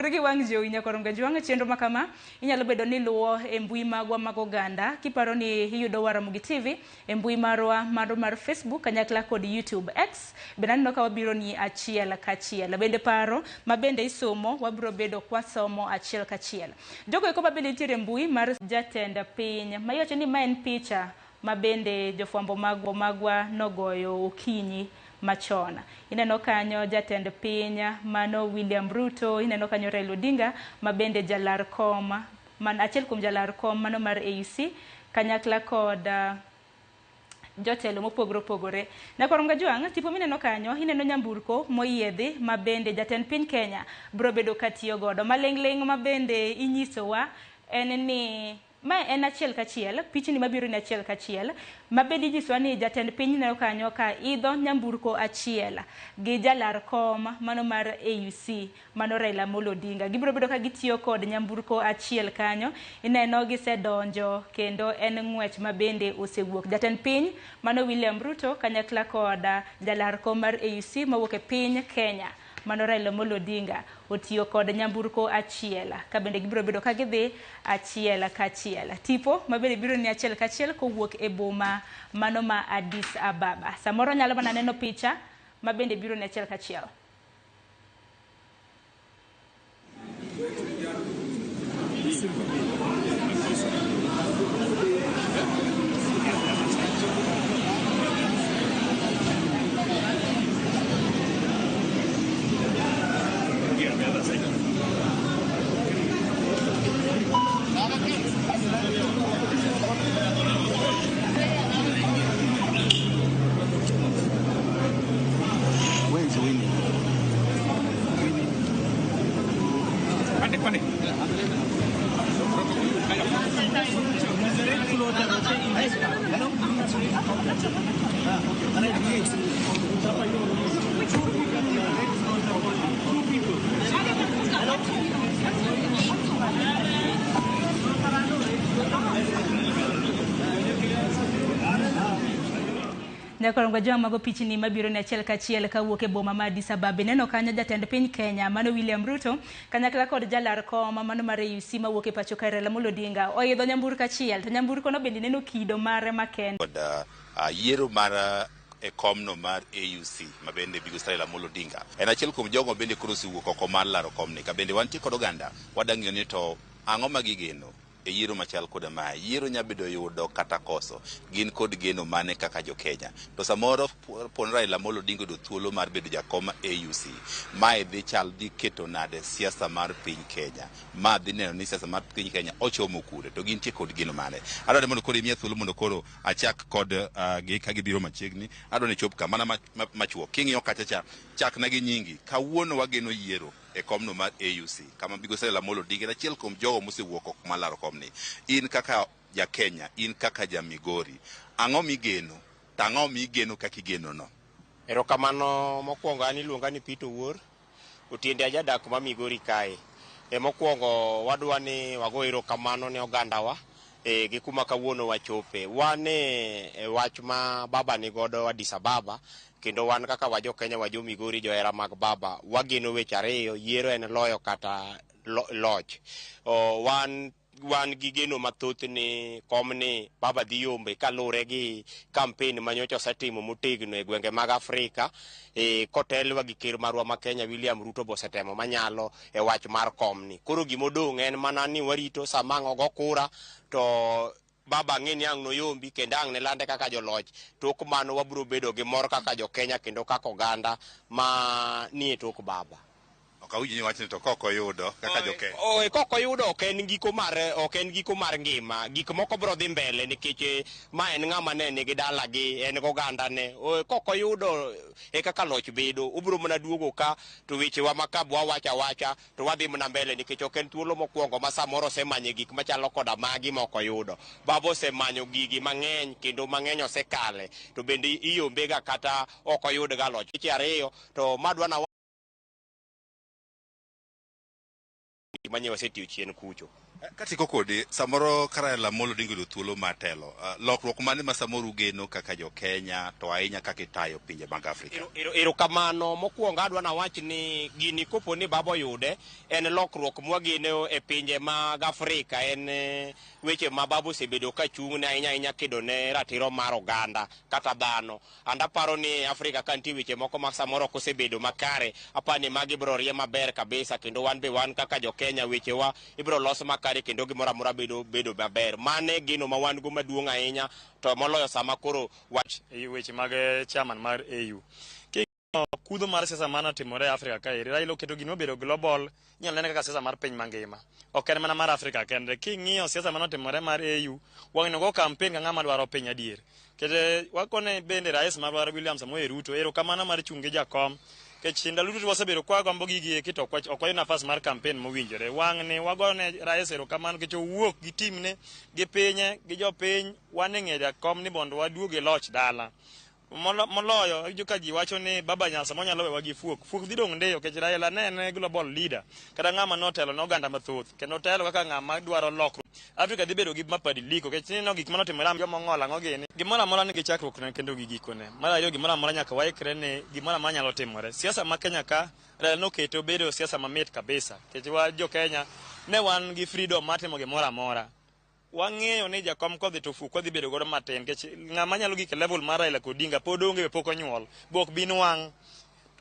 Gi wang' jowi nyakoronga jwang' chenro ma kama inyalo bedo ni luwo e mbui magwa mag oganda kiparo ni iyudo wa Ramogi TV e mbui marwa mano mar Facebook kanyakla kod YouTube X bende aneno ka wabiro ni achiel kachiel bende paro ma bende isomo wabiro bedo kwasomo achiel kachiel jogo eko ma bende nitiere e mbui mar jatend piny ma iwacho ni ma en picha ma bende jofwambo magwa nogoyo okinyi machon. Ineno kanyo jatend piny mano William Ruto, ineno kanyo Raila Odinga ma bende jalar kom, man achiel kuom jalar kom mano mar AUC kanyakla kod jotelo mopogore opogore. Nyakwar Mgajwang', tipo mineno kanyo, ineno nyamburko moyiedhi ma bende jatend piny Kenya biro bedo katiyo godo. Maling'ling' ma bende inyisowa en ni Mae en achiel kachiel, pichni mabiro ni achiel kachiel, ma bende inyisowa ni jatend piny ineno kanyo ka idho nyamburko achiel gi jalar kom mano mar AUC mano Raila Amolo Odinga. Gibiro bedo ka gitiyo kod nyamburko achiel kanyo, ineno gisedonjo kendo en ng'wech ma bende osewuok. Jatend piny mano William Ruto kanyakla kod jalar kom mar AUC mawuok e piny Kenya mano Raila Amolo Odinga otiyo kod nyamburko achiel ka bende gibiro bedo ka gidhi achiel kachiel. Tipo ma bende biro ni achiel kachiel kowuok e boma mano ma Addis Ababa. Samoro nyalo mana neno picha ma bende biro ni achiel kachiel. Where is Winnie? Winnie. Nyakwar Jwang' mago pichni mabiro ni achiel kachiel kawuok e boma ma Addis Ababa. Ineno kanyo jatend piny Kenya mano William Ruto kanyakla kod jalar kom mano mar AUC mawuok e pacho kae Raila Amolo Odinga oidho nyamburko achiel to nyamburko no bende ineno kido mare makende. Kod yiero mar e komno mar AUC ma bende migosi Raila Amolo Odinga en achiel kuom jogo bende koro osewuok oko mar laro komni. Ka bende wantie kod oganda wadang'iyo ni to ang'o ma gigeno e yiero machal koda mae. Yiero nya bedo yudo kata koso. Gin kod geno mane kaka jo Kenya. To samoro pon Raila Amolo Odinga oyudo thuolo mar bedo jakom AUC. Mae dhi chal dhi keto nade siasa mar piny Kenya. Ma dhi neno ni siasa mar piny Kenya ochomo kure to gintie kod geno mane. Adwaro mondo koro imiya thuolo mondo koro achak kod gi ka gibiro machiegni. Adwaro ni chop ka mana machuok. King'iyo kacha cha chakna gi nyingi. Kawuono wageno yiero e komno mar AUC kama migosi Raila Amolo Odinga en achiel kuom jogo mosewuok oko mar laro komni. In kaka ja Kenya, in kaka ja Migori, ang'o migeno to ang'o migeno kaka igeno no? Erokamano mokwongo an iluonga ni Peter Owuor, Otiende ajadak ma Migori kae. E mokwongo wadwa ni wago erokamano ne ogandawa e gi kuma kawuono wachope. Wan e wach ma baba nigodo Addis Ababa kendo wan kaka wa jo Kenya wa jo Migori johera mag baba wageno weche ariyo, yiero en loyo kata loch. O, wan gi geno mathoth ni komni baba dhi yombe kaluwore gi campaign manyocha osetimo motegno e gwenge mag Afrika kotelwa gi ker marwa ma Kenya William Ruto bosetemo manyalo e wach mar komni. Koro gimodong' en mana ni warito sama ang' ogo kura to baba ng'e ni ang' noyombi kendo ang' ne lande kaka joloch. Tok mano wabiro bedo gi mor kaka jo Kenya kendo kaka oganda ma nie tok baba. Ok awinj ni wachni to kok oyudo kaka jo Kenya. Kok oyudo ok en giko mar ok en giko mar ngima. Gik moko biro dhi mbele nikech ma en ng'ama ne nigi dalagi, en goganda ne. Kok oyudo e kaka loch bedo. Obiro mana duogo ka to wechewa ma ka bwawacho awacha to wadhi mana mbele nikech ok en thuolo mokwongo ma samoro osemanyo gik machalo koda magi ma ok oyudo. Baba osemanyo gigi mang'eny kendo mang'eny osekale to bende iyombega kata ok oyudga loch. Weche ariyo to madwa na manye wasetiyo chien kucho. Katieko kodi, samoro ka Raila Amolo Odinga oyudo thuolo mar telo, lokruok mane ma samoro ugeno kaka jo Kenya to ahinya kaka itayo pinje mag Afrika? Erokamano. Mokwongo adwa nawach ni gini kopo ni baba oyude en lokruok mwageno e pinje mag Afrika en weche ma baba osebedo ka chung' ne ahinya ahinya kedo ne ratiro mar oganda kata dhano. And aparo ni Afrika ka nitie weche moko ma samoro ok osebedo makare, aparo ni magi biro rie maber kabisa kendo wan be wan kaka jo Kenya wechewa ibiro los makare kendo gimoro amora bedo maber. Mane geno ma wan go maduong' ahinya to moloyo sama koro wach e weche mag chairman mar AU. King'iyo kudho mar siasa manotimore e Afrika kaeri, Raila oketo gino obedo global, inyalo nene kaka siasa mar piny mangima. Ok en mana mar Afrika kende. King'iyo siasa manotimore mar AU, wang'ni go campaign ka ng'ama dwaro piny adier. Kete wakone bende rais marwa William Samoei Ruto erokamano mar chung' gi jakom. Kech ndalo duto wasebedo kwa gombo gigi eki to ok wayud nafas mar campaign mowinjore. Wang'ni wagone rais erokamano nikech owuok gi timne, gi pinye, gi jopiny, wan e ng'e jakom ni mondo waduog e loch dala. Moloyo awinjo ka ji wacho ni baba Nyasa nyalo wewa gi fuok. Fuok dhi dong' ndiyo nikech Raila ne en global leader kata ng'ama notelo ne oganda mathoth kendo otelo kaka ng'ama dwaro lokruok. Afrika dhi bedo gi mabadiliko nikech ineno gik manotimore joma ong'ol ang'o gini. Gimoro amora nigi chakruokne kendo gi gikone. Mar ariyo gimoro amora nyaka waikre ni gimoro amora nyalo timore. Siasa ma Kenya ka Raila nokete obedo siasa mamit kabisa nikech wa jo Kenya ne wan gi freedom mar timo gimoro amora. Wang'eyo ni jakom kodhi to fuok wadhi bedo godo matin nikech ng'ama nyalo gik e level mar Raila Odinga pod onge be pok onyuol be ok bi nwang'.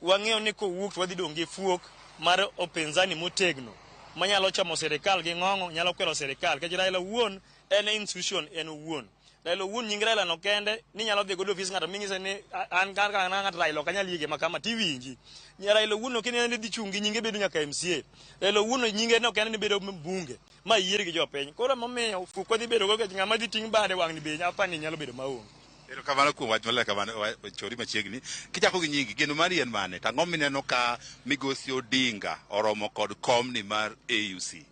Wang'eyo ni kowuok to wadhi dong' gi fuok mar upinzani motegno manyalo chomo sirikal gi ng'ong'o, nyalo kwero sirikal nikech Raila owuon en institution en owuon. Raila owuon nying Raila no kende ni nyalo dhi godo ofis ng'ato ming'ise ni an kar ka ng'at Raila ok anyal yie gima kama tiwinji. Raila owuon ok ni dhi chung' gi nyinge bedo nyaka MCA. Raila owuon nyinge no kende ni bedo mbunge ma yier gi jopiny. Koro emomiyo fuok wadhi bedo go nikech ng'ama dhi ting' bade wang'ni be apani nyalo bedo maonge. Erokamano kuom wach maler kamano, chori machiegni. Kichako gi nyingi, geno mari en mane? To ang'o mineno ka migosi Odinga oromo kod komni mar AUC?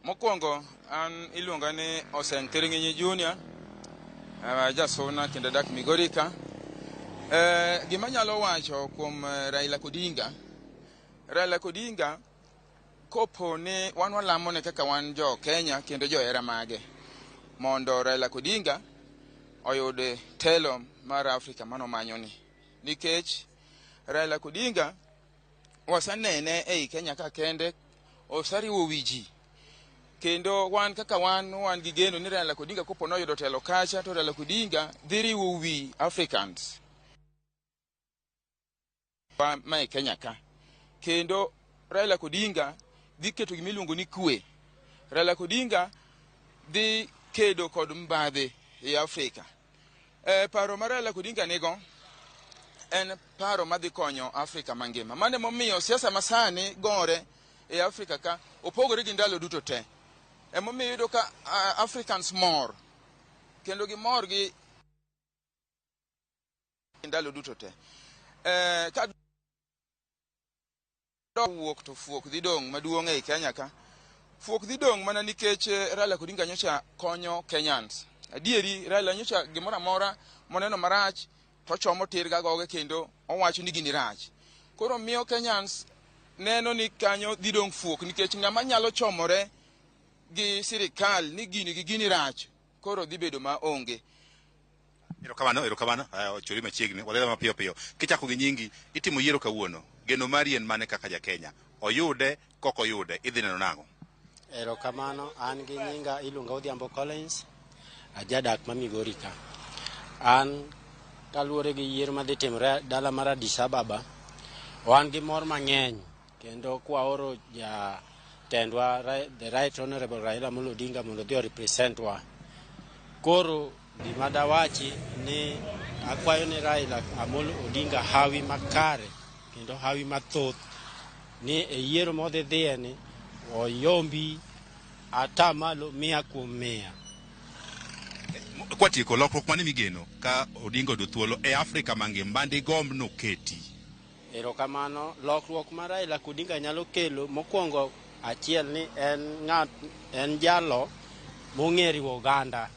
Mokwongo an iluonga ni Osen Thiring'inyi Junior, jasuna kendo adak Migori ka. Gima anyalo wacho kuom Raila Odinga, Raila Odinga kopo ni wan walamone kaka wan jo Kenya kendo johera mage mondo Raila Odinga oyud telo mar Afrika manomanyoni. Nikech Raila Odinga wasenene ei Kenya ka kende, oseriwo wi ji. Kendo wan kaka wan gi geno ni Raila Odinga kopo noyudo telo kacha to Raila Odinga dhi riwo wi Africans ma e Kenya ka. Kendo Raila Odinga dhi keto gima iluongo ni kwe. Raila Odinga dhi kedo kod mbadhi e Afrika. Paro ma Raila Odinga nigo en paro madhi konyo Afrika mangima. Mano emomiyo siasa masani gore e Afrika ka opogore gi ndalo duto te. Emomiyo iyudo ka Africans mor kendo gimor gi ndalo duto te. Ka wuok to fuok dhi dong' maduong' ei Kenya ka. Fuok dhi dong' mana nikech Raila Odinga nyocha konyo Kenyans. Adieri Raila nyocha gimoro amora moneno marach to chomo tir ga goge kendo owacho ni gini rach. Koro miyo Kenyans neno ni kanyo dhi dong' fuok nikech ng'ama nyalo chomore gi sirikal ni gini gi gini rach koro dhi bedo ma onge. Erokamano, erokamano. Ochori machiegni, wadhi mapiyo piyo. Kichako gi nyingi, itimo yiero kawuono. Geno mari en mane kaka ja Kenya? Oyude, kok oyude, idhi neno nang'o? Erokamano, an gi nyinga iluonga Odhiambo Collins, ajadak ma Migori ka. An kaluwore gi yiero madhi timore dala mar Addis Ababa, wan gi mor mang'eny kendo kwaoro jatendwa the Right Honorable Raila Amolo Odinga mondo odhi o represent wa. Koro gima dawachi ni akwayo ni Raila Amolo Odinga hawi makare kendo hawi mathoth ni e yiero modhi dhiye ni oyombi atamalo 100%. Kwatieko, lokruok mane migeno ka Odinga oyudo thuolo e Afrika mangima mandigomb noketi? Erokamano, lokruok ma Raila Odinga nyalo kelo mokwongo achiel ni en ng'at en jalo mong'e riwo oganda.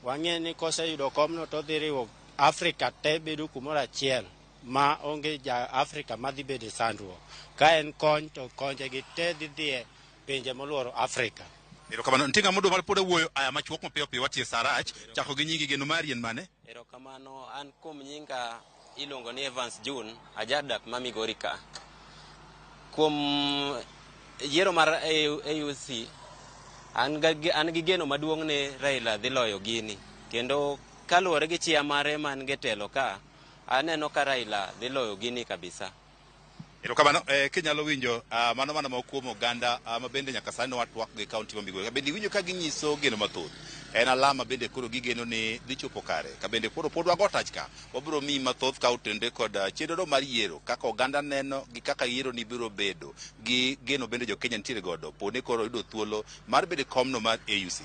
Wang'e ni koseyudo komno to odhi riwo Afrika te bedo kumoro achiel ma onge ja Afrika madhi bedo e sandruok. Ka en kony to konje gi te dhi dhiye pinje moluoro Afrika. Erokamano. Nitie ng'ama odwa mar pod wuoyo aya machuok mapiyo piyo watie sarach. Chako gi nyingi geno mari en mane? Erokamano, an kuom nyinga iluongo ni Evans June, ajadak ma Migori ka. Kuom yiero mar AUC, an gi geno maduong' ni Raila dhi loyo gini. Kendo kaluwore gi chia mare man gi telo ka, aneno ka Raila dhi loyo gini kabisa. Erokamano. Kinyalo winjo mano mana moko kuom oganda ma bende nyaka sani nwatwak gi kaunti ma Migori. Bende iwinjo ka ginyiso geno mathoth. En alama bende koro gigeno ni dhi chopo kare. Ka bende koro pod wago tach ka, wabiro miyi mathoth ka otenore kod chenro mar yiero, kaka oganda neno gi kaka yiero ni biro bedo, gi geno bende jo Kenya nitiere godo, pone koro yudo thuolo mar bedo e komno mar AUC.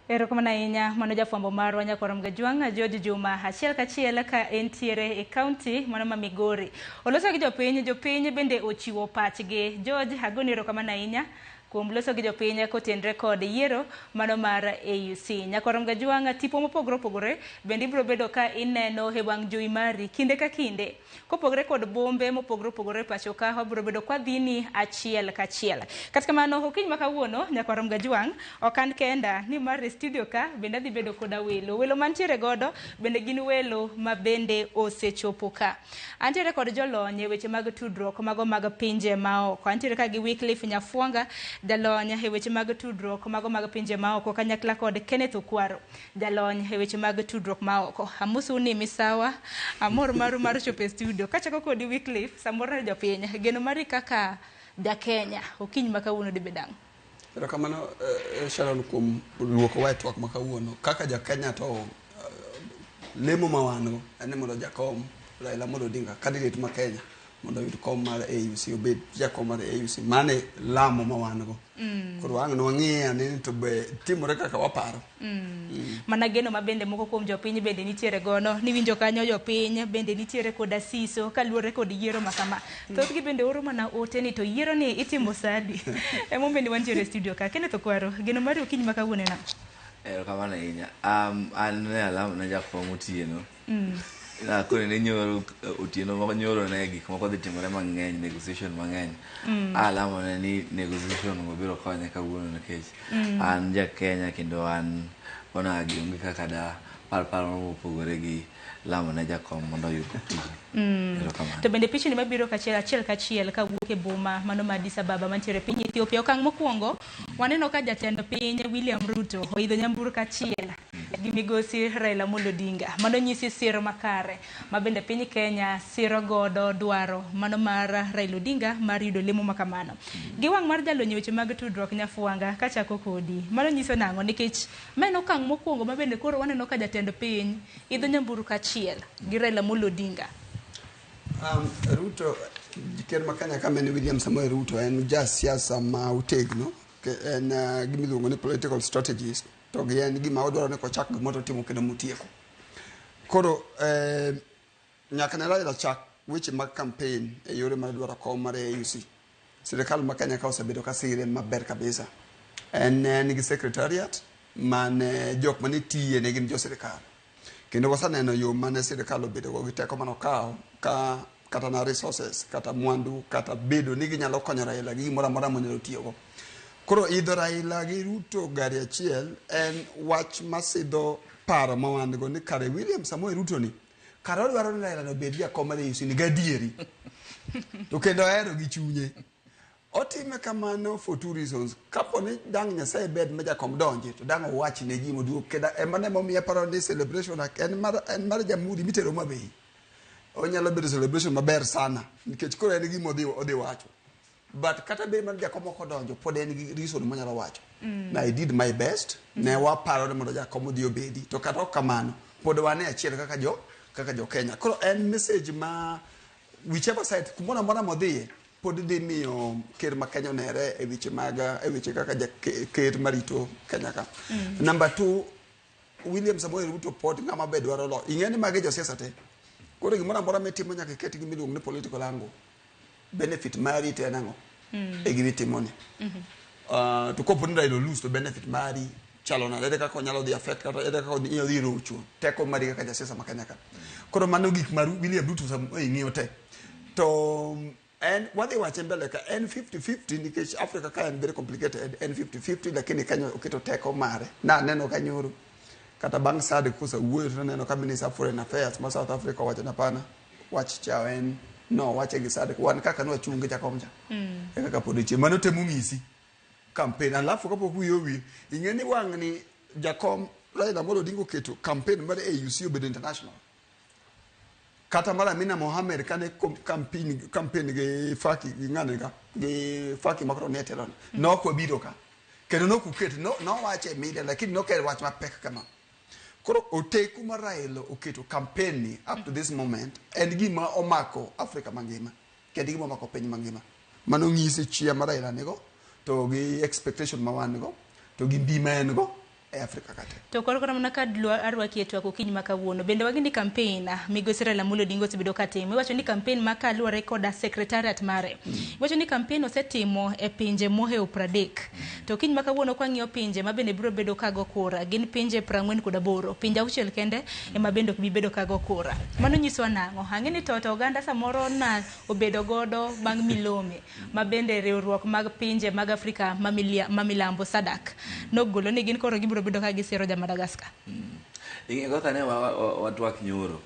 Erokamano ahinya mano jafwambo marwa Nyakwar Mgajwang' George Juma achiel kachiel ka entiere e kaunti mano ma Migori. Oloso gi jopiny, jopiny bende ochiwo pachgi. George, agoni erokamano ahinya kuom loso gi jopiny kotenre kod yiero mano mar AUC. Nyakwar Mgajwang' tipo mopogore opogore bende ibiro bedo ka ineno e wang' jowi mari kinde ka kinde. Kopogore kod bombe mopogore opogore pacho ka, wabiro bedo kwa dhini achiel kachiel. Kata kamano, okinyi ma kawuono, Nyakwar Mgajwang', ok an kenda, nimar e studio ka bende adhi bedo koda welo. Welo mantiere godo bende gin welo ma bende osechopo ka. Antiere kod jolony e weche mag tudruok mago mag pinje maoko. Antiere ka gi Wycliffe Nyafwanga, jalony e weche mag tudruok mago mag pinje maoko, kanyakla kod Kenneth Okwaro, jalony e weche mag tudruok maoko. Amosou ni misawa, amor maru mar chopo e studio. Kachako kodi Wycliffe, samoro ne jopiny, geno mari kaka ja-Kenya, okinyi ma kawuono dibed ang'o? Erokamano Sharon kuom luokowa e twak ma kawuono. Kaka ja-Kenya to lemo ma wan go en ni mondo jakom Raila Amolo Odinga, candidate ma Kenya, mondo oyud kom mar AUC, obed jakom mar AUC. Mano e lamo ma wan go. Koro ang' nwang'i ane ni to be timore kaka waparo. Mana geno ma bende moko kuom jopiny bende nitiere gono niwinjo kanyo jopiny bende nitiere koda siso kaluwore kod yiero ma kama. Thothgi bende oro mana ote ni to yiero ni itimo sadi. Emomiyo ni wantiere e studio ka. Kenneth Okwaro, geno mari okinyi ma kawuono en ang'o? Erokamano ahinya. An ne alamo ne jakom Otieno. Nakone ni nyoro otieno ma nyoro ne gik moko dhi timore mang'eny, negotiation mang'eny. Alamo ne ni negotiation go biro konye kawuono nikech an ja Kenya kendo an onagi onge kaka da par paro mopogore gi lamo ne jakom mondo oyud tijni. Erokamano. To bende pichni mabiro kachiel achiel kachiel kawuok e boma mano ma Addis Ababa mantiere e piny Ethiopia. Okang' mokwongo waneno ka jatend piny William Ruto oidho nyamburko achiel gi migosi Raila Amolo Odinga. Mano nyisi sir makare ma bende piny Kenya siro godo dwaro mano mar Raila Odinga mar yudo lemo ma kamano. Gi wang' mar jalony e weche mag tudruok Nyafwanga kachako kodi. Mano nyiso nang'o? Nikech ma en okang' mokwongo ma bende koro waneno ka jatend piny idho nyamburko achiel gi Raila Amolo Odinga. Ruto, ker ma Kenya ka en William Samoei Ruto en jasiasa ma otegno, en gima iluongo ni political strategist, to gi en gima odwaro ni kochak gimoro to otimo kendo motieko. Koro nyaka ne Raila chak weche mag campaign e yore mar dwaro kom mar AUC. Sirikal ma Kenya ka osebedo ka sire maber kabisa. En gi secretariat mane jok mane tiye ne gin jo sirikal. Kendo waseneno yo mane sirikal obedo go gi teko manokawo ka kata na resources, kata mwandu, kata bedo ni ginyalo konyo Raila gi gimoro amora monyalo tiyogo. Koro idho Raila gi Ruto gari achiel en wach masidho paro ma wan go ni kare William Samoei Ruto ni kare odwaro ni Raila no obed jakom mar AUC ni gadieri. To kendo ohero gi chunye. Otime kamano for two reasons. Kapo ni dang' Nyasaye bed ma jakom donji, to dang' owach ne ji moduog. Kendo ema ne momiyo aparo ni celebration en mar jamhuri mitero Homa Bay. Onyalo bedo celebration maber sana, nikech koro en gima odhi wacho. But kata bed mar jakom ok odonjo, pod en gi reason monyalo wacho. Na I did my best, ne waparo ni mondo jakom odhi obedi. To kata ok kamano, pod wan e achiel kaka jo Kenya. Koro en message ma whichever side, kumoro amora modhiye, pod dhi miyo ker ma Kenya onere e weche mag, e weche kaka ker marito Kenya ka. Number 2, William Samoei Ruto pod ng'ama be dwaro loch. Ing'e ni magi josiasa te. Koro gimoro amora mitimo nyaka iket gima iluongo ni political angle. Benefit mari to en ang'o? E gima itimoni. To kopo ni Raila olose to benefit mari chalo nade? Ere kaka onyalo dhi affect kata ere kaka onyalo dhi rocho teko mari kaka jasiasa ma Kenya ka. Koro mano gik ma William Ruto Samoei ng'iyo te. To En wadhi wache mbele ka en 50-50 nikech Africa ka en very complicated, en 50-50, lakini kanyo oketo teko mare. Na neno ka nyoro kata bang' SADC kosewuoyo to naneno ka Minister of Foreign Affairs ma South Africa owacho ni hapana, wach cha en no wache gi SADC wan kaka nwachung' gi jakom cha e kaka pod ichie. Mano temo ng'isi campaign. Alafu kapok wiyi owil, ing'e ni wang' ni jakom Raila Amolo Odinga oketo campaign mar AUC obedo international. Kata mar Amina Mohamed kane campaign gi Faki gi ng'ane ka gi Faki makoro nie telo ni nok wabiro ka kendo nok uket no nowache e media, lakini nok en wach mapek kama. Koro oteku mar Raila oketo campaign ni up to this moment en gima omako Africa mangima kendo gima omako piny mangima. Mano ng'isi chia ma Raila nigo to gi expectation ma wan go to gi mbi ma en go e Africa kate. To koro koro mana ka arwaki e twak okinyi ma kawuono, bende wang'e ni campaign migosi Raila Amolo Odinga osebedo ka timo. Iwacho ni campaign ma kaluwore koda secretariat mare. Iwacho ni campaign osetimo e pinje mohewo 30. To okinyi ma kawuono kwang'iyo pinje ma bende biro bedo ka go kura, gin pinje 48. Pinje 6 kende ema bende ok bi bedo ka go kura. Mano nyiso nang'o? Ang'e ni to oganda samoro na obedo godo bang' milome ma bende riwruok mag pinje mag Afrika ma milambo SADC nogolo ni gin koro gibiro bedo ka gisiro ja Madagascar. Ing'e kaka ne watwak nyoro.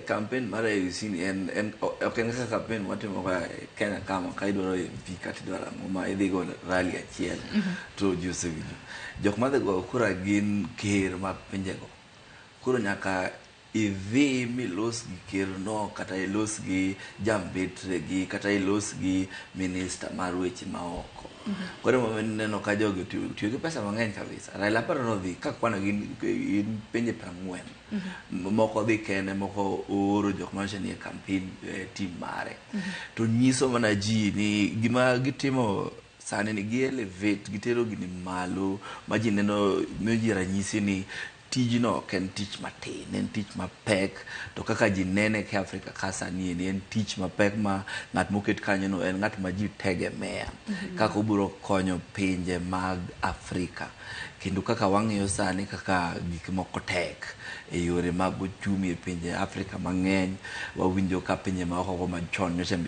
Campaign mar AUC ni en ok en kaka campaign watimo ka Kenya kama ka idwaro MP kata idwaro ang'o ma idhi go rally achiel to ji osewinjo. Jok madhi goyo kura gin ker mag pinjego. Koro nyaka idhi milos gi kerno kata ilos gi jambetre gi kata ilos gi minista mar weche maoko. Koro emomiyo ineno ka jogi otiyo gi pesa mang'eny kabisa. Raila aparo nodhi ka kwano gin pinje 40. Moko dhi kende, moko ooro jok manyiso ni e campaign team mare. To nyiso mana ji ni gima gitimo sani ni gi elevate, gitero gini malo ma ji neno, miyo ji ranyisi ni tijno ok en tich matin, en tich mapek. To kaka ji nene ke Afrika ka sani en tich mapek ma ng'at moket kanyo no en ng'at ma ji tegemea. Kaka obiro konyo pinje mag Afrika. Kendo kaka wang'iyo sani kaka gik moko tek e yore mag uchumi e pinje Afrika mang'eny, wawinjo ka pinje maoko go machon nyocha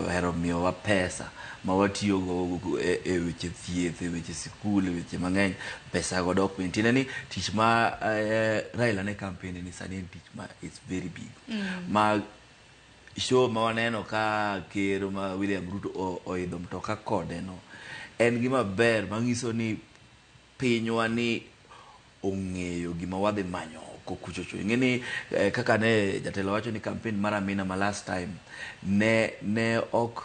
ohero miyowa pesa ma watiyogo e weche thieth, e weche sikul, e weche mang'eny, pesa go dok piny. Tiende ni tich ma Raila ne campaign ni sani en tich ma is very big. Ma show ma waneno ka ker ma William Ruto oidho mtoka kode no en gima ber manyiso ni pinywa ni ong'eyo gima wadhi manyo oko kuchocho. Ing'e ni kaka ne jatelo wacho ni campaign mar Amina ma last time ne ok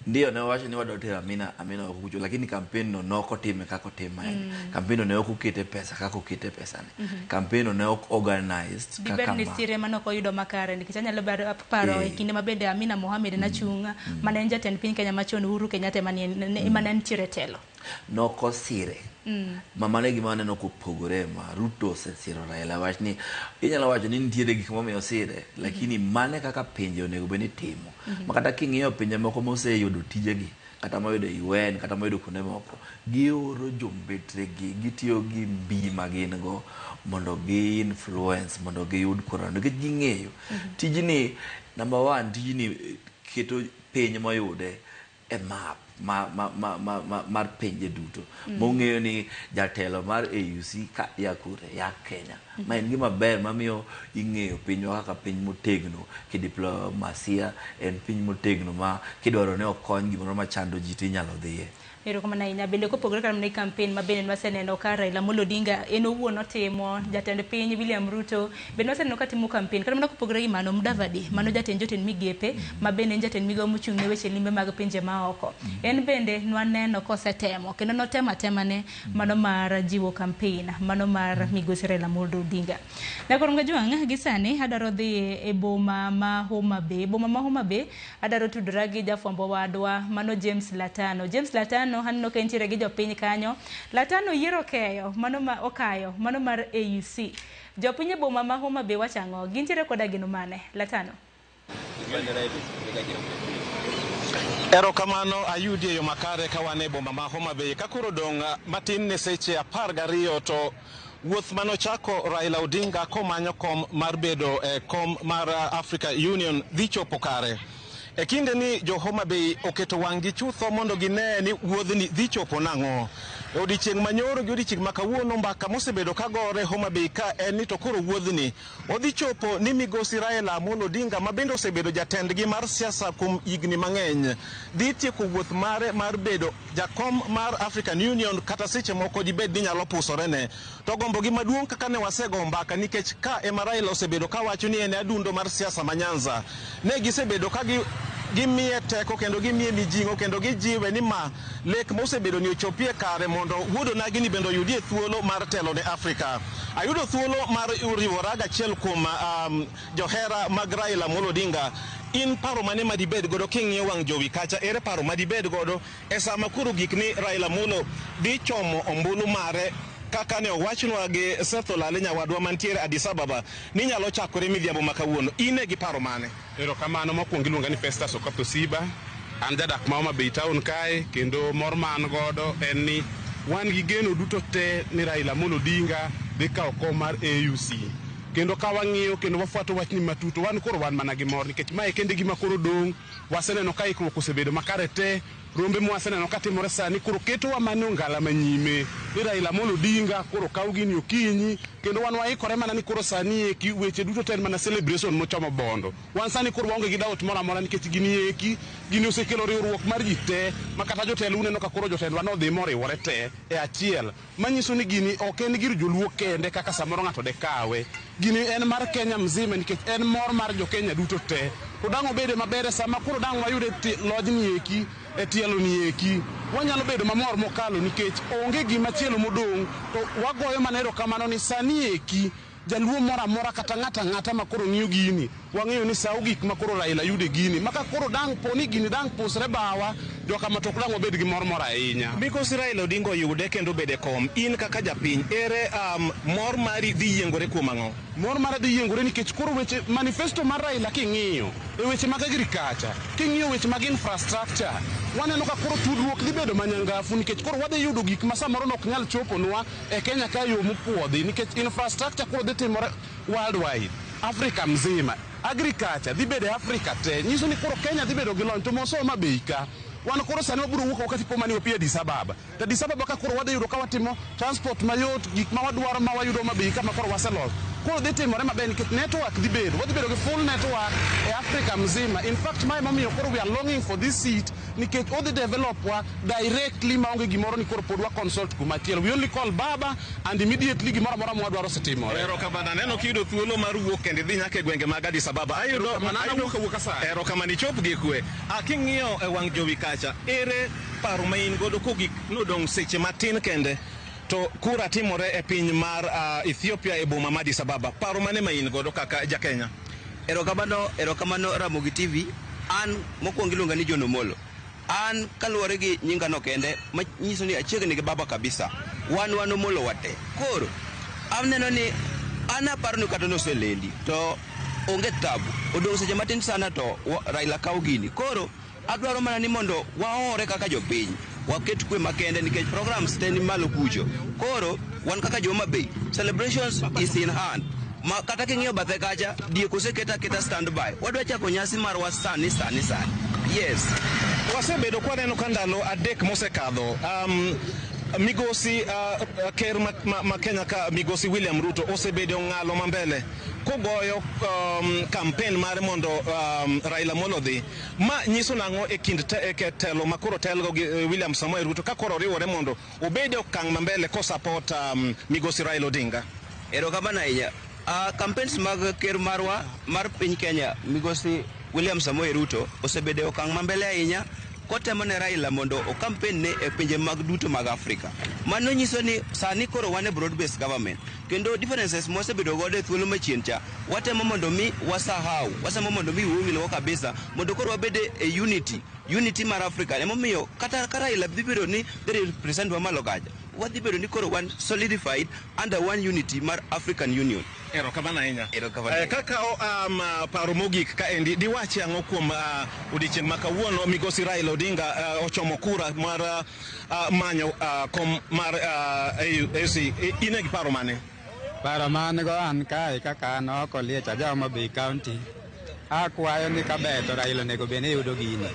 ndio ne wacho ni wadwa tero Amina oko kucho, lakini campaign no nok otime kaka otime. Campaign no ne ok okete pesa kaka okete pesa ni. Campaign no ne ok organized kaka Dibed ni sire mane ok oyudo makare, nikech anyalo paro e kinde ma bende Amina Mohamed nachung' mane en jatend piny Kenya machon Uhuru Kenyatta mane nitiere e telo. Nokosire. Ma mano e gima waneno kopogore ma Ruto osesiro Raila wach ni inyalo wacho ni nitiere gik momiyo osire, lakini mane kaka pinje onego bed ni timo. Ma kata king'iyo pinje moko moseyudo tijegi, kata moyudo UN, kata moyudo kuonde moko, gioro jombetre gi, gitiyo gi mbi ma gin go mondo gi influence, mondo giyud kura. Nikech ging'eyo tijni, number one, tijni keto piny moyude e map mar pinje duto. Mong'eyo ni jatelo mar AUC ka ya kure, ya Kenya. Ma en gima ber mamiyo ing'eyo pinywa kaka piny motegno kidiplomasia, en piny motegno ma kidwaro ni okony gimoro machando ji tinyalo dhiye. Erokamano ahinya. Bende kopogore kata mana campaign ma bende waseneno ka Raila Amolo Odinga en owuon otimo, jatend piny William Ruto bende waseneno ka timo campaign. Kata mana kopogore gi mano, Mudavadi mano jatend jotend migepe ma bende en jatend migawo mochung' ne weche limbe mag pinje maoko. En bende nwaneno kosetemo kendo notemo atema ne mano mar jiwo campaign mano mar migosi Raila Amolo Odinga. Nyakoro Kajwang' gi sani adwaro dhi e boma ma Homa Bay. Boma ma Homa Bay adwaro tudora gi jafwambo wadwa mano James Latano. James Latano aneno ka entiere gi jopiny kanyo. Latano yiero keyo mano ma okayo mano mar AUC. Jopiny e boma ma Homa Bay wacho ang'o? Gintiere koda geno mane? Latano. Erokamano ayudi e yo makare ka wan e boma ma Homa Bay. Ka koro dong' matin ne seche 12 to Wuoth manochako Raila Odinga komanyo kom mar bedo e kom mar Africa Union dhi chopo kare. E kinde ni jo Homa Bay oketo wang'gi chutho mondo gine ni wuodhni dhi chopo nang'o. E odiechieng' manyoro gi odiechieng' ma kawuono mbaka mosebedo ka gore Homa Bay ka en ni to koro wuodhni odhi chopo ni migosi Raila Amolo Odinga ma bende osebedo jatendgi mar siasa kuom higni mang'eny dhi tieko wuoth mare mar bedo jakom mar African Union kata seche moko dibed ni nyalo pusorene. To gombogi maduong' kaka ne wasego mbaka nikech ka ema Raila osebedo kawacho ni en e adundo mar siasa ma Nyanza. Ne gisebedo ka gimiye teko kendo gimiye mijing'o kendo gijiwe ni ma lek mosebedo ni ochopie kare mondo wuod onagi ni bende oyudie thuolo mar telo ne Afrika. Ayudo thuolo mar riwora gachiel kuom johera mag Raila Amolo Odinga. In paro mane madibed godo king'iyo wang' jowi kacha, ere paro madibed godo e sama koro gik ni Raila Amolo dhi chomo ombulu mare kaka ne owachnwa gi Seth Olale nyawadwa mantiere Addis Ababa ni nyalo chakore midhiambo ma kawuono. In e gi paro mane? Erokamano. Mokwongo iluonga ni Festus Okoth Osiba. An jadak ma Homa Bay town kae, kendo mor ma an godo en ni wan gi geno duto te ni Raila Amolo Odinga dhi kawo kom mar AUC. Kendo ka wang'iyo kendo wafuato wachni matut, wan koro wan mana gi mor nikech mae kende gima koro dong'. Waseneno ka ikruok osebedo makare te, rombe mwaseneno katimore sani koro ketowa mana e ongala manyime ni Raila Amolo Odinga koro kaw gini okinyi, kendo wan waikore mana ni koro sani eki weche duto te en mana celebration mochomo Bondo. Wan sani koro waonge gi doubt moro amora nikech gini eki gini osekelo riwruok mar ji te ma kata jotelo uneno ka koro jotendwa nodhi moriwore te e achiel, manyiso ni gini ok en gir joluo kende kaka samoro ng'ato de kawe. Gini en mar Kenya mzima nikech en mor mar jo Kenya duto te. To dang' obede maber sama koro dang' wayude lojni eki e tielo ni eki, wanyalo bedo mamor mokalo nikech onge gima chielo modong', to wagoyo mana erokamano ni sani eki jaluo moro amora kata ng'ato ang'ata ma koro ng'iyo gini, wang'eyo ni sa ogik ma koro Raila yude gini, ma ka koro dang' po ni gini dang' pusre bawa, joka ma tok dang' wabed gi mor moro ahinya. Migosi Raila Odinga oyude kendo obede kom. In kaka japiny, ere mor mari dhi yiengore kuom ang'o? Mor mara dhi yiengore nikech koro weche manifesto mar Raila king'iyo e weche mag agriculture, king'iyo weche mag infrastructure, waneno ka koro tudruok dhi bedo manyangafu nikech koro wadhi yudo gik ma samoro nok nyal choponwa e Kenya ka yo mopuodhi nikech infrastructure koro dhi timore worldwide, Afrika mzima. Agriculture dhi bedo e Afrika te, nyiso ni koro Kenya dhi bedo gi lony to mos Homa Bay ka. Wan koro sani wabiro wuok oko katipo mani wapiyo Addis Ababa. To Addis Ababa ka koro wadhi yudo ka watimo transport mayot, gik ma wadwaro ma wayudo Homa Bay ka ma koro waseloso. Koro dhi timore maber nikech network dhi bedo, wadhi bedo gi full network e Africa mzima. In fact, mae momiyo koro we are longing for this seat nikech odhi develop wa directly maonge gimoro ni koro pod wa consult kumachielo. We only call Baba and immediately gimoro amora mwadwaro osetimore. Erokamano, aneno kiyudo thuolo mar wuok kendo idhi nyaka e gwenge mag Addis Ababa. Ayudo Erokamano, an awuok awuoka sani. Erokamano, ichop gi kwe. King'iyo e wang' jowi kacha, ere paro ma in godo kogik nodong' seche matin kende to kura timore e piny mar Ethiopia e boma ma Addis Ababa. Paro mane ma in godo kaka ja Kenya? Erokamano, erokamano Ramogi TV. An mokwongo iluonga ni John Omolo. An kaluwore gi nyingano kende manyiso ni achiegni gi baba kabisa. Wan wan Omolo wate. Koro aneno ni an aparo ni kata noselendi to onge tabu. Odong' seche matin sana to Raila kawo gini. Koro adwaro mana ni mondo waore kaka jopiny, waket kwe makende nikech programs te ni malo kucho. Koro wan kaka jo Homa Bay, celebrations is in hand. Ma kata king'iyo bathe kacha, diek oseket aketa standby. Wadwa chako nyasi marwa sani sani sani. Yes. Wasebedo kwaneno ka ndalo 3 mosekadho migosi ker ma Kenya ka migosi William Ruto osebedo ng'alo mambele kogoyo campaign mare mondo Raila Amolo odhi. Ma nyiso nang'o e kind telo ma koro telgo gi William Samoei Ruto ka koro riwore mondo obed e okang' mambele ko support migosi Raila Odinga? Erokamano ahinya. Campaigns mag ker marwa mar piny Kenya migosi William Samoei Ruto osebedo e okang' mambele ahinya kotemo ne Raila mondo o campaign ne e pinje mag duto mag Afrika. Mano nyiso ni sani koro wan e broad based government kendo differences mwasebedo godo e thuolo machien cha watemo mondo mi wasahau, watemo mondo mi wiwa kabisa mondo koro wabed e unity, unity mar Afrika. Emomiyo kata ka Raila dhi bedo ni dhi represent wa malo kacha, wadhi bedo ni koro wan solidified under one unity mar African Union. Erokamano ahinya. Erokamano. Kaka paro mogik kaendi, diwachi ang'o kuom odiechieng' ma kawuono migosi Raila Odinga ochomo kura mar manyo kom mar AUC? In e gi paro mane? Paro ma an go an kae kaka an oko liech aja Homa Bay County. Akwayo ni kaber to Raila onego bed ni yudo gini.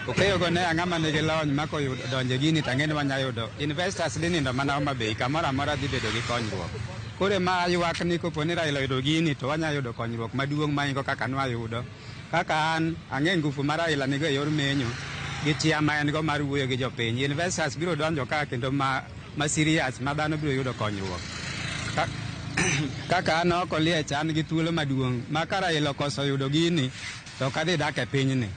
Okeyo go ne ng'ama nigi lony ma koyudo donje gini to ang'e ni wanya yudo. Investors dhi nindo mana Homa Bay kamoro amora dhi bedo gi konyruok. Koro ma aywak ni kopo ni Raila oyudo gini to wanya yudo konyruok maduong' maingo kaka nwayudo. Kaka an ang'e ngufu ma Raila nigo e yor menyo gi chia ma en go mar wuoyo gi jopiny. Investors biro donjo ka kendo ma serious ma dhano biro yudo konyruok. Kaka an oko liech an gi thuolo maduong' ma ka Raila okoso yudo gini to ok adhi dak e pinyni.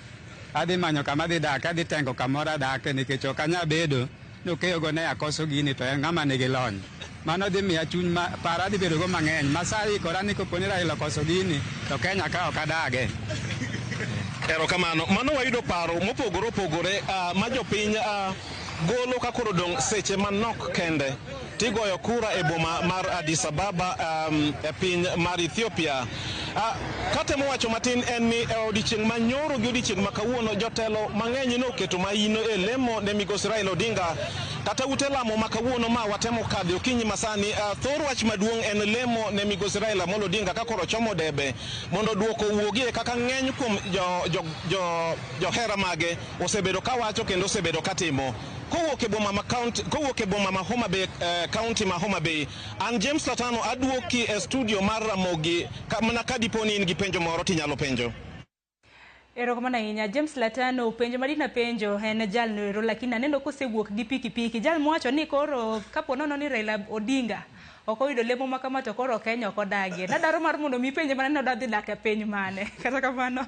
Adhi manyo kama adhi dake, adhi tengo kamoro adake nikech ok anyal bedo ni okeyo go ne akoso gini to en ng'ama nigi lony. Mano dhi miya chuny ma paro adhi bedo go mang'eny. Ma sa ikora ni kopo ni Raila okoso gini to Kenya ka ok adage. Erokamano. Mano wayudo paro mopogore opogore ma jopiny golo ka koro dong' seche manok kende tigoyo kura e boma mar Addis Ababa e piny mar Ethiopia. Katemo wacho matin en ni e odiechieng' ma nyoro gi odiechieng' ma kawuono jotelo mang'eny noketo maino e lemo ne migosi Raila Odinga kata ute lamo ma kawuono ma watemo kadhe okinyi masani. Thor wach maduong' en lemo ne migosi Raila Amolo Odinga ka koro chomo debe mondo duoko owuogie kaka ng'eny kuom johera mage osebedo kawacho kendo osebedo katimo. Kowuok e boma ma county, kowuok e boma ma Homa Bay, county ma Homa Bay, an James Latano aduoki e studio mar Ramogi mana ka dipo ni in gi penjo moro tinyalo penjo. Erokamano ahinya James Latano. Penjo madina penjo en jalno ero, lakini aneno kosewuok gi pikipiki. Jal mowacho ni koro kapo nono ni Raila Odinga ok oyudo lemo ma kama to koro Kenya ok odagie. Nadwaro mar mondo mi penje mana ni odwa dhi dak e piny mane. Kata kamano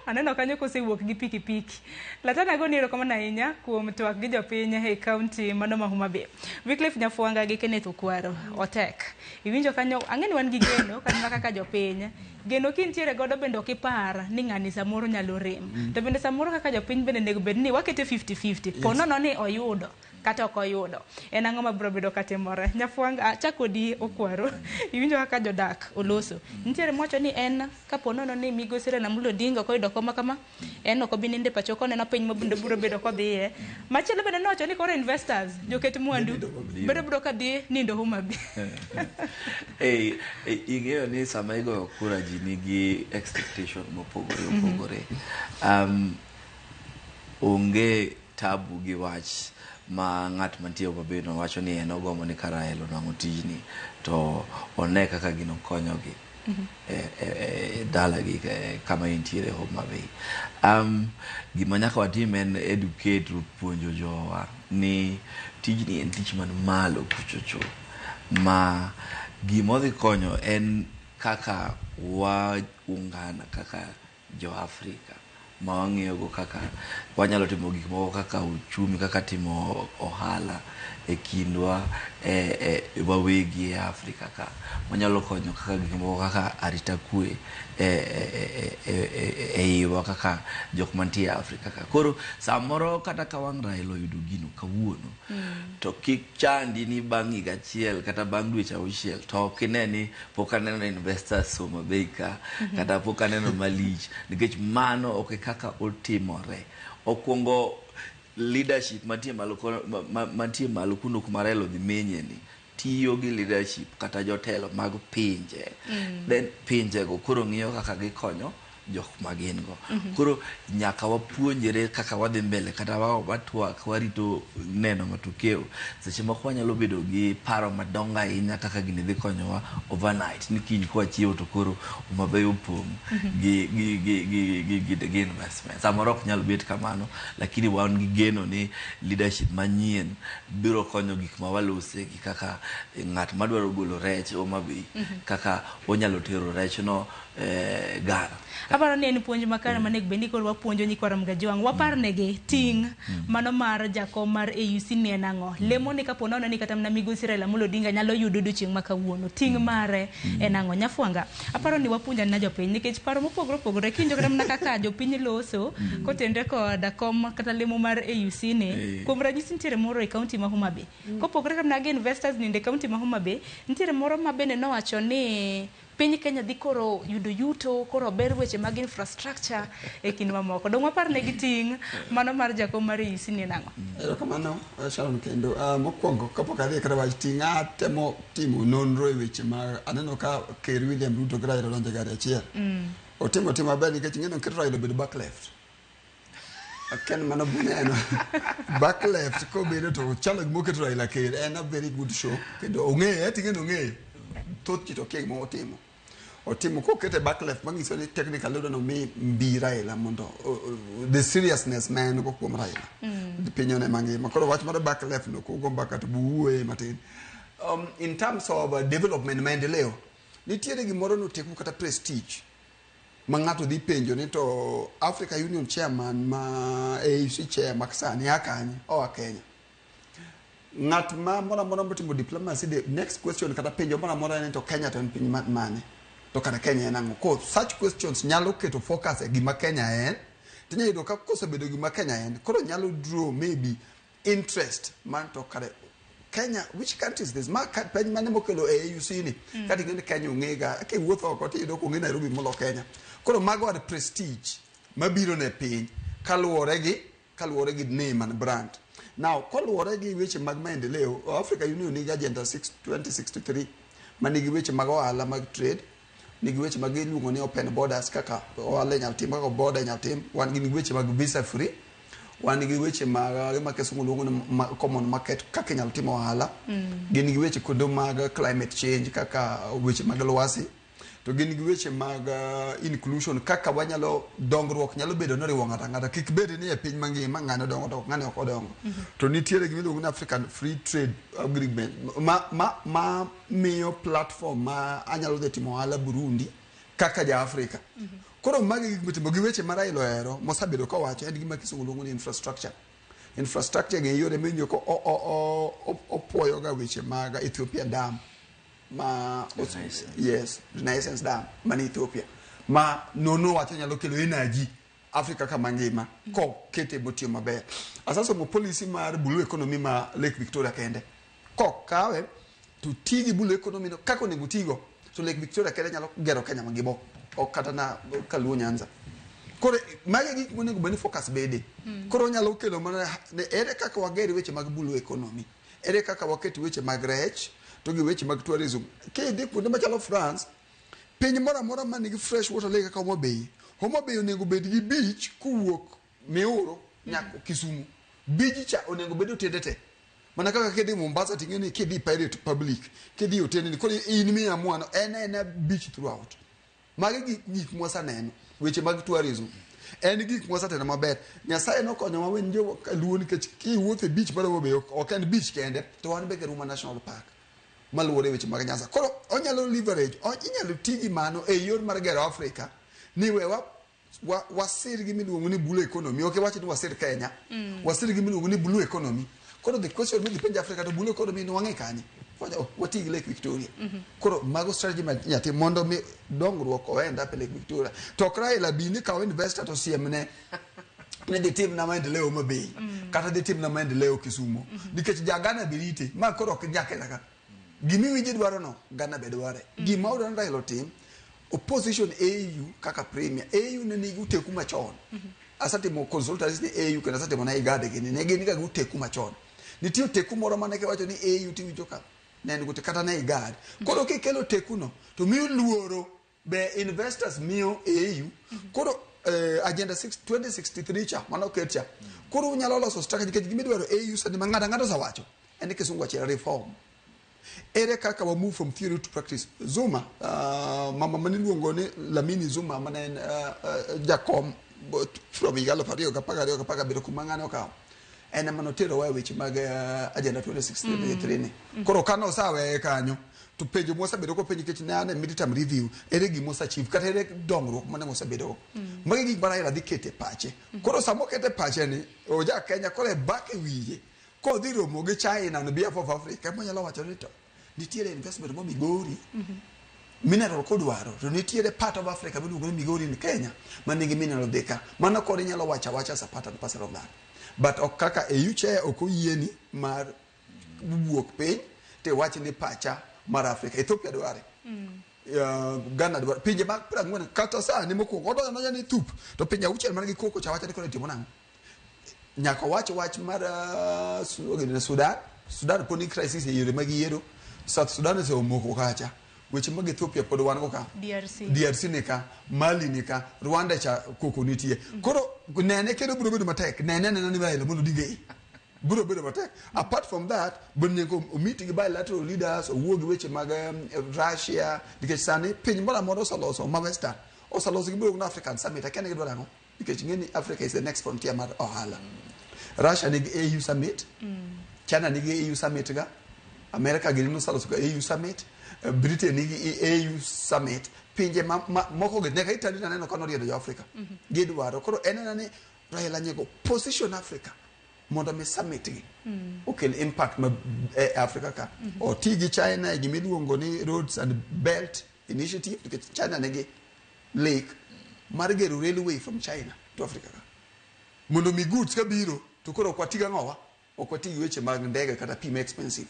aneno kanyo kosewuok gi pikipiki. Latano agoni erokamano ahinya kuom twak gi jopiny e kaunti mano ma Homa Bay. Wycliffe Nyafwanga gi Kenneth Okwaro otek. Iwinjo kanyo ang'e ni wan gi geno kata kaka jopiny. Geno kintiere godo bende ok ipar ni ng'ani samoro nyalo rem. To bende samoro kaka jopiny bende onego bed ni wakete 50-50. Po nono ni oyudo kata ok oyudo. En ang'o mabiro bedo katimore? Nyafwanga achak kodi Okwaro. Iwinjo kaka jodak oloso. Nitiere mowacho ni en kapo nono ni migosi Raila Amolo Odinga ok oyudo kom kama, en ok obi nindo e pacho koneno piny ma biro bedo kodhiye. Machielo bende nowacho ni koro investors, joket mwandu, bende biro kadhi nindo Homa Bay. Ing'eyo ni sama igoyo kura ji nigi expectation mopogore opogore. Onge tabu gi wach ma ng'at mantie Homa Bay no wacho ni en ogombo ni ka Raila onwang'o tijni to one kaka gino konyogi e dalagi kama entiere Homa Bay. Gima nyaka watim en educate, puonjo jowa ni tijni en tich man malo kuchocho ma gima odhi konyo en kaka waungana kaka jo Afrika ma wang'iyo go kaka wanyalo timo gik moko kaka uchumi, kaka timo ohala e kindwa wawegi e Afrika ka wanyalo konyo kaka gik moko kaka arita kwe e iwa kaka jok mantie e Afrika ka. Koro samoro kata ka wang' Raila oyudo gino kawuono to kik chandi ni bang' higa achiel kata bang' dweche 6 to ok ine ni pok aneno investors Homa Bay ka kata pok aneno malich, nikech mano ok e kaka otimore. Okwongo leadership mantie malo mantie malo kuno kuma Raila odhi menye ni tiyo gi leadership kata jotelo mag pinje, then pinjego koro ng'iyo kaka gikonyo jok ma gin go. Koro nyaka wapuonjre kaka wadhi mbele kata watwak warito neno matokeo. Seche moko wanyalo bedo gi paro madongo ahinya kaka gini dhi konyowa overnight ni kiny kwachiewo to koro Homa Bay opong' gi investment. Samoro ok nyal bet kamano, lakini wan gi geno ni leadership manyien biro konyo gik ma walose gi kaka ng'at madwaro golo rech Homa Bay, kaka onyalo tero rechno Ghana. Aparo ni en puonj makare manego bed ni koro wapuonjo nyikwa Ramogi Ajwang'. Waparnegi ting' mano mar jakom mar AUC ni en ang'o. Lemo ni kapo nono ni kata mana migosi Raila Amolo Odinga nyalo yudo odiochieng' ma kawuono. Ting' mare en ang'o. Nyafwanga, aparo ni wapuonj anena jopiny nikech paro mopogore opogore kiwinjo kata mana kaka jopiny loso kotenre kod kom kata lemo mar AUC ni. Kuom ranyisi nitiere moro e kaunti ma Homa Bay. Kopogore kata mana gi investors nindo e kaunti ma Homa Bay, nitiere moro ma bende nowacho ni piny Kenya dhi koro yudo yuto, koro ber weche mag infrastructure e kind mamoko. Dong' wapar negi ting' mano mar jakom mar AUC ni en ang'o? Erokamano Sharon kendo. Mokwongo kapok adhi kata wach ting' atemo timo nonro e weche mag aneno ka Ker William Ruto gi Raila odonjo e gari achiel. Otimo tim maber nikech ing'e ni oketo Raila obedo back left. Akia ni mano buneno. Back left kobedo to chalo gima oketo Raila ker. En a very good show. Kendo ong'eyo, eti ing'e ni ong'eyo. Thoth ji to kia gima otimo. Otimo kokete back left manyiso ni technically odwa ni omi mbi Raila mondo the seriousness ma en go kuom Raila. Piny one mangima. Koro wach mar back left no kugo mbaka to buwuoye matin. In terms of development maendeleo, nitiere gimoro noteku kata prestige ma ng'ato dhi penjo ni to Africa Union chairman ma AUC chair mak sani a kanye? Oa Kenya. Ng'at ma moro amora motimo diplomacy, the next question kata penjo moro amora en ni to Kenya to en piny mane? To kata Kenya en ang'o? Ko such questions nyalo keto focus e gima Kenya en. Tinyalo yudo ka kosebedo gima Kenya en, koro nyalo draw maybe interest man to kare Kenya, which country is this? Ma piny mane mokelo AUC ni? Kata ing'e ni Kenya ong'e ga, kiwuotho oko tiyudo kong'e Nairobi molo Kenya. Koro mago are prestige mabiro ne piny kaluwore gi name and brand. Now, koluwore gi weche mag maendeleo, Africa Union nigi agenda 6 2063 manigi weche mag ohala mag trade, nigi weche mag iluongo ni open borders kaka ohala inyalo tim, kaka border inyalo tim, wan gi weche mag visa free, wan gi weche mag ma kisungu luongo ni common market kaka inyalo tim ohala, gin gi weche kendo mag climate change kaka weche mag lwasi, to gin gi weche mag inclusion kaka wanyalo dongruok nyalo bedo noriwo ng'ato ang'ata kik bed ni e piny mangima ng'ane odongo to ng'ane ok odongo. To nitiere gima iluongo ni African Free Trade Agreement ma miyo platform ma anyalo dhi timo ohala Burundi kaka ja Afrika. Koro magi gik mitimo gi weche ma Raila ohero mosebedo kowacho en gima kisungu luongo ni infrastructure. Infrastructure gi yore miwinjo ko opuoyo ga weche mag Ethiopia Dam ma Renaissance. Yes, Renaissance Dam mani Ethiopia ma nono wacho nyalo kelo energy Africa kama ngima kokete motiyo maber. Asasomo policy mar blue economy ma Lake Victoria kende kokawe to ti gi blue economy no kaka onego tigo to Lake Victoria kende nyalo gero Kenya mangima ok kata na kaluo Nyanza. Koro magi gik monego bed ni focus bede. Koro onyalo kelo mana ne ere kaka wager weche mag blue economy, ere kaka waket weche mag rech to gi weche mag tourism. Kidhi kuonde machalo France, piny moro amora man gi fresh water lake kaka Homa Bay, Homa Bay onego bed gi beach kowuok Miuro nyaka Kisumu. Beach cha onego bed otende te. Mana kaka kidhi Mombasa ting'e ni kidhi Pirate Public, kidhi otende ni koro in miamua no en ena beach throughout. Magi gik mwasaneno, weche mag tourism. En gik mwaseteno maber. Nyasaye nokonyowa wen jo luo nikech kiwuotho e beach mar Homa Bay ok en beach kende, to wan be gi Ruma National Park maluwore weche mag Nyanza. Koro onyalo leverage, inyalo ti gi mano e yor mar gero Africa ni we wasir gi miluongo ni blue economy. Ok iwach ni wasir Kenya, wasir gi miluongo ni blue economy. Koro the question midhi penjo Africa to blue economy ni wang'e kanye? Wacho, oh, wati gi Lake Victoria. Koro mago strategy ma nyathi mondo mi dongruok o end up e Lake Victoria. To ok Raila bi ni kaw investor to siemne ni dhi timna maendeleo Homa Bay kata dhi timna maendeleo Kisumu nikech ja Ghana be rite ma koro ok ja Kenya ka. Gimiwinjo idwaro no Ghana be dware. Gima odwaro ni Raila otim opposition AU kaka premier AU ne nigi uteku machon. Asetimo consultancy ni AU kendo asetimo na IGAD gini ne gin ga gi uteku machon. Nitie oteku moro mane kiwacho ni AU tiwinjo ka ne en gote kata ne IGAD. Koro kikelo teku no to miyo luoro be investors miyo AU. Koro agenda 6 2063 cha mano oket cha. Koro unyalo loso strategy nikech gimidwaro AU sani ma ng'ato ang'ata osewacho en kisungu achiel reform. Ere kaka wa move from theory to practice. Zuma, mama maniluongo ni Lamini Zuma mane en jakom from higa 2012 17 kuma ng'ane okawo. En ema noterowa e weche mag agenda 2063 ni. Koro kane oseweye kanyo To penjo mwasebedo kopenj nikech ne an e midterm review, ere gima oseachieve kata ere dongruok mane wasebedogo? Magi gik ma Raila dhi keto e pache. Koro sama oketo e pache ni oja Kenya, koro e back e wiye kodhi romo gi China on behalf of Africa, monyalo wacho ni to nitiere investment mo Migori, mineral kodwaro, to nitiere part of Africa miluongo ni Migori in Kenya manigi mineral dhi ka. Mano kod inyalo wacho awacha as a part and parcel of that, but ok kaka EU chair ok oyieni mar wuok piny to iwach ni pacha mar Africa. Ethiopia dware, Ghana dware, pinje mag 40. Kata sani mokwongo odonjo donja ni thup to pinje 6 man gi koko cha wacho ni koro itimo nang'o. Nyaka wach wach mar Sudan. Sudan pod nigi crisis e yore mag yiero. South Sudan osemoko kacha. Weche mag Ethiopia pod wan go ka. DRC. DRC ni ka, Mali ni ka, Rwanda cha koko nitie. Koro nene kendo biro bedo matek. Nene anena ni Raila Amolo Odinga e biro bedo matek. Apart from that, bonego omit gi bilateral leaders, owuo gi weche mag Russia, nikech sani piny moro amora oseloso ma Western oseloso gi biro na African Summit. Akia ni gidwaro ang'o, nikech ing'e ni Africa is the next frontier mar ohala. Russia nigi AU Summit, China nigi AU Summit ga, America gini noseloso ga AU Summit, Britain nigi AU Summit. Pinje ma moko gi nyaka Italy naneno ka noriedo jo Africa gidwaro. Koro en ena ni Raila nyego position Africa mondo mi summit gi okel impact ma e Africa ka. Oti gi China e gimiluongo ni Roads and Belt Initiative, nikech China nigi lek mar gero railway from China to Africa ka, mondo mi goods kabiro to koro ok wati gang'owa, ok wati gi weche mag ndege kata pi ma expensive.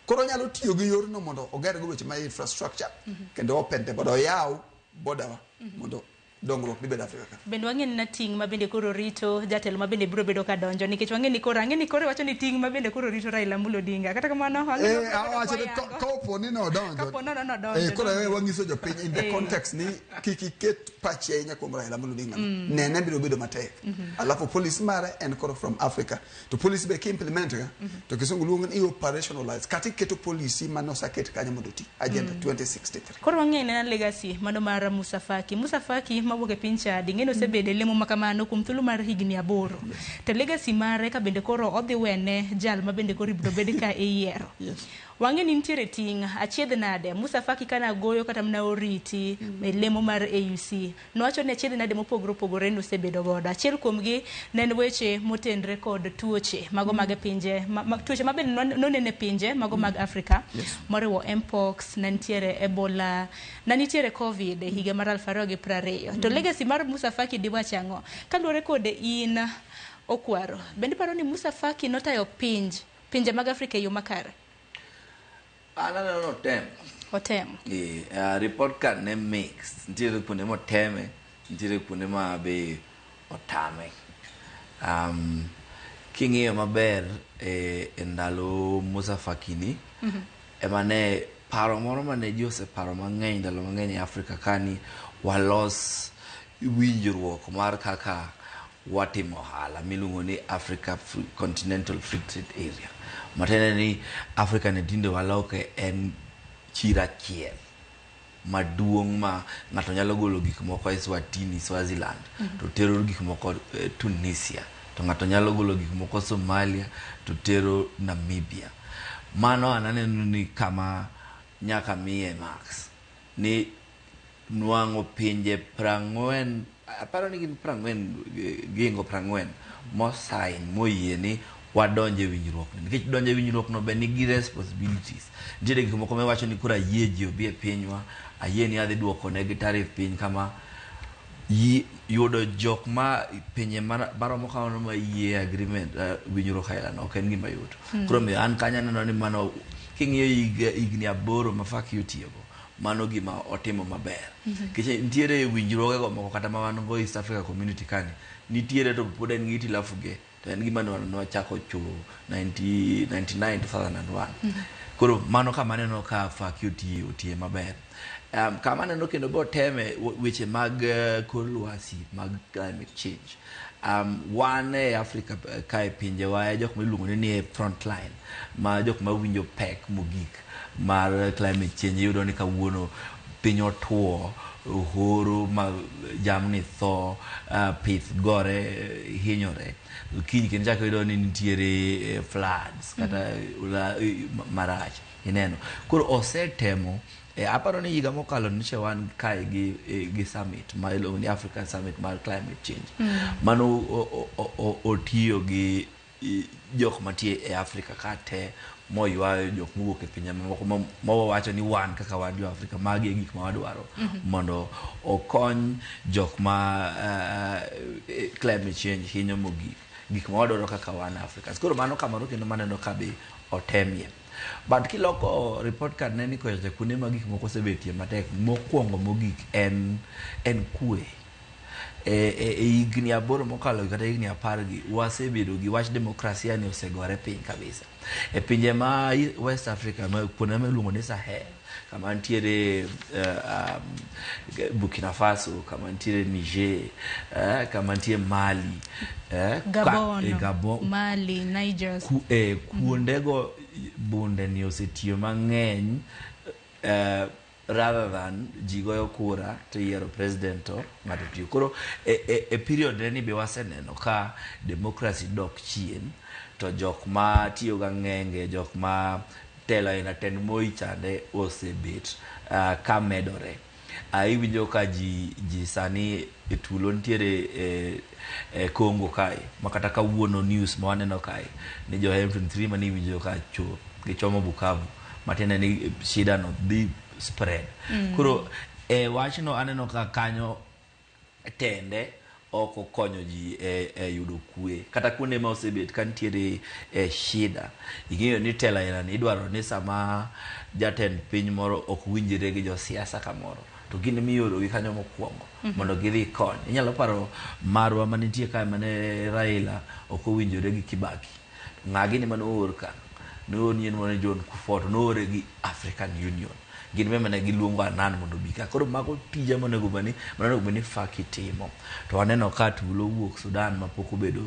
Koro onyalo tiyo gi yorno mondo oger go weche mag infrastructure kendo open the border, oyaw border wa mondo dongruok dhi bedo Africa ka. Bende wang'e ni na ting' ma bende koro rito jatelo ma bende biro bedo ka donjo, nikech wang'e ni koro, ang'e ni koro iwacho ni ting' ma bende koro rito Raila Amolo Odinga. Kata kamano wang'e ni obiro bedo Awacho ni koyango. Kapo ni nodonjo. Kapo nono nodonjo. Koro wanyiso jopiny in the context ni kik iket pachi ahinya kuom Raila Amolo Odinga. Nene biro bedo matek. Alafu policy mare en koro from Africa. To policy be ki-implement ga, to kisungu luongo ni operationalize. Kata iketo policy mane oseket kanyo mondo oti. Agenda 2063. Koro wang'e nena legacy mano mar Musa Faki. Musa Faki mawuok e piny Chad, ing'e ni osebedo e lemo ma kamano kuom thuolo mar higni 8. To legacy mare ka bende koro odhi wene jal ma bende koro ibiro bed ka iyiero. Wang'e ni nitiere ting' achiedh nade. Musa Faki kana goyo kata mana oriti e lemo mar AUC. Nowacho ni achiedh nade mopogore opogore nosebedo godo. Achiel kuomgi ne en weche motenre kod tuoche mago mag pinje ma, tuoche ma bende nonene pinje mago mag Afrika moriwo Mpox, ne nitiere Ebola, ne nitiere Covid e higa mar 2020. To legacy mar Musa Faki diwach ang'o? Kaluwore kod in Okwaro, bende iparo ni Musa Faki notayo pinje mag Afrika e yo makare? An aneno notemo. Otemo. Report card ne mix. Nitiere kuonde moteme, nitiere kuonde ma be otame. King'iyo maber e ndalo Musa Faki ni, ema ne paro moro mane ji oseparo mang'eny ndalo mang'eny e Afrika ka ni walos winjruok mar kaka watimo ohala miluongo ni Africa Continental Free Trade Area. Matiende ni Africa ne tinde waloke en chiro achiel maduong' ma ng'ato nyalo golo gik moko Eswatini, Swaziland, to tero gik moko Tunisia, to ng'ato nyalo golo gik moko Somalia to tero Namibia. Mano an aneno ni kama nyaka miye marks ni nwang'o pinje 40, aparo ni gin 40, gingo 40 mosign moyie ni wadonje e winjruok ni, nikech donjo e winjruok no be nigi responsibilities. Nitiere gik moko miwacho ni koro ayie ji obi e pinywa, ayie ni adhi duoko negi tariff piny kama yudo jok ma pinje maromo kamano ma yie agreement, winjruok aila no ok en gima yot. Koro omiyo an kanyo aneno ni mano king'iyo higni 8 ma Faki otiyogo, mano gima otimo maber. Nikech nitiere winjruoge moko kata ma wan go East Africa Community kani, nitiere to pod en gi hitilafu ge, to en gima ne wachako chulo 1999 2001. Koro mano kama aneno ka Faki otiye maber. Kama aneno kendo be oteme weche mag kor lwasi mag climate change. Wan e Africa kae pinjewa e jok ma iluongo ni e front line ma jok ma winjo pek mogik mar climate change. Iyudo ni kawuono piny otuo, horo ma jamni tho, pith gore hinyore. Kiny kendo ichako iyudo ni nitiere floods kata marach ineno. Koro osetemo aparo ni higa mokalo nyocha wan kae gi summit ma iluongo ni African Summit mar climate change. Mano otiyo gi jok mantie e Afrika ka te moywayo jok mowuok e pinje mamoko mawacho ni wan kaka wan jo Afrika magi e gik ma wadwaro mondo okony jok ma climate change hinyo mogik, gik ma wadwaro kaka wan Africans. Koro mano kamoro kendo maneno ka be otemie. But kiloko report card ne ni kocha kuonde ma gik moko osebetie matek, mokwongo mogik en kwe. E higni 8 mokalo kata higni 10 gi wasebedo gi wach demokrasia ni osegore piny kabisa. E pinje ma West Africa, ma kuonde ma iluongo ni Sahel, kama nitiere Burkina Faso, kama nitiere Niger, kama nitie Mali, Gabon, Mali, Niger. Kuondego bunde ni osetiyo mang'eny rather than ji goyo kura to yiero president to ng'ato tiyo. Koro e period ni be waseneno ka democracy dok chien to jok ma tiyo ga ng'enge, jok ma telo aina tend Moi chande osebet ka medore. Iwinjo ka ji sani e tulo nitiere e Congo kae, ma kata kawuono news ma waneno kae ni jo M23 mane iwinjo ka gichomo Bukavu, matiende ni shida no dhi spread. Koro e wachno aneno ka kanyo tende ok okonyo ji e yudo kwe. Kata kuonde ma osebet ka nitiere shida, ing'eyo ni telo aina ni idwaro ni sama jatend piny moro ok winjre gi josiasa kamoro, to gin miorogi kanyo mokwongo mondo gidhi kony. Inyalo paro marwa manitie kae mane Raila ok owinjore gi Kibaki. Ng'a gini mane oor ka? Noor nyien mane John Kufuor, noore gi African Union. Gin be mane giluongo Annan mondo obi ka. Koro mago tije monego bed ni Faki timo. To waneno ka tulo wuok Sudan mapok obedo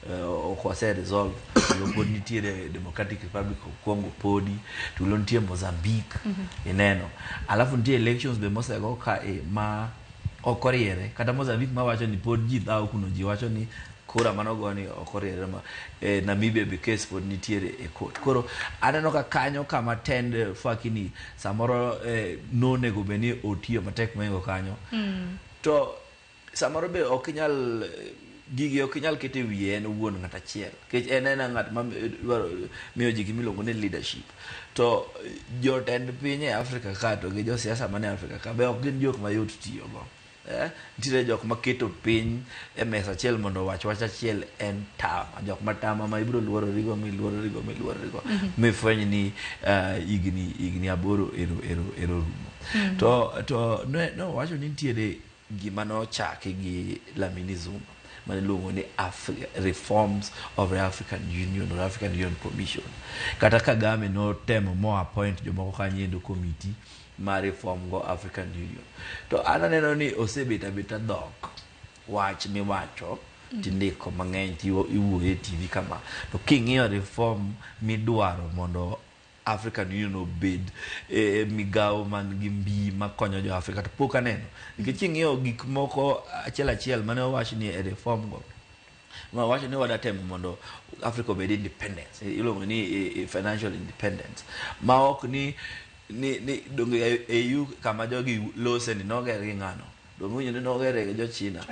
ok ose resolve. Tulo pod nitiere Democratic Republic of Congo podi, tulo nitie Mozambique, ineno. Alafu nitie elections be mosego ka ma ok oriere. Kata Mozambique mawacho ni pod ji dhawo kuno, ji wacho ni kura manogo ni ok oriere ma Namibia be case pod nitiere e court. Koro aneno ka kanyo kama tend Faki ni samoro nonego bed ni otiyo matek mohingo kanyo. To samoro be ok inyal gigi ok inyal keto e wiye en owuon ng'at achiel. Nikech en ena ng'at ma dwaro miyo ji gimiluongo ni leadership. To jotend piny e Afrika ka to gi josiasa mane Afrika ka be ok gin jok mayot tiyogo. Nitiere jok maketo piny e mesa achiel mondo owach wach achiel en tama. Jok matama ma ibiro luororigo miluororigo miluororigo mifweny ni higni 8 ero rumo. To nowacho ni nitiere gima nochaki gi Dlamini Zuma mane iluongo ni Reforms of the African Union or African Union Commission. Kata Kagame notemo mo appoint jomoko kanyo committee mar reform go African Union. To an aneno ni osebet abeta dhok wach miwacho tindiko mang'eny tiwuoyo e TV kama. To king'iyo reform midwaro mondo African Union obed migawo man gi mbi makonyo jo Afrika to pok aneno. Nikech king'iyo gik moko achiel achiel mane owach ni e reform go, wacho ni wadatemo mondo Africa obed independence, iluongo ni financial independence, ma ok ni donge EU kama jogi lose ni noger gi ng'ano, donge winjo ni nogere gi jo China.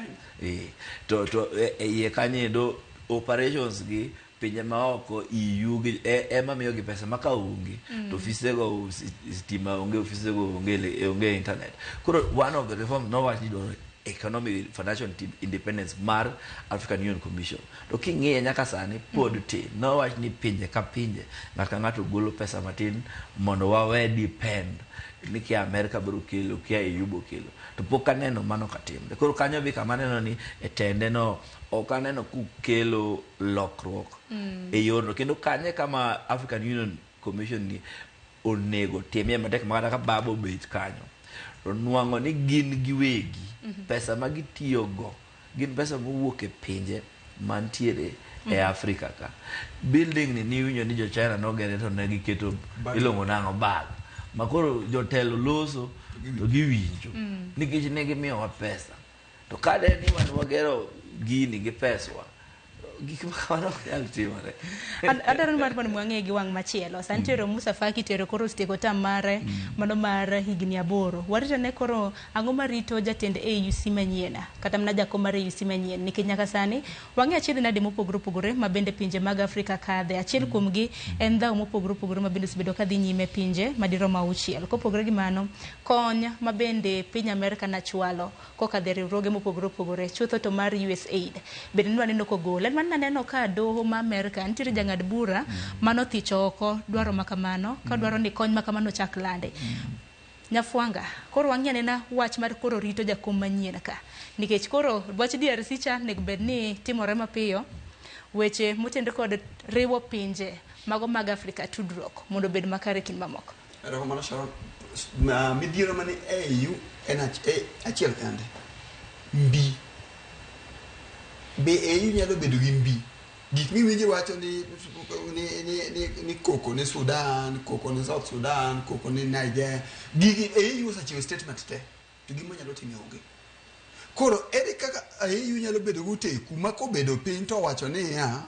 To e iye kanyo endo operations gi pinje maoko EU gi ema miyo gi pesa ma ka onge to ofisego stima onge, ofisego onge internet. Koro one of the reforms nowach ni dwaro economic financial independence mar African Union Commission. To king'iye nyaka sani pod tin. Nowach ni pinje ka pinje ng'ato ka ng'ato golo pesa matin mondo wawe depend ni kia Amerika biro kelo, kia EU biro kelo. To pok aneno mano katimre. Koro kanyo be kama aneno ni e tende no ok aneno kukelo lokruok e yorno. Kendo kanye kama African Union Commission ni onego timie matek ma kata ka baba obet kanyo to nwang'o ni gin giwegi pesa ma gitiyogo gin pesa mowuok e pinje mantiere e Afrika ka. Building ni niwinjo ni jo China nogere to ne giketo iluongo nang'o bag. Ma koro jotelo loso To giwinjo. Nikech ne gimiyowa pesa. To ka de ni wan wagero gini gi peswa, gik ma kamano ok nyal timore. Adwaro ni mar mondo wang'e gi wang' machielo. Sani tero Musa Faki tero koro osetieko tam mare mano mar higni 8. Warito ne koro ang'o marito jatend AUC manyien kata mana jakom mar AUC manyien, nikech nyaka sani wang'e achiedh nade mopogore opogore ma bende pinje mag Afrika kadhe. Achiel kuomgi en dhaw mopogore opogore ma bende osebedo kadhi nyime pinje madirom 6. Kopogore gi mano, kony ma bende piny Amerka nachwalo kokadho e riwruoge mopogore opogore, chutho to mar USAID bende ne waneno kogol. En mana naneno ka doho ma Amerka nitiere jang'ad bura manothicho oko dwaro makamano, ka dwaro ni kony makamano chak lande. Nyafwanga, koro wang'i anena wach mar koro rito jakom manyien ka, nikech koro wach DRC cha nego bed ni timore mapiyo, weche motenore kod riwo pinje mago mag Afrika tudruok mondo obed makare kind mamoko. Erokamano Sharon. Midhiero mane AU en achiel kende. Mbi. Be AU nyalo bedo gi mbi? Gik miwinjo wacho ni koko ni Sudan, koko ni South Sudan, koko ni Niger. Gigi AU osechiwo statement te, to gima nyalo timo onge. Koro ere kaka AU nyalo bedo gi oteku ma kobedo piny to wacho niya,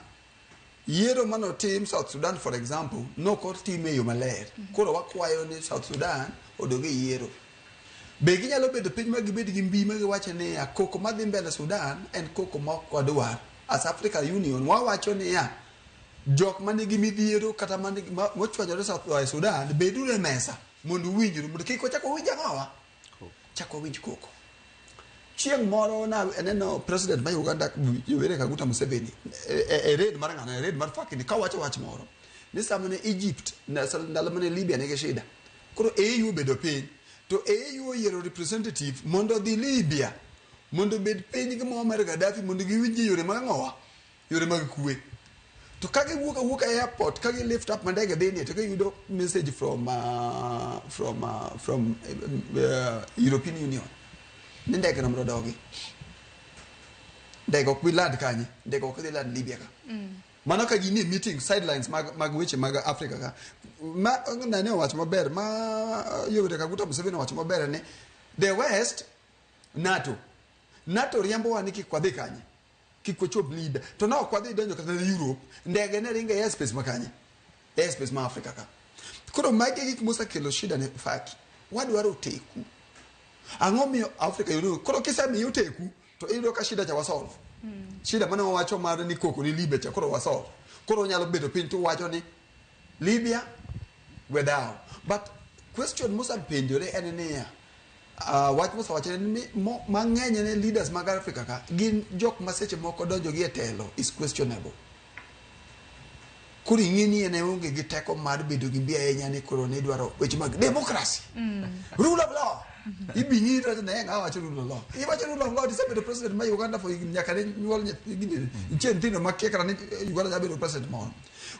yiero manotim South Sudan for example, nokotim e yo maler. Koro wakwayo ni South Sudan odog e yiero. Be ginyalo bedo piny ma gibed gi mbi ma giwacho niya, koko madhi mbele Sudan en koko ma ok wadwar. As Africa Union wawacho niya, jok manigi midhiero kata mochwanyore South Sudan, beduru e mesa mondo uwinjru, mondo kik wachak wawinj ang'owa? Chak wawinj koko. Chieng' moro aneno president ma Uganda Yoweri Kaguta Museveni e raid mar ng'ano, e raid mar Faki kawacho wach moro ni sama ne Egypt ndalo mane Libya nigi shida, koro AU obedo piny to AU oyiero representative mondo odhi Libya mondo obed piny gi Muammar Gaddafi mondo giwinj yore mag ang'owa, yore mag kwe. To ka giwuok awuoka e airport ka gi lift up ma ndege dhi nie to giyudo message from European Union ni ndege no mondo odogi. Ndege ok bi land kanye, ndege ok dhi land Libya ka. Mano ka gini e meeting sidelines mag weche mag Africa ka. Ma nane owacho maber ma Yoweri Kaguta Museveni owacho maber ni the West, NATO riembowa ni kik wadhi kanye, kik wachop Libya. To ne ok wadhi donjo kata Europe, ndege ne ringo e airspace ma kanye, airspace ma Africa ka. Koro magi gik mosekelo shida ne Faki. Wadwaro oteku. Ang'o miyo Africa yudo? Koro kisemiyo oteku to iyudo ka shida cha wasolve. Shida mane wawacho mar ni koko ni Libya cha koro wasolve. Koro onyalo bedo piny to wacho ni Libya we down. But question mosepenjore en niya, wach mosewacho en ni mang'eny ne leaders mag Africa ka gin jok ma seche moko donjo gi e telo is questionable. Koro ing'e ni en onge gi teko mar bedo gi mbi ahinya ni koro ne dwaro weche mag democracy. Rule of law. Ibi ng'i to ne ng'a wacho rule of law. Iwacho rule of law tisebedo president ma Uganda for higni nyaka ne nyuol gini nitie nyithindo makia kata ni Uganda nyalo bedo president moro.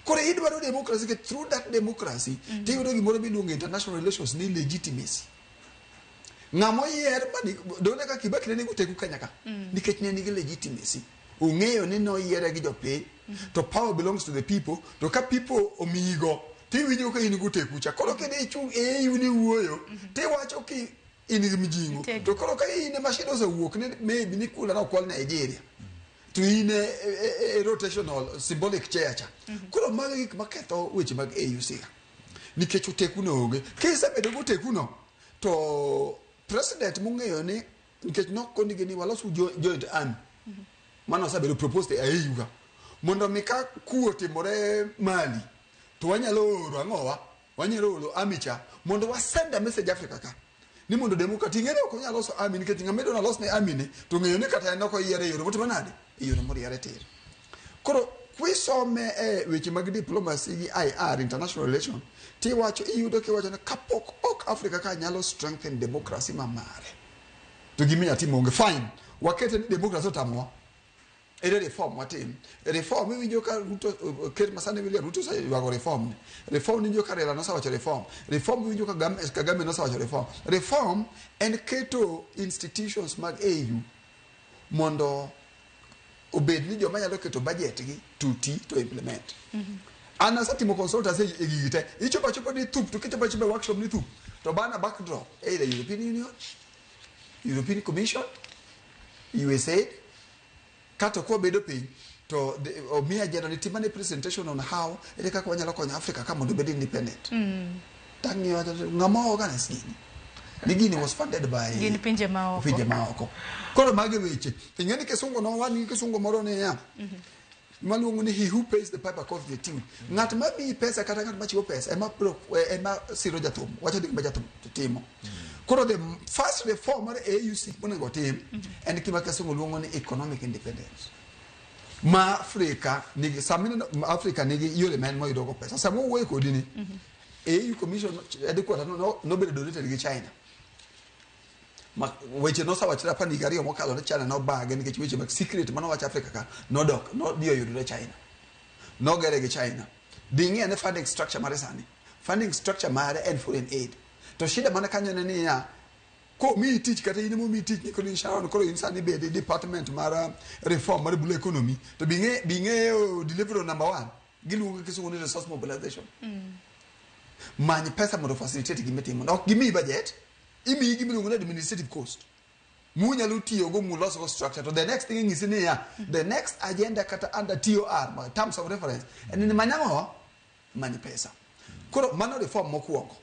Koro idwaro democracy ke through that democracy tiyudo gimoro miluongo international relations ni legitimacy. Ng'ama oyier mani done ka Kibaki ne nigi oteku Kenya ka nikech ne nigi legitimacy. Ong'eyo ni noyiere gi jopiny to power belongs to the people, to ka people omiyigo tiwinjo ka in gi oteku cha. Koro kidhi ichung' e AU ni wuoyo tiwacho ki in gi mijing'o. To koro ka in ema shida osewuok ni maybe ni kula nokwal Nigeria to in e rotational symbolic chair cha. Koro mago gik maketho weche mag AUC ka. Nikech oteku no onge. Kisebedo gi oteku no to president mong'eyo ni nikech nokonigi ni walosu joint army. Mano osebedo proposed e AU ka. Mondo mi ka kuo otimore Mali to wanyalo oro ang'owa, wanyalo oro army cha mondo wa send a message Africa ka. Ni mondo democracy ing'e ni ok onyal loso army nikech ng'ama idwa los ne army ni to ng'eyo ni kata en ok oyiere e yore motimo nade, e yore moriere tir. Koro kwisome e weche mag diplomacy gi IR, international relation, tiwacho iyudo kiwacho ni kapok ok Africa ka nyalo strengthen democracy ma mare to gima inyalo tim onge. Fine, wakete ni democracy otamowa. Ere reform watim? Reform iwinjo ka Ruto, ker masani William Ruto oseywago reform ni. Reform iwinjo ka Raila nosewacho reform. Reform iwinjo ka Kagame nosewacho reform. Reform en keto institutions mag AU mondo obed ni joma nyalo keto budget gi to ti to implement. An asetimo consultancy e gigi te. Ichopo achopa ni thup to kichopo achopa e workshop ni thup. To bana backdrop either European Union, European Commission, USAID, kata kwabedo piny to omiya agenda ni timane presentation on how ere kaka wanyalo konyo Africa ka mondo obed independent. Tang'iyo ng'ama organize gini. Ni gini was funded by Gin pinje maoko. Pinje maoko. Koro magi weche. Ing'e ni kisungu no wan gi kisungu moro niya. Maluongo ni he who pays the piper calls the tune. Ng'at ma miyi pesa kata ng'at ma chiwo pesa ema biro ema siro jathum. Wacho ni gima jathum timo. Koro the first reform mar AUC monego tim en gima kisungu luongo ni economic independence. Ma Afrika nigi sama ineno Afrika nigi yore ma en moyudo go pesa. Sama owuoyo kodi ni AU Commission headquarter no nobedo donated gi China. Ma weche nosewachre apani higa 2 mokalo ni China nobage nikech weche mag secret manowach Afrika ka nodok nodhi oyudore China. Nogere gi China. Dhi ing'i ane funding structure mare sani. Funding structure mare en foreign aid. To shida mana kanyo en niya komiyi tich kata in emomiyi tich ni koro in Sharon koro in sani bed e department mar reform mar blue economy to bing'eyo delivery number 1 giluongo kisungu ni resource mobilization. Many pesa mondo facilitate gima itimo. Ok gimiyi budget, imiyi gima iluongo ni administrative cost. Munyalo tiyogo mulosgo structure. To the next thing inyisi niya, the next agenda kata under TOR, terms of reference, en ni many ang'o? Many pesa. Koro mano reform mokwongo.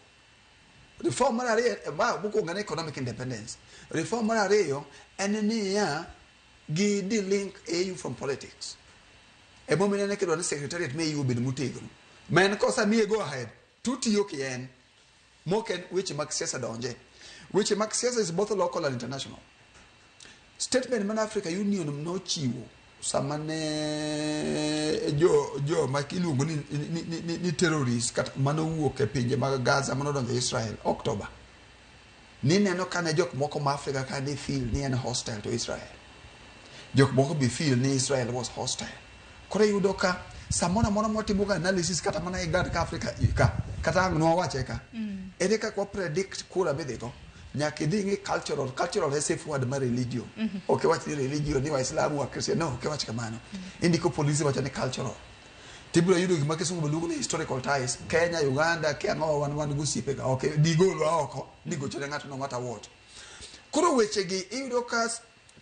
Reform mar ariyo, mokwongo en economic independence. Reform mar ariyo en niya, gi de-link AU from politics. Emomiyo ineno kidwa ni secretariat me AU obed motegno. Ma en kosemiye go ahead, tutiyo ki en. Mok en weche mag siasa donje. Weche mag siasa is both local and international. Statement man Africa Union nochiwo sama ne jo ma iluongo ni terrorist kata manowuok e pinje mag Gaza manodonjo Israel October. Nineno kane jok moko ma Africa ka ne feel ni en hostile to Israel. Jok moko be feel ni Israel was hostile. Koro iyudo ka samoro amora mwatimo ga analysis kata mana e GAD ka Africa ka kata ang' nwawache ka. Ere kaka wa predict kura midhigo? Nyaka idhi ing'i cultural e safe word mar religion. Ok iwach ni religion ni Waislamu wa Christian, no, ok iwach kamano. Indiko policy wacho ni cultural. Tibiro yudo gima kisungu luongo ni historical ties. Kenya, Uganda, kia ang'o wan gosiepe ga. Ok digolwa oko, nigochone ng'ato no matter what. Koro wechegi iyudo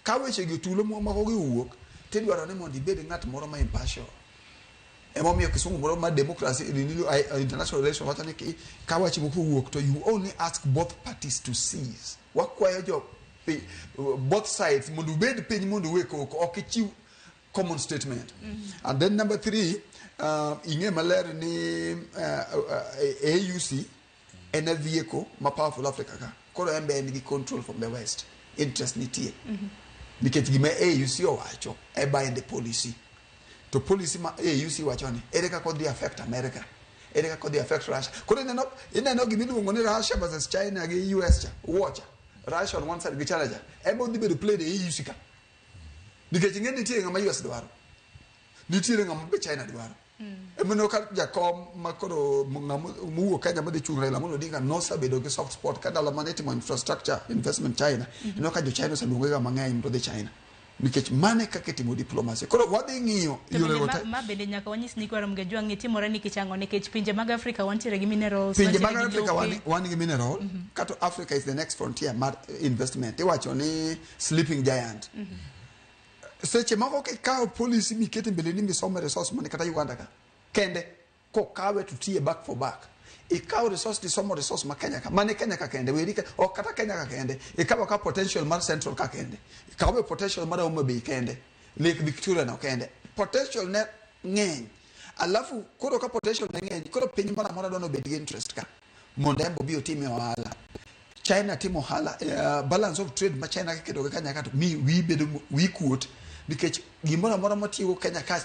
ka wechegi tulo moko gi owuok, tidwaro ni mondo ibed ng'at moro ma impartial. Emomiyo kisungu moro ma democracy international relations wacho ni ka wach moko owuok to you only ask both parties to cease. Wakwayo jo both sides mondo ubed piny mondo uwe koko, ok ichiw common statement. And then number 3, ing'e maler ni AUC en a vehicle ma powerful Africa ka. Koro en be en gi control from the West. Interest nitie. Nikech gima AUC owacho e bind the policy. To policy ma AUC wacho ni ere kaka odhi affect America, ere kaka odhi affect Russia. Koro ineno gima iluongo ni Russia versus China gi US cha, war cha. Russia on one side gi China cha. Ema odhi bedo played e AUC ka. Nikech ing'e nitie ng'ama US dwaro. Nitiere ng'ama be China dwaro. Emomiyo ka jakom ma koro ng'ama mowuok Kenya madhi chung' Raila Amolo Odinga nosebedo gi soft spot ka ndalo mane itimo infrastructure investment China. Ineno ka jo China oseluonge ga mang'eny mondo odhi China. Nikech mane kaka itimo diplomacy. Koro wadhi ng'iyo yore go te. Ma bende nyaka wanyis ni kwaro Mgejwang' ni timore nikech ang'o? Nikech pinje mag Afrika wantiere gi minerals. Pinje mag Afrika wan gi mineral. Kato Africa is the next frontier mar investment. Iwacho ni sleeping giant. Seche moko kikawo policy mikete mbele ni misomo resource mane kata Uganda ka. Kende kokawe to tiye back for back. Ikawo resource tisomo resource ma Kenya ka. Mane Kenya ka kende, weri ka, ok kata Kenya ka kende. Ikawo ka potential mar Central ka kende. Ikawo potential mar Homa Bay kende. Lake Victoria no kende. Potential ne ng'eny. Alafu koro ka potential ne ng'eny, koro piny moro amora dwaro obed gi interest ka. Mondo en obi otim ohala. China timo ohala, balance of trade ma China keto gi Kenya ka to mi wi bedo wi kuot nikech gimoro amora matiyo Kenya ka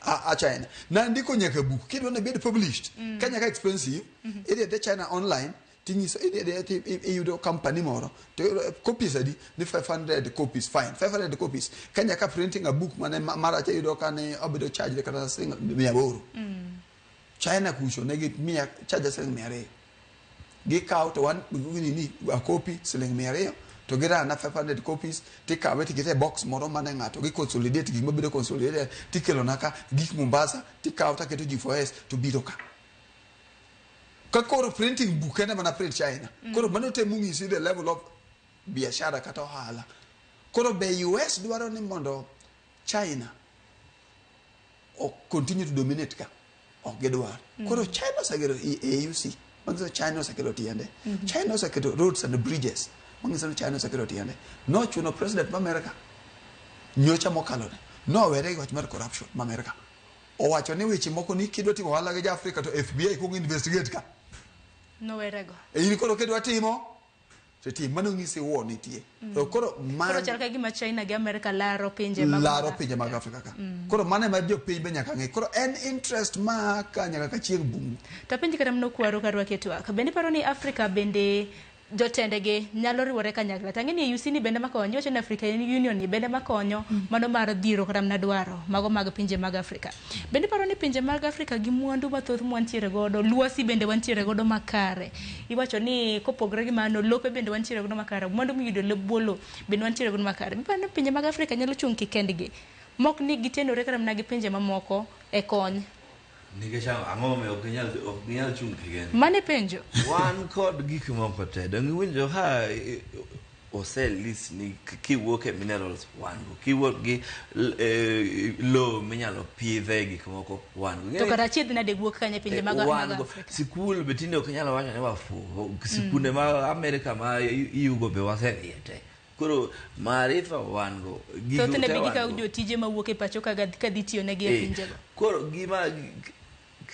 a China. Nandiko nyaka buk kidwa ni bed published. Kenya ka expensive, idhi adhiya China online tinyiso idhi adhiya iyudo company moro to copies adi ni 500 copies, fine 500 copies. Kenya ka printing a book mane maracha iyudo ka ne obedo charge kata siling 800. China kucho ne gi miya charge siling 200. Gikawo to wan ni a copy siling 200 to girana 500 copies tikawe tikete e box moro mane ng'ato gi consolidate gik mabedo consolidated tikelo na ka gik Mombasa tikawo taketo G4S to biro ka. Ka koro printing book kende mana print China. Koro mano temo ng'isi the level of biashara kata ohala. Koro be US dwaro ni mondo China o continue to dominate ka? Ok gidwar. Koro China osegero AUC. Manyiso China osekelo tiende. China oseketo roads and bridges. Manyiso ni China osekelo tiende. Nochuno president ma America nyocha mokalo ni nowere gi wach mar corruption ma America. Owacho ni weche moko ni kidwa timo ohala gi jo-Afrika to FBI kuongo investigate ka. Nowerego. E in koro kidwa timo to tim mano ng'isi wuo nitie. To koro man Koro chal ka gima China gi America laro pinje mag laro pinje mag Afrika ka. Koro mano ema jopiny be nyaka ng'e. Koro en interest ma ka nyaka ka chieng' bungu. To apenji kata mana Okwaro karwaki e twak. Bende iparo ni Afrika bende jotendegi nyalo riwore kanyakla? To ang'e ni AUC ni bende makonyo, iwacho ni African Union ni bende makonyo mano mar dhiro kata mana dwaro mago mag pinje mag Afrika. Bende iparo ni pinje mag Afrika gi mwandu mathoth mwantiere godo, lwasi bende wantiere godo makare. Iwacho ni kopogore gi mano, lope bende wantiere godo makare, mwandu miyudo e bwo lowo bende wantiere godo makare. Iparo ni pinje mag Afrika nyalo chung' kikendgi mok ni gitenore kata mana gi pinje mamoko e kony? Nikech ang'o momiyo ok ginyal chung' kikendgi? Mano e penjo. Wan kod gik moko te. Donge iwinjo ka ose list ni kiwuok e minerals wan go, kiwuok gi lowo minyalo pidhe gik moko wan go. To kata achiedh nade wuok kanye pinje mag Wan go. Afrika? Sikul be tinde ok inyal wacho ni wafuwo. Sikunde ma Amerika ma iugo be wasedhiye te. Koro maarifa wan go. Gigo Thothne te be wan gikawo go. jotije mawuok e pacho ka kadhi tiyo negi e pinjego. Koro gima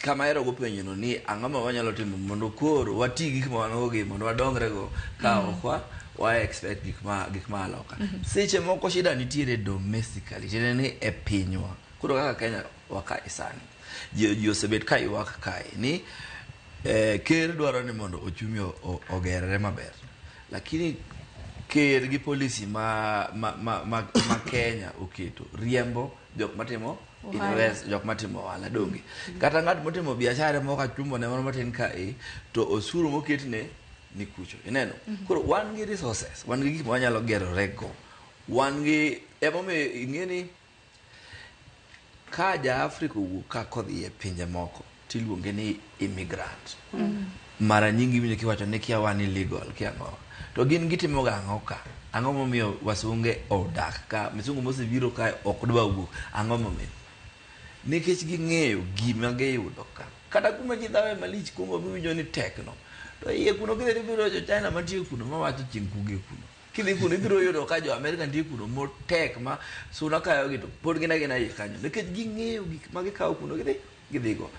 kama ahero go penjo no ni ang'o ma wanyalo timo mondo koro wati gi gik ma wan go gi mondo wadongre go ka ok wa expect gik ma aloka. Seche moko shida nitiere domestically, tiende ni e pinywa. Koro kaka Kenya wa kae sani, ji osebet ka ywak kae ni ker dwaro ni mondo ochumi ogerre maber, lakini ker gi policy ma Kenya oketo riembo jok matimo Ohala. invest, jok matimo ohala donge. Kata ng'at motimo biashara moko achumbo ne moro matin kae to osuru moketne ni kucho ineno. Koro wan gi resources, wan gi gik ma wanyalo gerore go, wan gi emomiyo ing'e ni ka ja Afrika owuok ka kodhi e pinje moko tiluonge ni immigrant. Mara nyingi iwinjo kiwacho ni kia wan illegal kia ang'o to gin gitimo ga ang'o ka? Ang'o momiyo wasunge odak ka? Misungu mosebiro kae ok dwa wuok, ang'o momiyo? Nikech ging'eyo gima giyudo ka. Kata kuma ji dhawe malich Congo miwinjo ni tek no, to iye kuno kidhi tibiro jo China mantie kuno mawacho chieng' kuge kuno. Kidhi kuno ibiro yudo ka jo Amerika nitie kuno motek ma suna kayogi to pod gin agina iye kanyo nikech ging'eyo gik ma gikawo kuno gidhi gidhigo.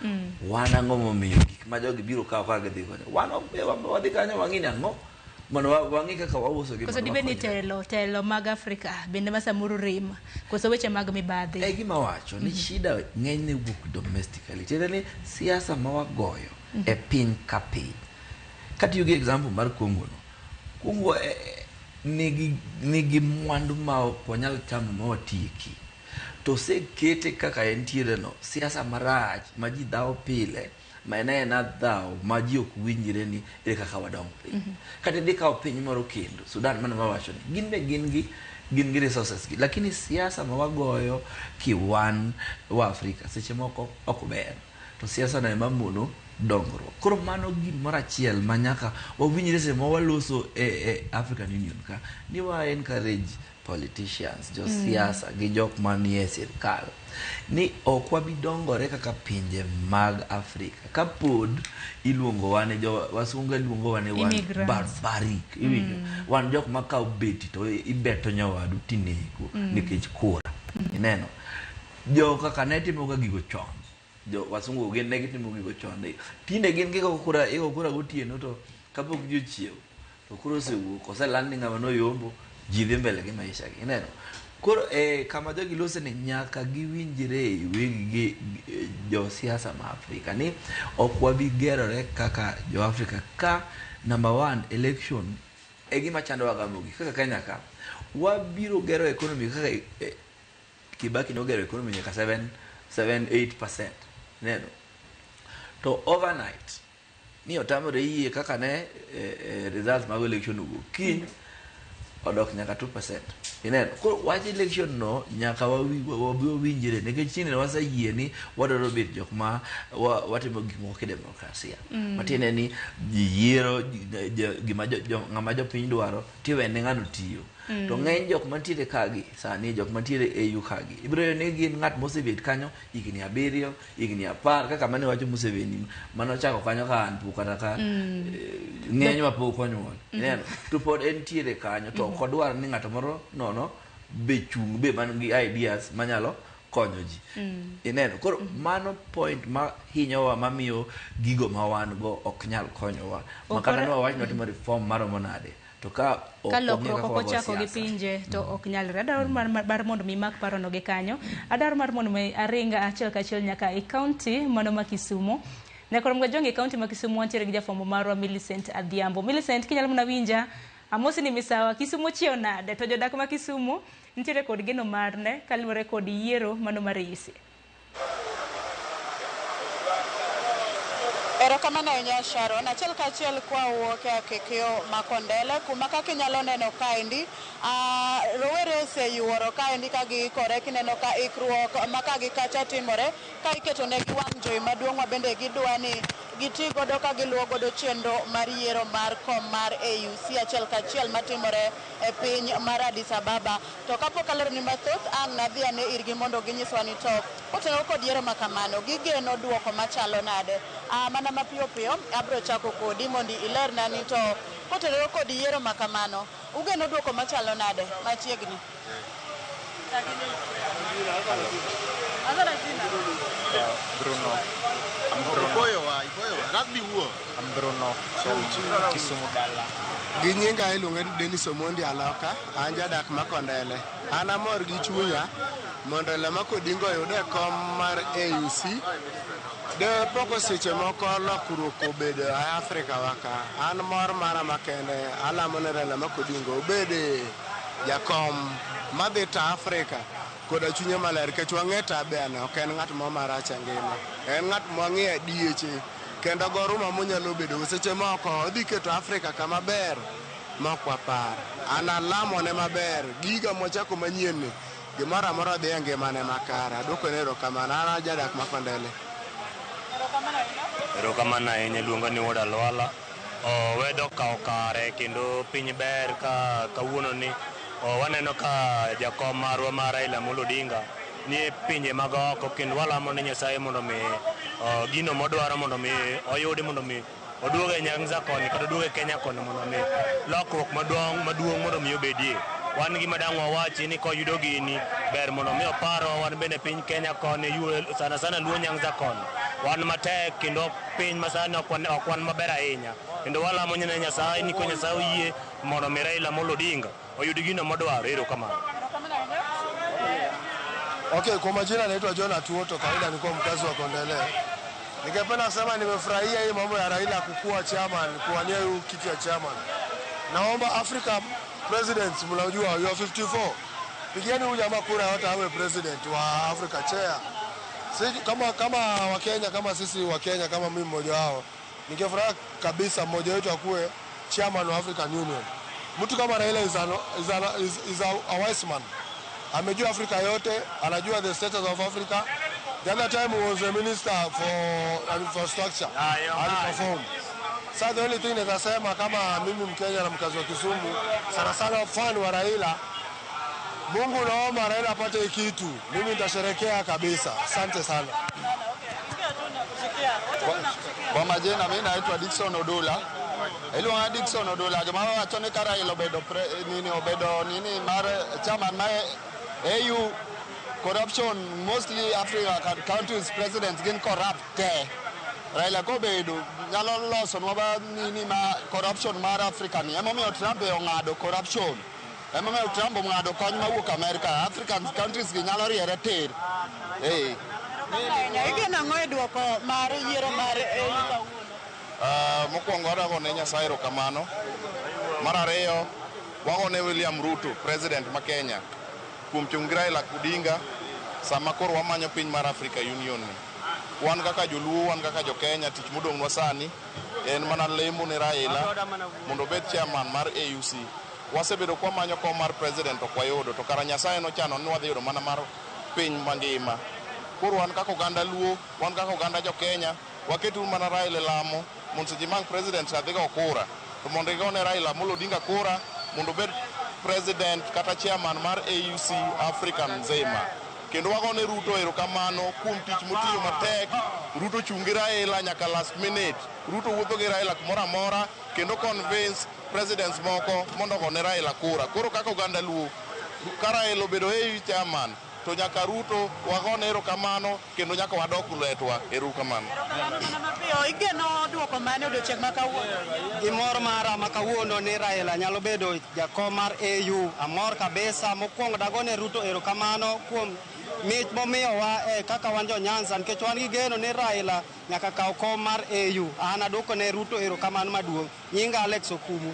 Wan ang'o momiyo gik ma jogi biro kawo ka gidhigo ni wan ok wadhi kanyo wang'i ni ang'o mondo wang'i kaka wauso gi Koso mondo dibed ni wakonyre. telo mag Afrika bende ma samoro rem koso weche mag mibadhi? E gima wacho ni shida ng'enyne wuok domestically, tiende ni siasa ma wagoyo e piny ka piny. Katiyo gi example mar Congo no, Congo nigi mwandu ma ok wanyal chamo ma watieki, to osekete kaka entiere no, siasa marach ma ji dhawo pile ma en aena dhawo ma ji ok winjre ni ere kaka wadong piny. Kata idhi kawo piny moro kendo, Sudan mano mawacho ni gin be gin gi resources gi, lakini siasa ma wagoyo kiwan wa Afrika seche moko ok ber, to siasa no ema mono dongruok. Koro mano gimoro achiel ma nyaka wawinjre seche ma waloso e African Union ka ni wa encourage politicians, josiasa gi jok manie sirkal ni ok wabi dongore kaka pinje mag Afrika kapod iluongowa ni jo wasunge luongowa ni wan Immigrants. barbaric. Iwinjo wan jok ma kawo beti to ibeto nyawadu tinego nikech kura. Ineno jo kaka ne timoga gigo chon, jo wasungu gin ne gitimo gigo chon, tinde gin gigo kura, igo kura gotieno to kapok ji ochiew to koro osewuok oseland ni ng'ama noyombo, ji dhi mbele gi maisha gi. Ineno koro kama jogi lose ni nyaka giwinjre e wegi gi josiasa ma Afrika ni ok wabi gerore kaka jo Afrika ka number one election e gima chandowa ga mogik. Kaka Kenya ka wabiro gero economy kaka Kibaki nogero economy nyaka 7 7 8%, neno to overnight ni otamore yie kaka ne results mag election owuok kiny. Odok nyaka 2%. Ineno, koro wach election no nyaka wabi wawinjre nikech tinde waseyie ni wadwaro bet jok ma watimo gik moko kidemokrasia. Matiende ni ji yiero gima ng'ama jopiny dwaro tiwene ng'ano tiyo. To ng'eny jok mantiere kagi sani, jok mantiere AU kagi, ibiro yudo ni gin ng'at mosebet kanyo higni 7, higni 10, kaka mane wacho Museveni manochako kanyo ka an pok kata ka ng'eny ma pok onyuol. Ineno, to pod entiere kanyo to ok odwar ni ng'ato moro nono be chung' be man gi ideas manyalo konyo ji. Ineno, koro mano point ma hinyowa mamiyo gigo ma wan go ok nyal konyowa. Ma kata ne wawach ni watimo reform maromo nade, to ka ok ka wang'iyo lokruok kaka ok wago ochako gi siasa. pinje to ok nyalre. Adwaro mar mondo mi mak parono gi kanyo. Adwaro mar mondo mi aring achiel kachiel nyaka e county mano ma Kisumu. Nyaka rom gajong e county ma Kisumu wantiere gi jafwambo marwa Millicent Adhiambo. Millicent, kinyalo mana winja, amosi ni misawa. Kisumu chiew nade? To jodak ma Kisumu nitiere kod geno marne kaluwore kod yiero mano mar AUC. Erokamano ahinya Sharon. Achiel kachiel kwawuok e akekio ma Kondele, kuma kaka inyalo neno kaendi, rowere oseyuoro kaendi ka giikore, kineno ka ikruok ma ka gi kacha timore, ka iketo negi wang' jowi maduong' ma bende gidwa ni giti godo ka giluwo godo chenro mar yiero mar kom mar AUC achiel kachiel matimore e piny mar Addis Ababa. To kapok aleroni mathoth, ang' nadhi ane irgi mondo ginyiswa ni to kotenore kod yiero ma kamano, gigeno duoko machalo nade. Mana mapiyo piyo, abro chako kodi mondo ilerna ni to kotenore kod yiero ma kamano, ugeno duoko machalo nade machiegni? Bruno. I'm Bruno. I'm Bruno from Kisumu Dala. Gi nyinga iluonga ni Dennis Omondi Aloka, an jadak ma Kondele. An amor gi chunya mondo Raila Odinga oyud e kom mar AUC. De poko seche moko lokruok obedo e Afrika wa ka. An mor mara makende alamo ne Raila Odinga obed jakom madhi ta Afrika koda chunye maler nikech wang'e tabiane, ok en ng'at moro marach e ngima. En ng'at mwang'eyo adieche kendo goruma monyalo bedo seche moko odhi keto Afrika kama ber ma ok wapar. An alamone maber, giga mwachako manyien ni gimoro amora dhi e ngimane makare. Aduokone erokamano, an jadak ma Kondele. Erokamano ahinya, iluonga ni Wuod Alwala. Wedo okawo kare kendo piny ber ka kawuono ni waneno ka jakom marwa mar Raila Amolo Odinga nie pinje mag oko kendo walamo ni Nyasaye mondo mi gino modwaro mondo mi oyudi mondo mi oduog e Nyanza koni kata oduog e Kenya koni mondo mi lokruok maduong' mondo mi obedie. Wan gima dang' wawachi ni koyudo gini ber mondo mi oparwa wan bende piny Kenya koni, sana sana Luo Nyanza koni. Wan matek kendo piny masani ok wan maber ahinya. Kendo walamo ne Nyasaye ni ko Nyasaye oyie mondo mi Raila Amolo Odinga oyud gino modwaro. Erokamano. Okay, kwa majina naitwa John Atuoto, kawaida nilikuwa mkazi wa Kondele. Ningependa kusema nimefurahia hii mambo ya Raila kukua chairman, kuwania hii kiti ya chairman. Naomba Africa presidents, mnajua you are 54. Pigeni huyu jamaa kura yote awe president wa Africa chair. Si, kama Wakenya, kama sisi Wakenya, kama mimi mmoja wao, ningefurahi kabisa mmoja wetu akuwe chairman wa African Union. Mtu kama Raila is a wise man. Amejua Afrika yote, anajua the status of Africa. The other time he was a minister for infrastructure. Aliperform. So the only thing nitasema kama mimi Mkenya na mkazi wa Kisumu, sana sana fan wa Raila, Mungu naomba Raila apate kitu. Mimi nitasherekea kabisa. Asante sana. Kwa majina mimi naitwa Dickson Odola. Iluonga Dickson Odola, joma wacho ni ka Raila obedo nini mar chairman mar AU corruption mostly Africa countries presidents gin corrupt te. Raila kobedo nyalo loso nwa ba nini ma corruption mar Africa ni. Emomiyo Trump e ong'ado corruption. Emomiyo Trump ong'ado kony mawuok America. African countries gi nyalo riere tir. Igeno ang'o e duoko mar yiero mar AU kawuono? Mokwongo wadwa ne Nyasaye erokamano. Mar ariyo, wagone William Ruto, president ma Kenya, kuom chung' gi Raila Odinga sama koro wamanyo piny mar Africa Union ni. Wan kaka joluo, wan kaka jo Kenya, tich modong'nwa sani en mana lemo ne Raila mondo obed chairman mar AUC. Wasebedo kwamanyo kom mar president ok wayudo, to kara Nyasaye nochano ni wadhi yudo mana mar piny mangima. Koro wan kaka oganda Luo, wan kaka oganda jo Kenya, waketuru mana Raila e lamo mondo seche ma ang' president cha dhi go kura, to mondo gigone Raila Amolo Odinga kura mondo obed president kata chairman mar AUC Africa nzima. Kendo wagone Ruto erokamano kuom tich motiyo matek. Ruto chung' gi Raila nyaka last minute. Ruto wuotho gi Raila kumoro amora kendo convince presidents moko mondo ogone Raila kura. Koro kaka oganda Luo, ka Raila obedo AU chairman, to nyaka Ruto wagone erokamano kendo nyaka wadok lwetwa. Erokamano. Erokamano mana mapiyo. Igeno duoko mane odiochieng' ma kawuono? Gi mor mara ma kawuono ni Raila nyalo bedo jakom mar AU. Amor kabisa. Mokwongo dagone Ruto erokamano kuom mich momiyowa kaka wan jo Nyanza, nikech wan gi geno ni Raila nyaka kaw kom mar AU. An aduoko ne Ruto erokamano maduong'. Nyinga Alex Okumu.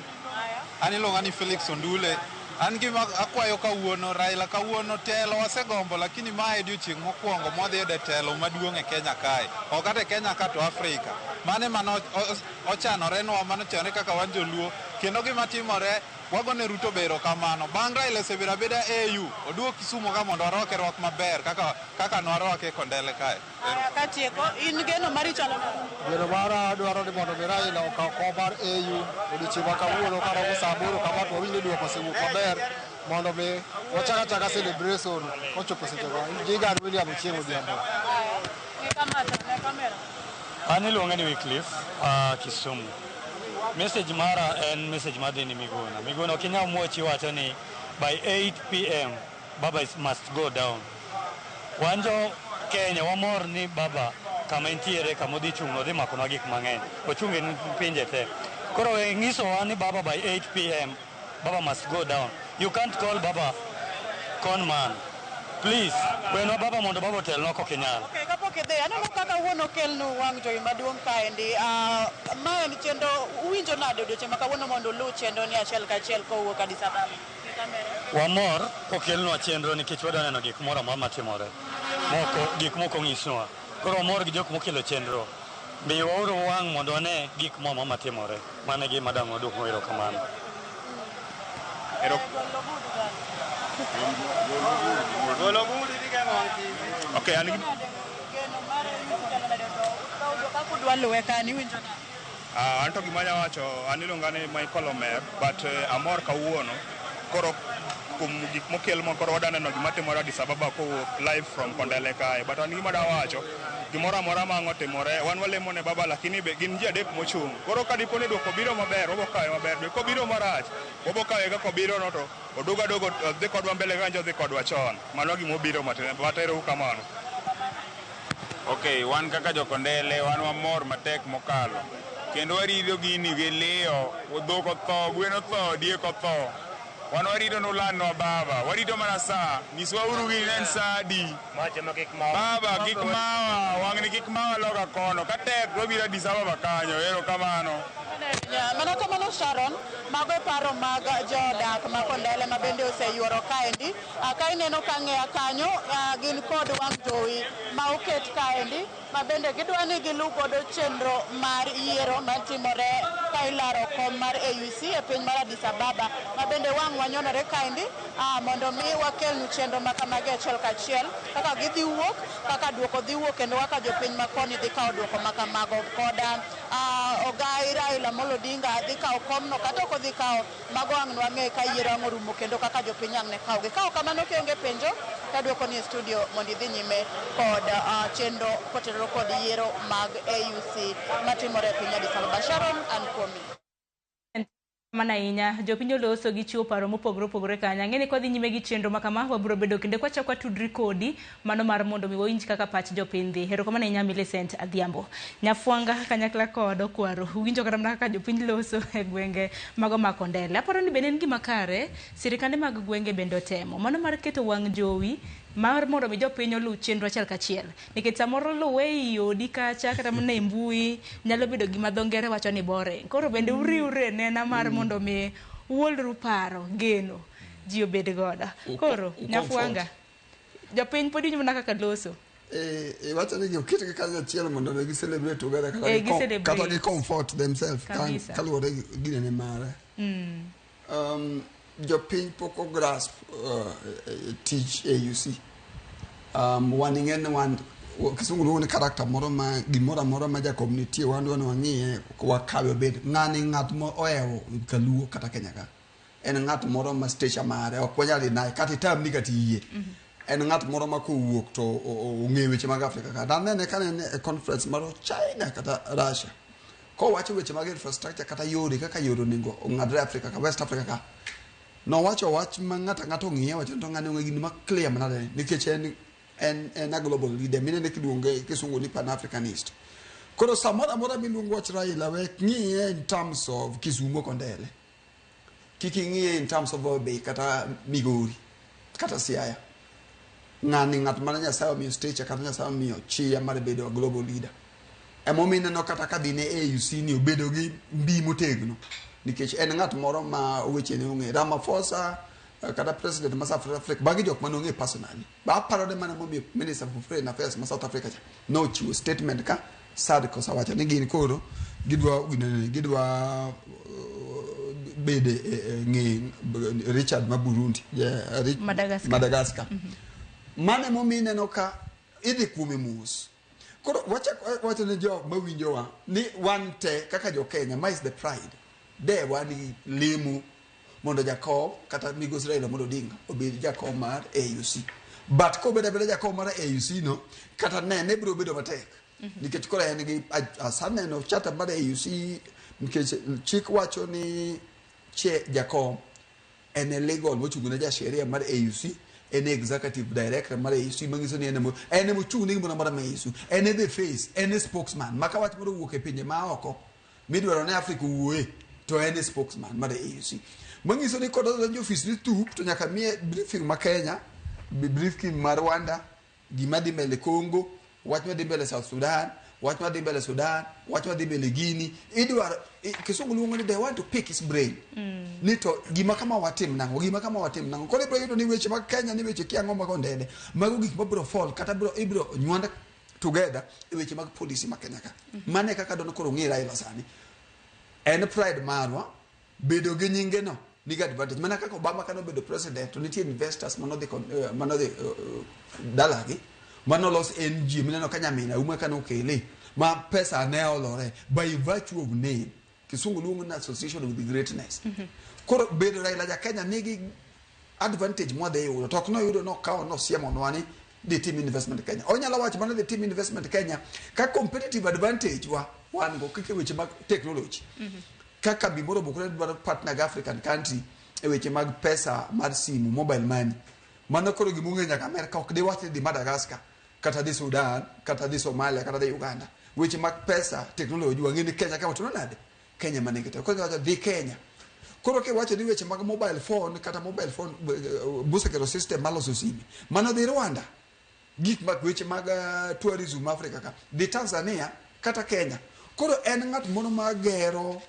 An iluonga ni Felix Ondule. An gima akwayo kawuono, Raila kawuono telo wasegombo, lakini mae odiochieng' mokwongo mwadhi yude telo maduong' e Kenya kae. Ok kata e Kenya ka to Afrika. Mano ema ochanorenwa, mano ochanore kaka wan joluo. Kendo gima timore, wagone Ruto be erokamano. Bang' Raila osebedo abeda AU, oduok Kisumu ka mondo warwake rwak maber kaka nwarwake Kondele kae. Aya, katieko, in geno mari chalo nade? Geno mara dwaro ni mondo mi Raila okaw kom mar AU odiochieng' ma kawuono karomo saa 8 kama to wawinj ni duoko osewuok maber mondo mi wachak achaka celebration kochopo sechego. Jigan William Ochieng' Odhiambo. An iluonga ni Wycliffe, Kisumu. Message mara en message madhi ni Miguna. Miguna ok inyal muoch iwacho ni by 8 p.m. Baba must go down. Wan jo Kenya wamor ni Baba kama entiere, kama odhi chung' odhi makonwa gik mang'eny. Ochung' e pinje te. Koro we nyisowa ni Baba by 8 p.m. Baba must go down. You can't call Baba con man. Please, wenwa Baba mondo Baba otelnwa kok inyal. Okay, kapok idhi, aneno kaka wuon okelnu wang' jowi maduong' kaendi. Ma en chenro, uwinjo nade odiochieng' ma kawuono mondo uluw chenro ni achiel kachiel kowuok Addis Ababa? Wamor kokelnwa chenro nikech wadwa neno gik moro amora matimore. Moko, gik moko onyisnwa. Koro wamor gi jok mokelo chenro. Miwauru wang' mondo wane gik moro amora matimore. Mano e gima dang' waduoknu erokamano. Okay, an Kaka udwa luwe kani, iwinjo nade? An to gima anyalo wacho, an iluonga ni Michael Omer, but amor kawuono. Koro kuom gik mokel ma koro wadwa neno gima timore Addis Ababa kowuok live from Kondele kae. But an gima adwa wacho, gimoro amora ma ang' otimore, wan walemo ne Baba, lakini be gin ji adek mochung'. Koro ka dipo ni duoko biro maber, wabo kawe maber. Be kobiro marach, wabo kawe kaka obiro no to oduogo aduogo odhi kodwa mbele kaka nyocha odhi kodwa chon. Mano gima obiro matin, but ero kamano. Okay, wan kaka jokondele, wan wamor matek mokalo. Kendo warito gini gi liyo, dhok otho, gwen otho, diek otho. Wan warito nulandnwa Baba, warito mana saa, nyiswa uru gini en saa adi. Baba, kik mawa, wang'ni kik mawa loka kono, ka tek to wabiro Addis Ababa kanyo, erokamano. Mana kamano Sharon, mago e paro mag jodak ma Kondele ma bende oseyuoro kaendi. Ka ineno ka ng'eya kanyo, gin kod wang' jowi ma oket kaendi, ma bende gidwa ni giluw godo chenro mar yiero matimore ka ilaro kom mar AUC e piny mar Addis Ababa, ma bende wang' wanyonore kaendi, mondo mi wakelnu chenro ma kamagi achiel kachiel, kaka gidhi wuok, kaka duoko dhi wuok, kendo kaka jopiny ma koni dhi kawo duoko ma kamago. Koda Ogai Raila Amolo Odinga dhi kawo komno kata ok odhi kawo, mago ang' nwang'e ka yiero ang' orumo kendo kaka jopiny ang' ne kawgi. Ka ok kamano kionge penjo, taduoko ni e studio mondo idhi nyime kod chenro kotenore kod yiero mag AUC matimore e piny Addis Ababa. Sharon, an kuomi. Mana ahinya, jopiny oloso gi chiwo paro mopogore opogore kanyo. Ang'e ni kwadhi nyime gi chenro ma kama, wabiro bedo kinde kwachako watudri kodi, mano mar mondo mi wawinj kaka pach jopiny dhi. Erokamano ahinya Millicent Adhiambo. Nyafwanga kanyakla kod Okwaro, uwinjo kata mana kaka jopiny loso e gwenge mago ma Kondele. Aparo ni bende en gima kare, sirikande mag gwenge bende otemo. Mano mar keto wang' jowi mar mondo mi jopiny oluw chenro achiel kachiel. Nikech samoro luwe ei odi kacha kata mana e mbui nyalo bedo gima dho ngere wacho ni boring. Koro bende uriwre nena mar mondo mi uolru paro, geno ji obed godo. Koro Nyafwanga, jopiny pod winjo mana kaka loso. Iwacho ni oketgi kanyachiel mondo mi gi celebrate together kata gi kata gi comfort themselves kaluwore gi ginene mare. Jopiny pok ograsp tich AUC. Wan ing'e ni wan kisungu luongo ni character moro ma gimoro amora ma jakom nitie wan dwa ni wang'iye wakawe obed ng'ani ng'at ma ohewo kaluo kata Kenya ka. En ng'at moro ma stature mare ok wanyal deny kata itamni kata iyie. En ng'at moro ma kowuok to ong'eyo weche mag Afrika ka. Nanene ka ne en e conference mar China kata Russia. Kowacho weche mag infrastructure kata yore kaka yore onego ong'adre Afrika ka West Africa ka. Nowacho wach ma ng'ato ang'ata ong'iye wacho ni to ng'ani ong'e gini ma clear manade nikech en a global leader minene kiluonge kisungu ni pan Africanist. Koro samoro amora miluongo wach Raila we ng'iye in terms of Kisumo Kondele. Kik ing'iye in terms of Homa Bay kata Migori kata Siaya. Ng'ani ng'at mane Nyasaye omiyo stature kata Nyasaye omiyo chia mar bedo a global leader. Emomiyo ineno kata ka dhi ne AUC ni obedo gi mbi motegno nikech en ng'at moro ma weche ne ong'e. Ramaphosa kata president ma South Africa magi jok mane ong'e personally. Ba aparo ni mana momiyo Minister for Foreign Affairs ma South Africa cha nochiwo statement ka SADC osewacho ni gin koro gidwa bede ng'e Richard ma Burundi Madagascar. Madagascar. Mano emomiyo ineno ka idhi kuome mos. Koro wachak wacho ne jo mawinjowa ni wan te kaka jo Kenya, ma is the pride. De wan gi lemo mondo jakom kata migosi Raila Amolo Odinga obed jakom mar AUC. But kobedo abeda jakom mar AUC no, kata nene biro bedo matek. Nikech koro en gi asaneno charter mar AUC nikech chik wacho ni che jakom en e legal mochung' ne ja sheria mar AUC, en e executive director mar AUC manyiso ni en emochung' ne gimoro amora mar AUC. En e the face, en e spokesman. Ma ka wach moro owuok e pinje ma oko midwaro ni Africa owuoye to en e spokesman mar AUC. Manyiso ni kodonjo ofis ni tup to nyaka miye briefing ma Kenya, briefing ma Rwanda, gima dhi mbele Congo, wach madhi mbele South Sudan, wach madhi mbele Sudan, wach madhi mbele Guinea. Idwaro kisungu luongo ni they want to pick his brain. Ni to gima kama watim nang'o, gima kama watim nang'o. Koro ibiro yudo ni weche mag Kenya ni weche kia ang'o mag Ondede, mago gik mabiro fall kata biro ibiro nywand together e weche mag policy ma Kenya ka. Mano e kaka dono koro ng'i Raila sani. En pride marwa bedo gi nyinge no nigi advantage. Mana kaka Obama kane obedo president to nitie investors manodhi dalagi manolos NG mineno ka nyamina uma kane okele ma pesa ne olore by virtue of name. Kisungu luongo ni association with greatness. Koro bedo Raila ja Kenya nigi advantage mwadhi yudo to ok noyudo nokawo nosiemonwa ni dhi tim investment Kenya. Onyalo wacho mana dhi tim investment Kenya ka competitive advantage wa wan go kaka weche mag technology. Kaka gimoro obukore dwaro partner gi African country e weche mag pesa mar simu mobile money. Mano koro gima ong'e nyaka Amerika ok diwach ni dhi Madagascar kata dhi Sudan kata dhi Somalia kata dhi Uganda. Weche mag pesa technology wang'e ni Kenya ka to nade Kenya manigi teko. Koro iwacho dhi Kenya. Koro kiwacho ni weche mag mobile phone kata mobile phone mosekelo system maloso sime mano dhi Rwanda. Gik mag weche mag tourism Africa ka dhi Tanzania kata Kenya. Koro en ng'at moro ma gero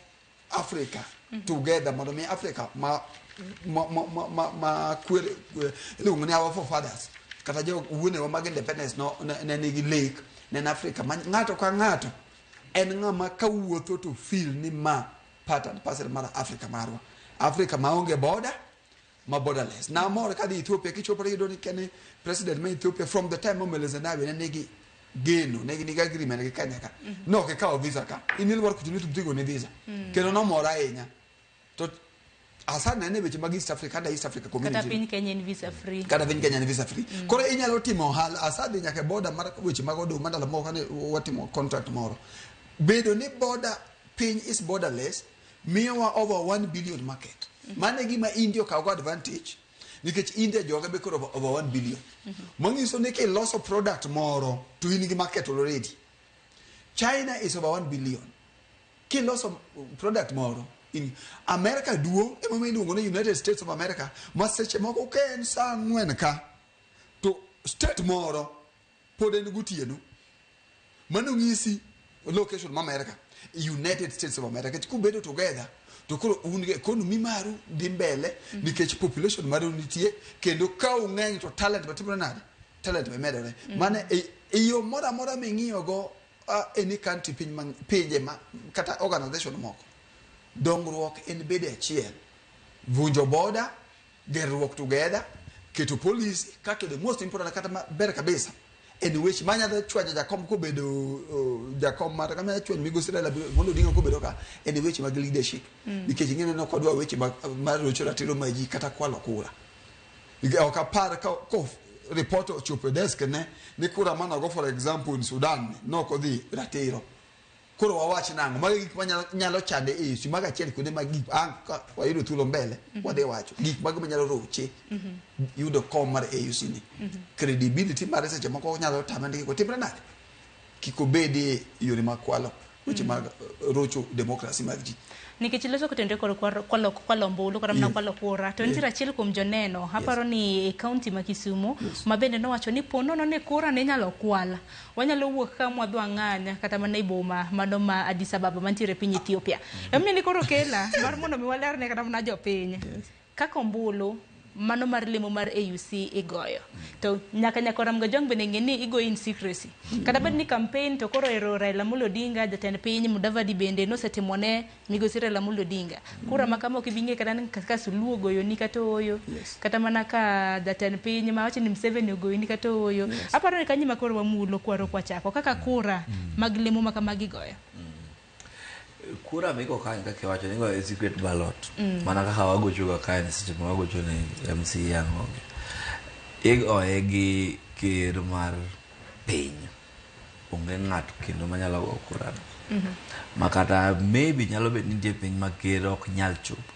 Africa together mondo mi Africa ma kwer iluongo ni our forefathers kata jo wuonewa mag independence no ne nigi lek ne en Africa ma ng'ato ka ng'ato en ng'ama kawuotho to feel ni ma part and parcel mar Africa marwa. Africa maonge border ma borderless. Namor kadhi Ethiopia kichopo iyudo ni kene president ma Ethiopia from the time Meles Zenawi ne nigi geno ne nigi agreement gi Kenya ka. Ne ok ikawo visa ka. In ilwar kucho ni to ni visa. Kendo nomora ahinya. To asana ne weche mag East Africa kata East Africa Community. Kata piny Kenya en visa free. Kata piny Kenya en visa free. Koro inyalo timo ohala asadhi nyaka e border mar weche mag oduma ndalo moko kane watimo contract moro. Bedo ni border piny is borderless miyowa over 1 billion market. Mano e gima India okawo go advantage nikech India joge be koro over 1 billion. Manyiso ni kiloso product moro to in gi market already. China is over 1 billion. Kiloso product moro in America duong' emomiyo iluongo ni United States of America ma seche moko ka en saa 4 ka to state moro pod en gotieno. Mano ng'isi location ma America, United States of America. Nikech kubedo together to koro un gi economy maru dhi mbele nikech population maru nitie kendo ka ung'eny to talent be timore nade? Talent be medore. Mano e yo moro amora ming'iyo go any country piny ma, pinje ma kata organization moko dongruok en bedo achiel. Vunjo border Gerruok together, keto policy kato the most important kata maber kabisa en weche manyalo chwanyo jakom kobedo jakom mar kama nyalo chwanyo migosi Raila Amolo Odinga kobedo ka en weche mag leadership. Nikech ing'e ni ok wadwa weche mar rocho ratiro mag ji kata kwalo kura. Ok apar ka report ochopo e desk ne ni kura manogo for example in Sudan nok odhi ratiro. Koro wawach nang'o? Mago gik manyalo nyalo chande AUC. Mago achiel kuonde mag gik ang' ka wayudo thuolo mbele wadhi wacho gik mago manyalo roche yudo kom mar AUC ni. Credibility mare seche moko nyalo tame ni kik otimre nade? Kik obedi yore mag kwalo weche mag rocho demokrasi mag ji. Nikech loso kotenore kod kwalo ombulu kata mana kwalo kura to nitiere achiel kuom joneno aparo ni e kaunti ma Kisumu ma bende nowacho ni po nono ni kura ne inyalo kwal wanyalo wuok ka mwadhi wang'any kata mana e boma mano ma Addis Ababa mantiere e piny Ethiopia. Emomiyo ni koro kela mar mondo mi walerne kata mana jopiny kaka ombulu mano mar lemo mar AUC igoyo to nyaka Nyakoram Gajwang' bende ng'e ni igoyo in secrecy. Kata bed ni campaign to koro ero Raila Amolo Odinga jatend piny Mudavadi bende nosetimone migosi Raila Amolo Odinga kura ma kama ok ibi ng'e kata ni kaka Suluo ogoyoni kata ooyo kata mana ka jatend piny ma wacho ni Museveni ogoyoni kata ooyo. Aparo ni kanyo ema koro wamulo kwaro kwachako kaka kura mag lemo ma kamagi igoyo. Kura migo kanyo kaka iwacho ni igoyo secret ballot. Mana kaka wagocho ga kae ni seche ma wagocho ni MCA ang'oge. Igoye gi ker mar piny. Onge ng'ato kendo manyalo go kura no. Ma kata maybe nyalo bet ni nitie piny ma ker ok nyal chopo.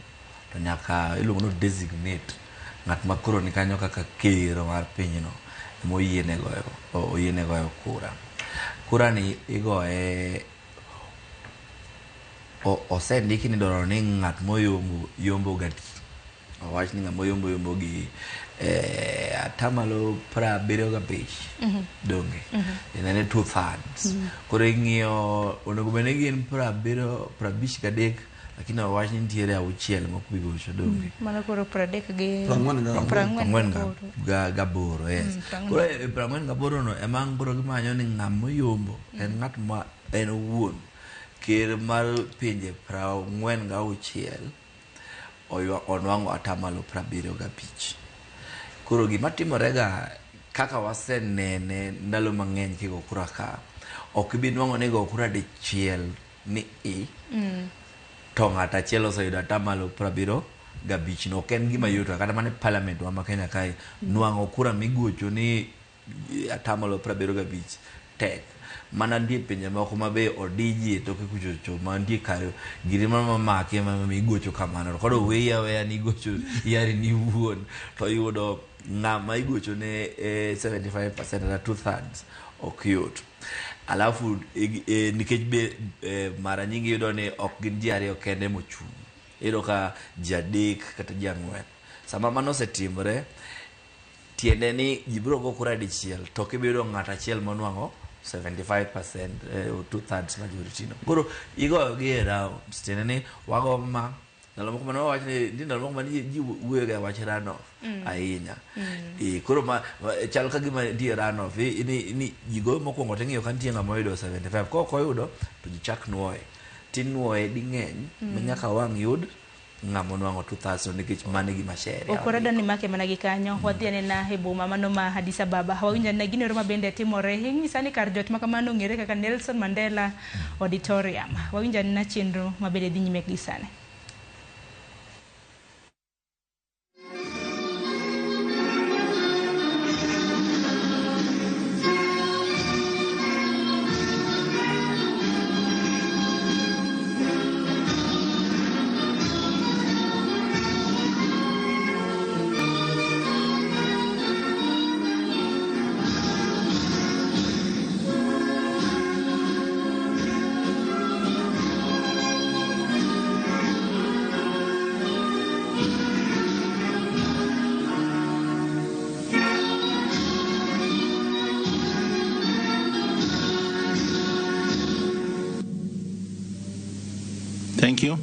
To nyaka iluongo ni designate ng'at ma koro ni kanyo kaka ker mar pinyno ema oyiene goyo kura. Kura ni igoye osendiki ni dwaro ni ng'at moyombo yombo gati. Owach ni ng'ama oyombo yombo gi atamalo 75. Donge. En 2/3. Koro ing'iyo onego bed ni gin 53 lakini owach ni nitiere 6 mok bi gocho donge. Mano koro 30 gi 48, yes. Koro 48 no ema koro gimanyo ni ng'ama oyombo en ng'at ma en owuon ker mar pinje 46 onwang'o atamalo 75. Koro gima timore ga kaka wasenene ndalo mang'eny kigo kura ka ok ibi nwang'o ni go kura dichiel ni i to ng'at achiel oseyudo atamalo 75 no ok en gima yot kata mana e parliament wa ma Kenya kae nwang'o kura migocho ni atamalo 75 tek. Mana nitie pinje moko ma be odiji e toke kuchocho ma nitie kar giri moro mamake ma migocho kamano to koro weyi aweya ni igocho yari ni iwuon to yudo ng'ama igocho ne 75% kata 2/3 ok yot. Alafu nikech be mara nyingi iyudo ni ok gin ji ariyo kende mochung', iyudo ka ji 3 kata ji 4. Sama mano osetimore tiende ni ji biro go kura dichiel to ok ibi yudo ng'at achiel monwang'o 75% or 2/3 majority no. Koro igoyo gi e rounds, tiende ni wago ma ndalo moko mane wawach ni nitie ndalo moko mane ji wuoyo ga e wach runoff ahinya. Koro ma chal ka gima nitie runoff ni ji goyo mokwongo ting'iyo ka nitie ng'ama oyudo 75 ka ok oyudo to ji chak nuoye tinuoye ding'eny ma nyaka wang' yud ng'ama onwang'o 2/3 nikech mano e gima sheria. Ok warada ni make mana gi kanyo wadhi anena e boma mano ma Addis Ababa wawinjo anena gino ero ma bende timore inyisa ni kar jot ma kamano ong'ere kaka Nelson Mandela Auditorium wawinjo anena chenro ma bende dhi nyime gi sani. Thank you.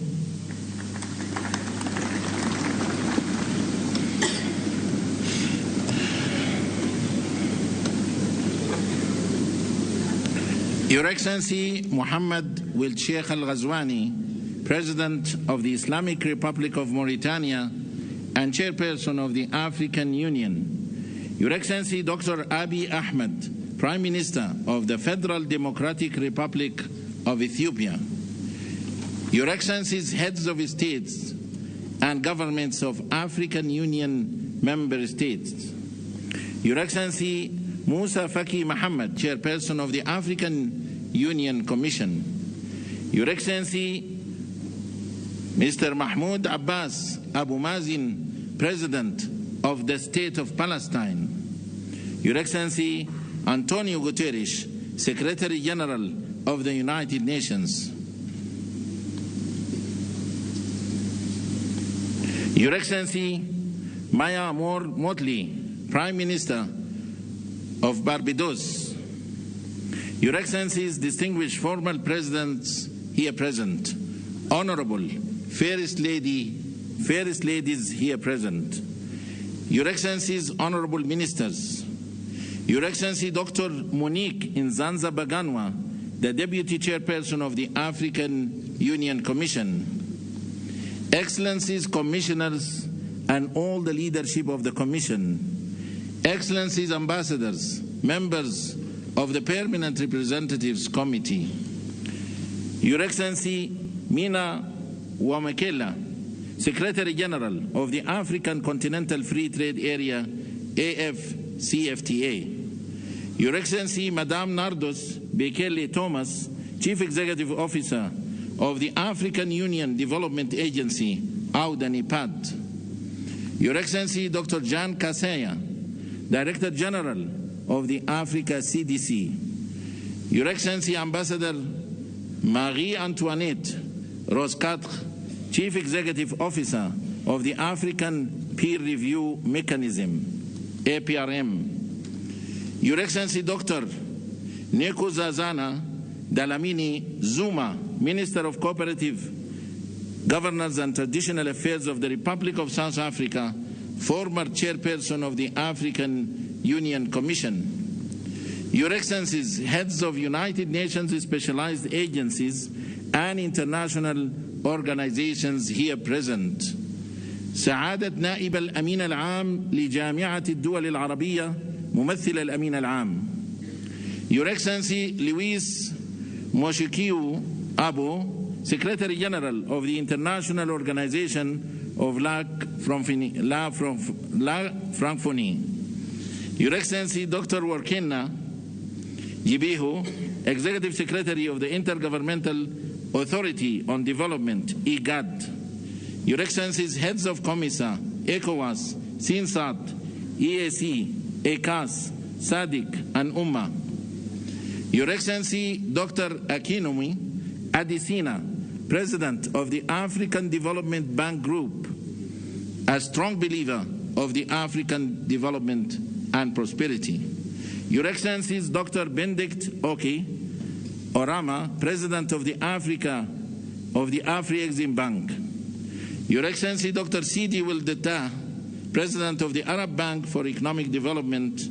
Your Excellency Mohammed Ould Cheikh Al Ghazouani, President of the Islamic Republic of Mauritania and Chairperson of the African Union. Your Excellency Dr. Abiy Ahmed, Prime Minister of the Federal Democratic Republic of Ethiopia. Your Excellencies, Heads of States and Governments of African Union Member States. Your Excellency Moussa Faki Mahamat, Chairperson of the African Union Commission. Your Excellency Mr. Mahmoud Abbas Abu Mazin, President of the State of Palestine. Your Excellency Antonio Guterres, Secretary General of the United Nations. Your Excellency Maya Moore Motley, Prime Minister of Barbados. Your Excellencies, distinguished former presidents here present, Honorable First Ladies here present, Your Excellencies, Honorable Ministers, Your Excellency Dr. Monique Nzanza Baganwa, the Deputy Chairperson of the African Union Commission, Excellencies, Commissioners, and all the leadership of the Commission, Excellencies, Ambassadors, members of the Permanent Representatives Committee, Your Excellency Mina Wamkele, Secretary General of the African Continental Free Trade Area, AfCFTA, Your Excellency Madame Nardos Bekele Thomas, Chief Executive Officer of the African Union Development Agency, AUDA-NEPAD, Your Excellency Dr. Jan Kaseya, Director General of the Africa CDC, Your Excellency Ambassador Marie-Antoinette Roscatre, Chief Executive Officer of the African Peer Review Mechanism, APRM, Your Excellency Dr. Nkosazana Dlamini Zuma, Minister of Cooperative Governance and Traditional Affairs of the Republic of South Africa, former Chairperson of the African Union Commission, Your Excellencies, Heads of United Nations Specialized Agencies and International Organizations here present, سعادة نائب الأمين العام لجامعة الدول العربية ممثل الأمين العام، Your Excellency Louise Mushikiwabo, Secretary General of the International Organization of La Francophonie, Your Excellency Dr. Workneh Gebeyehu, Executive Secretary of the Intergovernmental Authority on Development, IGAD, Your Excellencies, Heads of COMESA, ECOWAS, CINSAT, EAC, ECAS, SADC, and UMMA, Your Excellency Dr. Akinwumi Adesina, President of the African Development Bank Group, a strong believer of the African development and prosperity. Your Excellencies, Dr. Benedict Oki Oramah, President of the Afri-Exim Bank. Your Excellency, Dr. Sidi Ould Tah, President of the Arab Bank for Economic Development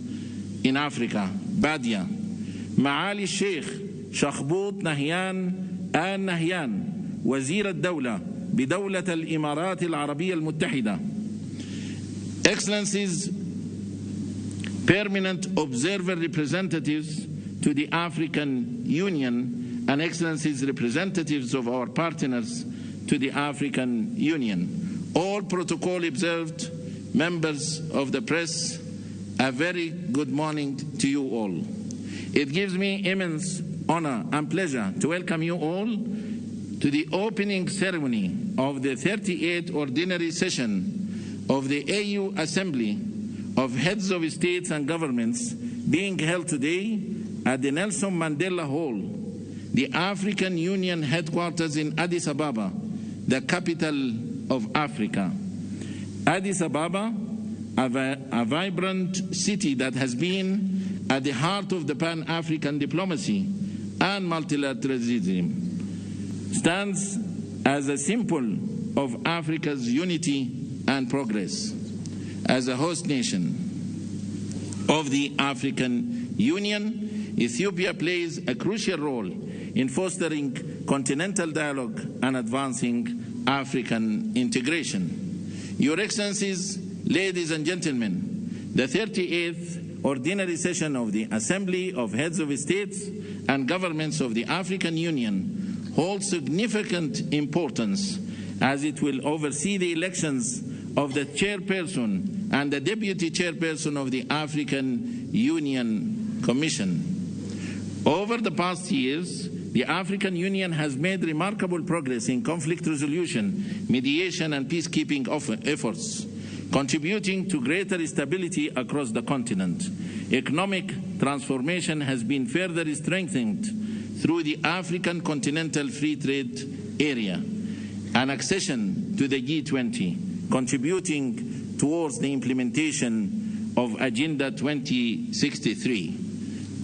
in Africa, BADEA. معالي الشيخ شخبوط نهيان آل نهيان، وزير الدولة بدولة الإمارات العربية المتحدة. Excellencies, Permanent Observer Representatives to the African Union, and Excellencies Representatives of our partners to the African Union. All protocol observed, members of the press, a very good morning to you all. It gives me immense honor and pleasure to welcome you all to the opening ceremony of the 38th Ordinary Session of the AU Assembly of Heads of States and Governments being held today at the Nelson Mandela Hall, the African Union headquarters in Addis Ababa, the capital of Africa. Addis Ababa, a vibrant city that has been at the heart of the Pan-African diplomacy and multilateralism, stands as a symbol of Africa's unity and progress. As a host nation of the African Union, Ethiopia plays a crucial role in fostering continental dialogue and advancing African integration. Your Excellencies, ladies and gentlemen, the 38th Ordinary Session of the Assembly of Heads of States and Governments of the African Union holds significant importance as it will oversee the elections of the chairperson and the deputy chairperson of the African Union Commission. Over the past years, the African Union has made remarkable progress in conflict resolution, mediation, and peacekeeping efforts, contributing to greater stability across the continent. Economic transformation has been further strengthened through the African Continental Free Trade Area and accession to the G20, contributing towards the implementation of Agenda 2063,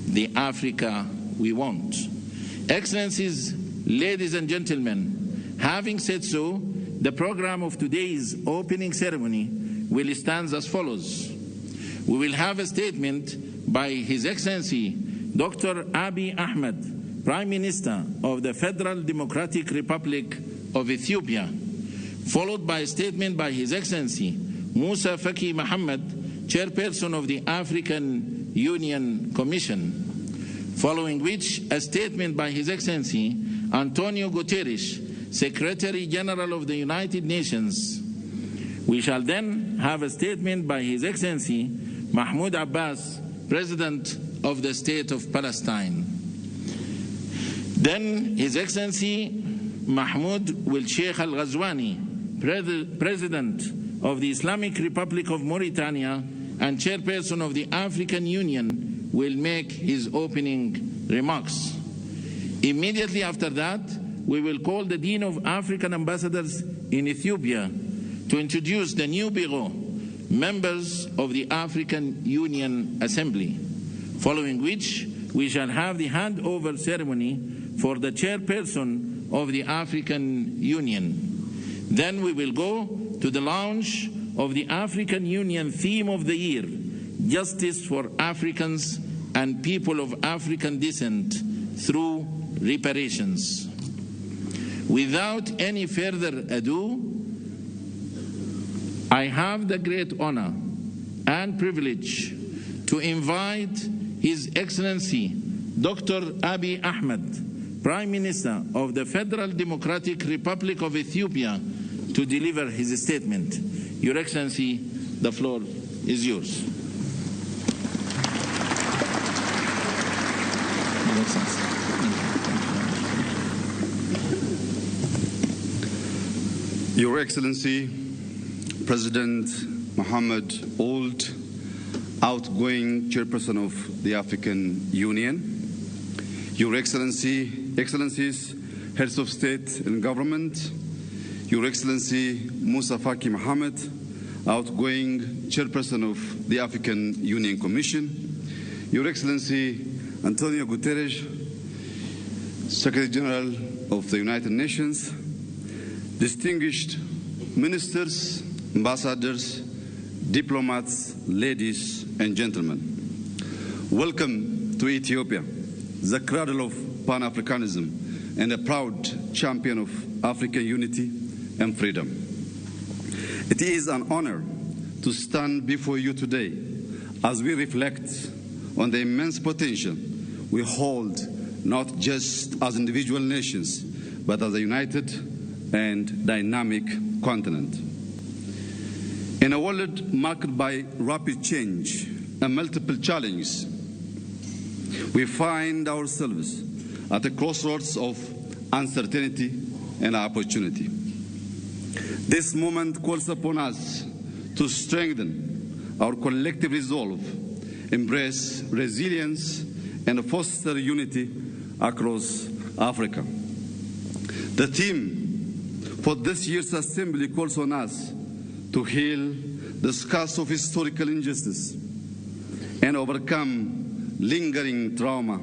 the Africa we want. Excellencies, ladies and gentlemen, having said so, the program of today's opening ceremony will stand as follows. We will have a statement by His Excellency Dr. Abiy Ahmed, Prime Minister of the Federal Democratic Republic of Ethiopia, followed by a statement by His Excellency Moussa Faki Mahamat, Chairperson of the African Union Commission, following which a statement by His Excellency Antonio Guterres, Secretary General of the United Nations. We shall then have a statement by His Excellency Mahmoud Abbas, President of the State of Palestine. Then His Excellency Mahmoud Ould Cheikh Al Ghazouani, President of the Islamic Republic of Mauritania and Chairperson of the African Union, will make his opening remarks. Immediately after that, we will call the Dean of African Ambassadors in Ethiopia to introduce the new Bureau, members of the African Union Assembly, following which we shall have the handover ceremony for the chairperson of the African Union. Then we will go to the launch of the African Union theme of the year, Justice for Africans and People of African Descent through Reparations. Without any further ado, I have the great honor and privilege to invite His Excellency Dr. Abiy Ahmed, Prime Minister of the Federal Democratic Republic of Ethiopia, to deliver his statement. Your Excellency, the floor is yours. Your Excellency. Your Excellency, President Mohamed Ould, outgoing chairperson of the African Union, Your Excellency, Excellencies, Heads of State and Government, Your Excellency Moussa Faki Mahamat, outgoing chairperson of the African Union Commission, Your Excellency Antonio Guterres, Secretary General of the United Nations, distinguished ministers, ambassadors, diplomats, ladies and gentlemen. Welcome to Ethiopia, the cradle of Pan-Africanism and a proud champion of African unity and freedom. It is an honor to stand before you today as we reflect on the immense potential we hold, not just as individual nations, but as a united and dynamic continent. In a world marked by rapid change and multiple challenges, we find ourselves at the crossroads of uncertainty and opportunity. This moment calls upon us to strengthen our collective resolve, embrace resilience, and foster unity across Africa. The theme for this year's assembly calls on us to heal the scars of historical injustice and overcome lingering trauma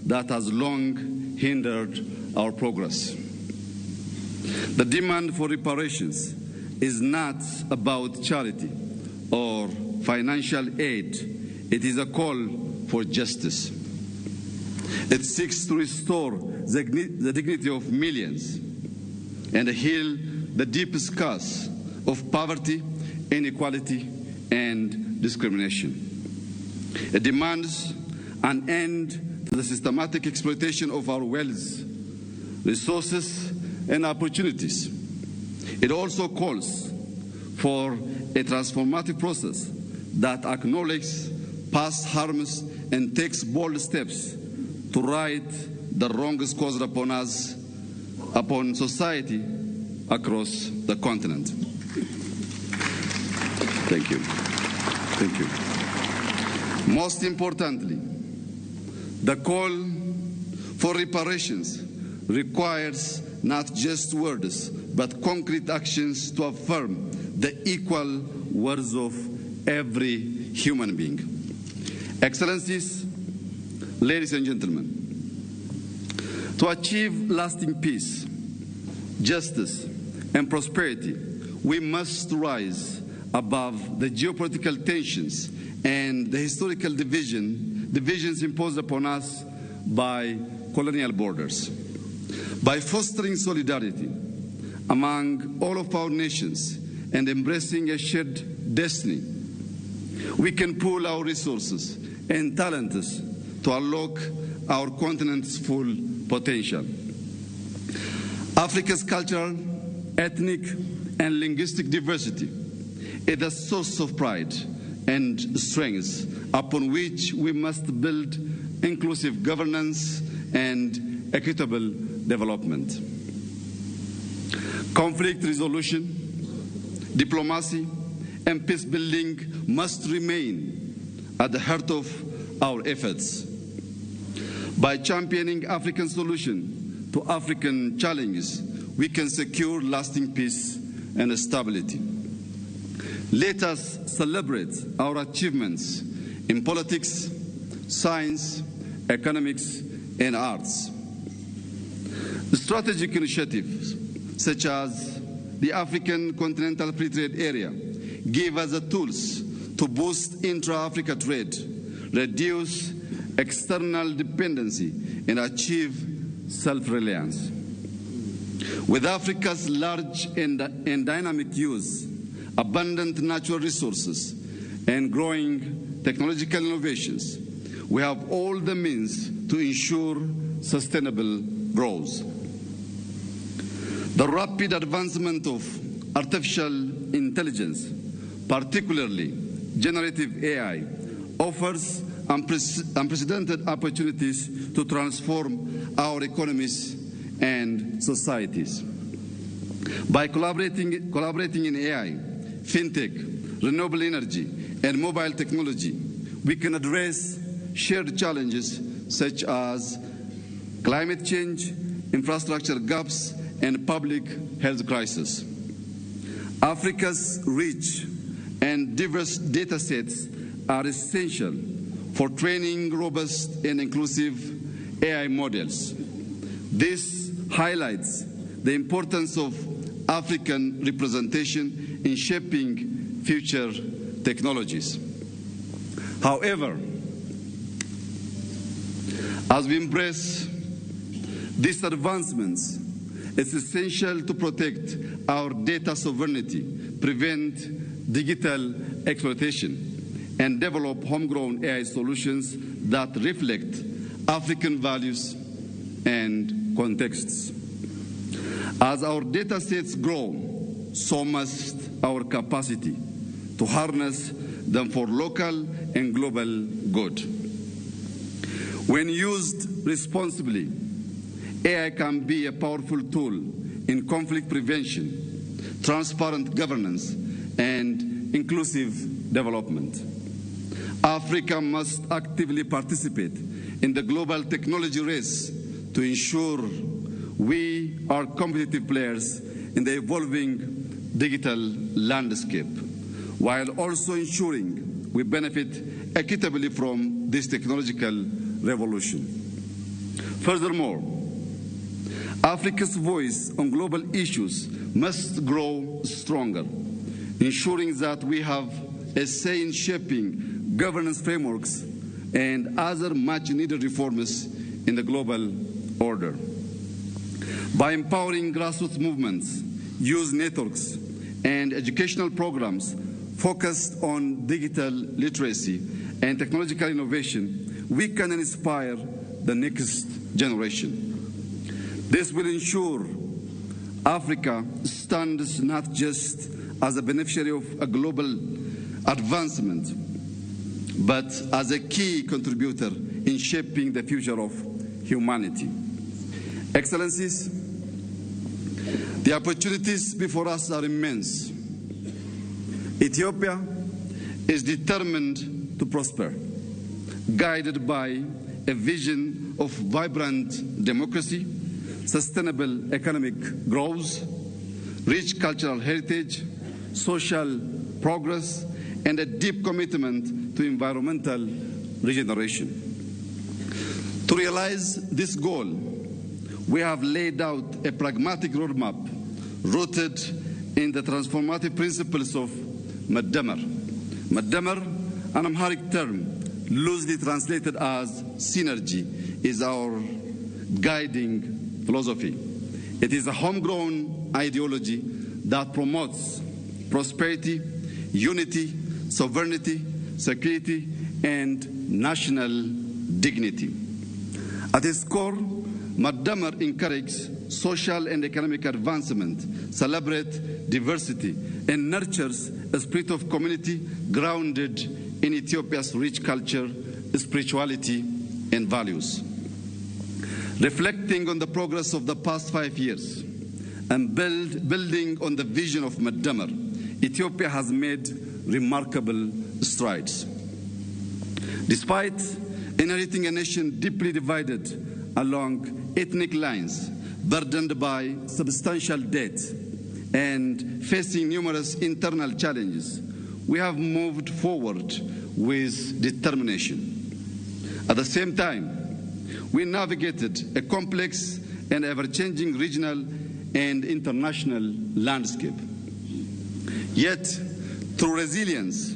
that has long hindered our progress. The demand for reparations is not about charity or financial aid. It is a call for justice. It seeks to restore the dignity of millions and heal the deep scars of poverty, inequality and discrimination. It demands an end to the systematic exploitation of our wealth, resources, and opportunities. It also calls for a transformative process that acknowledges past harms and takes bold steps to right the wrongs caused upon us, upon society across the continent. Thank you. Thank you. Most importantly, the call for reparations requires not just words, but concrete actions to affirm the equal worth of every human being. Excellencies, ladies and gentlemen, to achieve lasting peace, justice, and prosperity, we must rise above the geopolitical tensions and the historical divisions imposed upon us by colonial borders. By fostering solidarity among all of our nations and embracing a shared destiny, we can pool our resources and talents to unlock our continent's full potential. Africa's cultural, ethnic, and linguistic diversity is a source of pride and strength upon which we must build inclusive governance and equitable development. Conflict resolution, diplomacy, and peace building must remain at the heart of our efforts. By championing African solutions to African challenges, we can secure lasting peace and stability. Let us celebrate our achievements in politics, science, economics, and arts. Strategic initiatives such as the African Continental Free Trade Area give us the tools to boost intra-Africa trade, reduce external dependency, and achieve self-reliance. With Africa's large and dynamic youth, abundant natural resources, and growing technological innovations, we have all the means to ensure sustainable growth. The rapid advancement of artificial intelligence, particularly generative AI, offers unprecedented opportunities to transform our economies and societies. By collaborating in AI, fintech, renewable energy, and mobile technology, we can address shared challenges such as climate change, infrastructure gaps, and public health crisis. Africa's rich and diverse data sets are essential for training robust and inclusive AI models. This highlights the importance of African representation in shaping future technologies. However, as we embrace these advancements, it's essential to protect our data sovereignty, prevent digital exploitation, and develop homegrown AI solutions that reflect African values and contexts. As our data sets grow, so must our capacity to harness them for local and global good. When used responsibly, AI can be a powerful tool in conflict prevention, transparent governance, and inclusive development. Africa must actively participate in the global technology race to ensure we are competitive players in the evolving digital landscape, while also ensuring we benefit equitably from this technological revolution. Furthermore, Africa's voice on global issues must grow stronger, ensuring that we have a say in shaping governance frameworks and other much-needed reforms in the global order. By empowering grassroots movements, youth networks, and educational programs, focused on digital literacy and technological innovation, we can inspire the next generation. This will ensure Africa stands not just as a beneficiary of a global advancement, but as a key contributor in shaping the future of humanity. Excellencies, the opportunities before us are immense. Ethiopia is determined to prosper, guided by a vision of vibrant democracy, sustainable economic growth, rich cultural heritage, social progress, and a deep commitment to environmental regeneration. To realize this goal, we have laid out a pragmatic roadmap rooted in the transformative principles of Medemer. Medemer, an Amharic term loosely translated as synergy, is our guiding philosophy. It is a homegrown ideology that promotes prosperity, unity, sovereignty, security, and national dignity. At its core, Medemer encourages social and economic advancement, celebrates diversity, and nurtures a spirit of community grounded in Ethiopia's rich culture, spirituality, and values. Reflecting on the progress of the past 5 years and building on the vision of Medemer, Ethiopia has made remarkable strides. Despite inheriting a nation deeply divided along ethnic lines, burdened by substantial debt, and facing numerous internal challenges, we have moved forward with determination. At the same time, we navigated a complex and ever-changing regional and international landscape. Yet, through resilience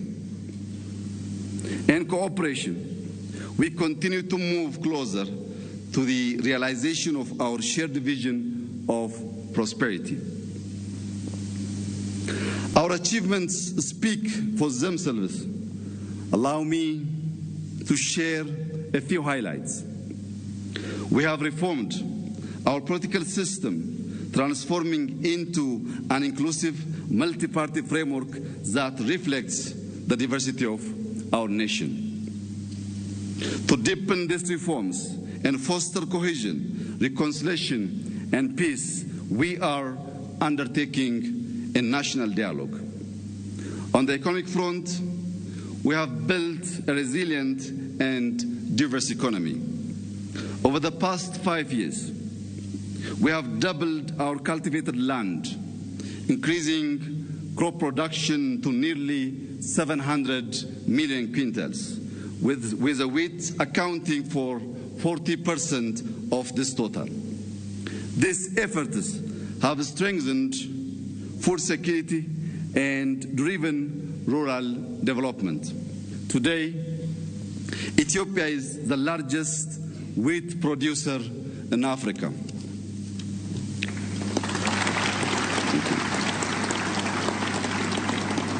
and cooperation, we continue to move closer to the realization of our shared vision of prosperity. Our achievements speak for themselves. Allow me to share a few highlights. We have reformed our political system, transforming into an inclusive multi-party framework that reflects the diversity of our nation. To deepen these reforms and foster cohesion, reconciliation, and peace, we are undertaking a national dialogue. On the economic front, we have built a resilient and diverse economy. Over the past 5 years, we have doubled our cultivated land, increasing crop production to nearly 700 million quintals, with the wheat accounting for 40% of this total. These efforts have strengthened food security and driven rural development. Today, Ethiopia is the largest wheat producer in Africa.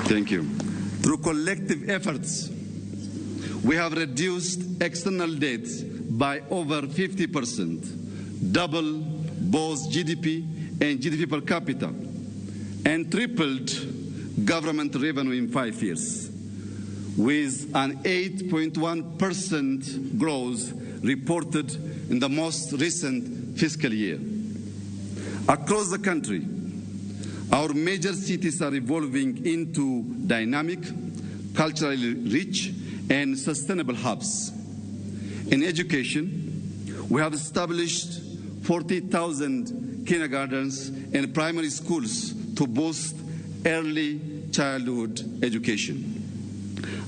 Thank you. Through collective efforts, we have reduced external debt by over 50%, double both GDP and GDP per capita, and tripled government revenue in 5 years, with an 8.1% growth reported in the most recent fiscal year. Across the country, our major cities are evolving into dynamic, culturally rich, and sustainable hubs. In education, we have established 40,000 kindergartens and primary schools to boost early childhood education.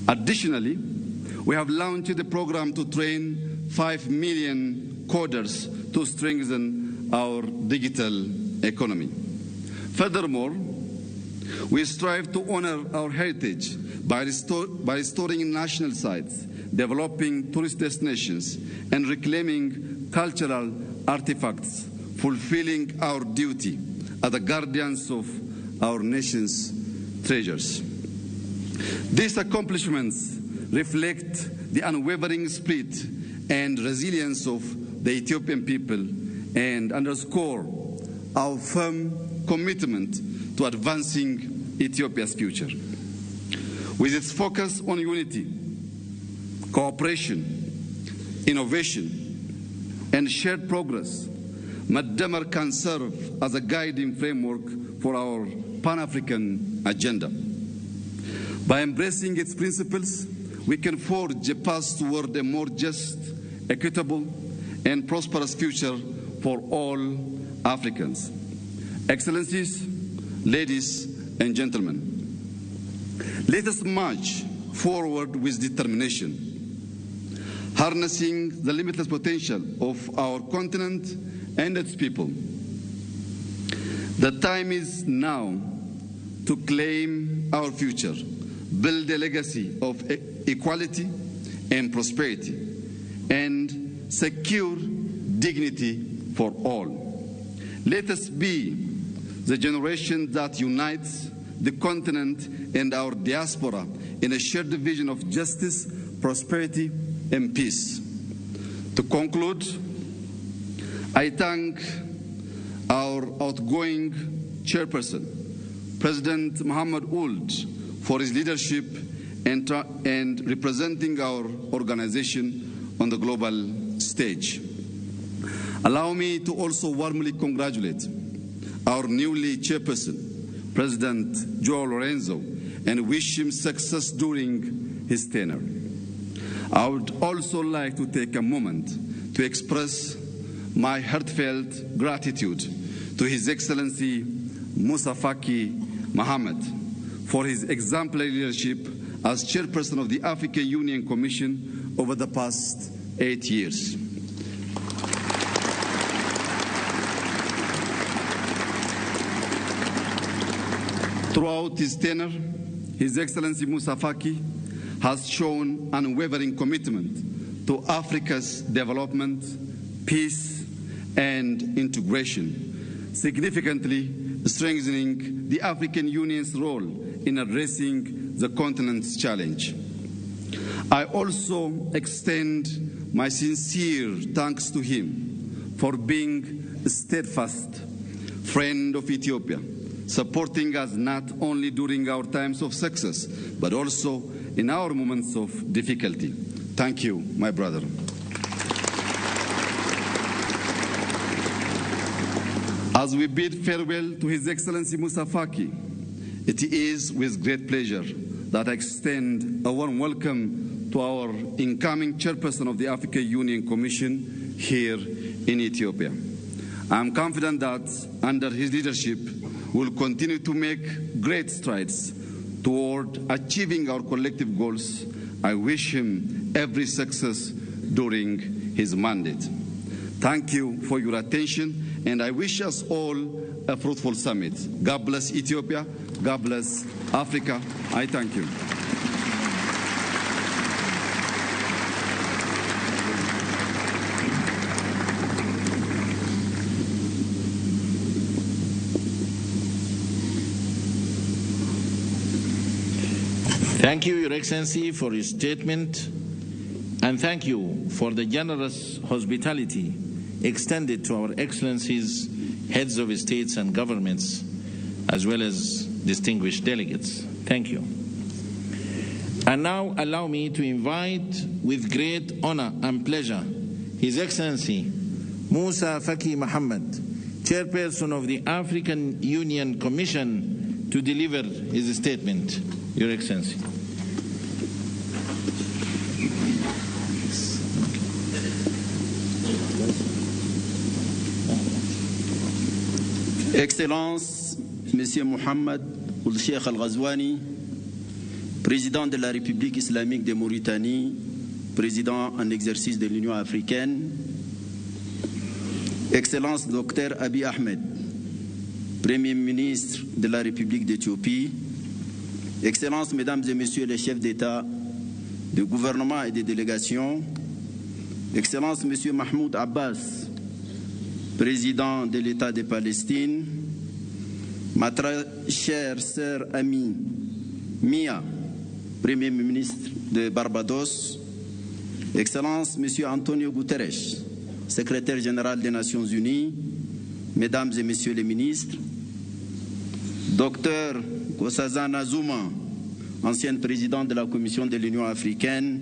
Additionally, we have launched a program to train 5 million coders to strengthen our digital economy. Furthermore, we strive to honor our heritage by restoring national sites, developing tourist destinations, and reclaiming cultural artifacts, fulfilling our duty as the guardians of our nation's treasures. These accomplishments reflect the unwavering spirit and resilience of the Ethiopian people and underscore our firm commitment to advancing Ethiopia's future. With its focus on unity, cooperation, innovation, and shared progress, Medemer can serve as a guiding framework for our Pan-African agenda. By embracing its principles, we can forge a path toward a more just, equitable, and prosperous future for all Africans. Excellencies, ladies and gentlemen, let us march forward with determination, harnessing the limitless potential of our continent and its people. The time is now to claim our future, build a legacy of equality and prosperity, and secure dignity for all. Let us be the generation that unites the continent and our diaspora in a shared vision of justice, prosperity, and peace. To conclude, I thank our outgoing chairperson, President Mohamed Ould, for his leadership and representing our organization on the global stage. Allow me to also warmly congratulate our newly chairperson, President Joao Lorenzo, and wish him success during his tenure. I would also like to take a moment to express my heartfelt gratitude to His Excellency Moussa Faki Mahamat for his exemplary leadership as chairperson of the African Union Commission over the past 8 years. Throughout his tenure, His Excellency Moussa Faki has shown unwavering commitment to Africa's development, peace, and integration, significantly strengthening the African Union's role in addressing the continent's challenge. I also extend my sincere thanks to him for being a steadfast friend of Ethiopia, supporting us not only during our times of success, but also in our moments of difficulty. Thank you, my brother. As we bid farewell to His Excellency Moussa Faki, it is with great pleasure that I extend a warm welcome to our incoming chairperson of the African Union Commission here in Ethiopia. I am confident that under his leadership, we will continue to make great strides toward achieving our collective goals. I wish him every success during his mandate. Thank you for your attention, and I wish us all a fruitful summit. God bless Ethiopia. God bless Africa. I thank you. Thank you, Your Excellency, for your statement, and thank you for the generous hospitality extended to our Excellencies, heads of states and governments, as well as distinguished delegates. Thank you. And now allow me to invite with great honor and pleasure His Excellency Moussa Faki Mahamat, Chairperson of the African Union Commission, to deliver his statement. Your Excellency. Excellence, Monsieur Mohamed Ould Cheikh Al-Ghazouani, Président de la République islamique de Mauritanie, Président en exercice de l'Union africaine, Excellence Dr Abiy Ahmed, Premier ministre de la République d'Éthiopie, Excellences, Mesdames et Messieurs les chefs d'État, de gouvernement et de délégation, Excellence Monsieur Mahmoud Abbas, Président de l'État de Palestine, ma très chère sœur amie Mia, Premier ministre de Barbados, Excellence Monsieur Antonio Guterres, secrétaire général des Nations Unies, Mesdames et Messieurs les ministres, Docteur Nkosazana Zuma, ancienne présidente de la Commission de l'Union africaine,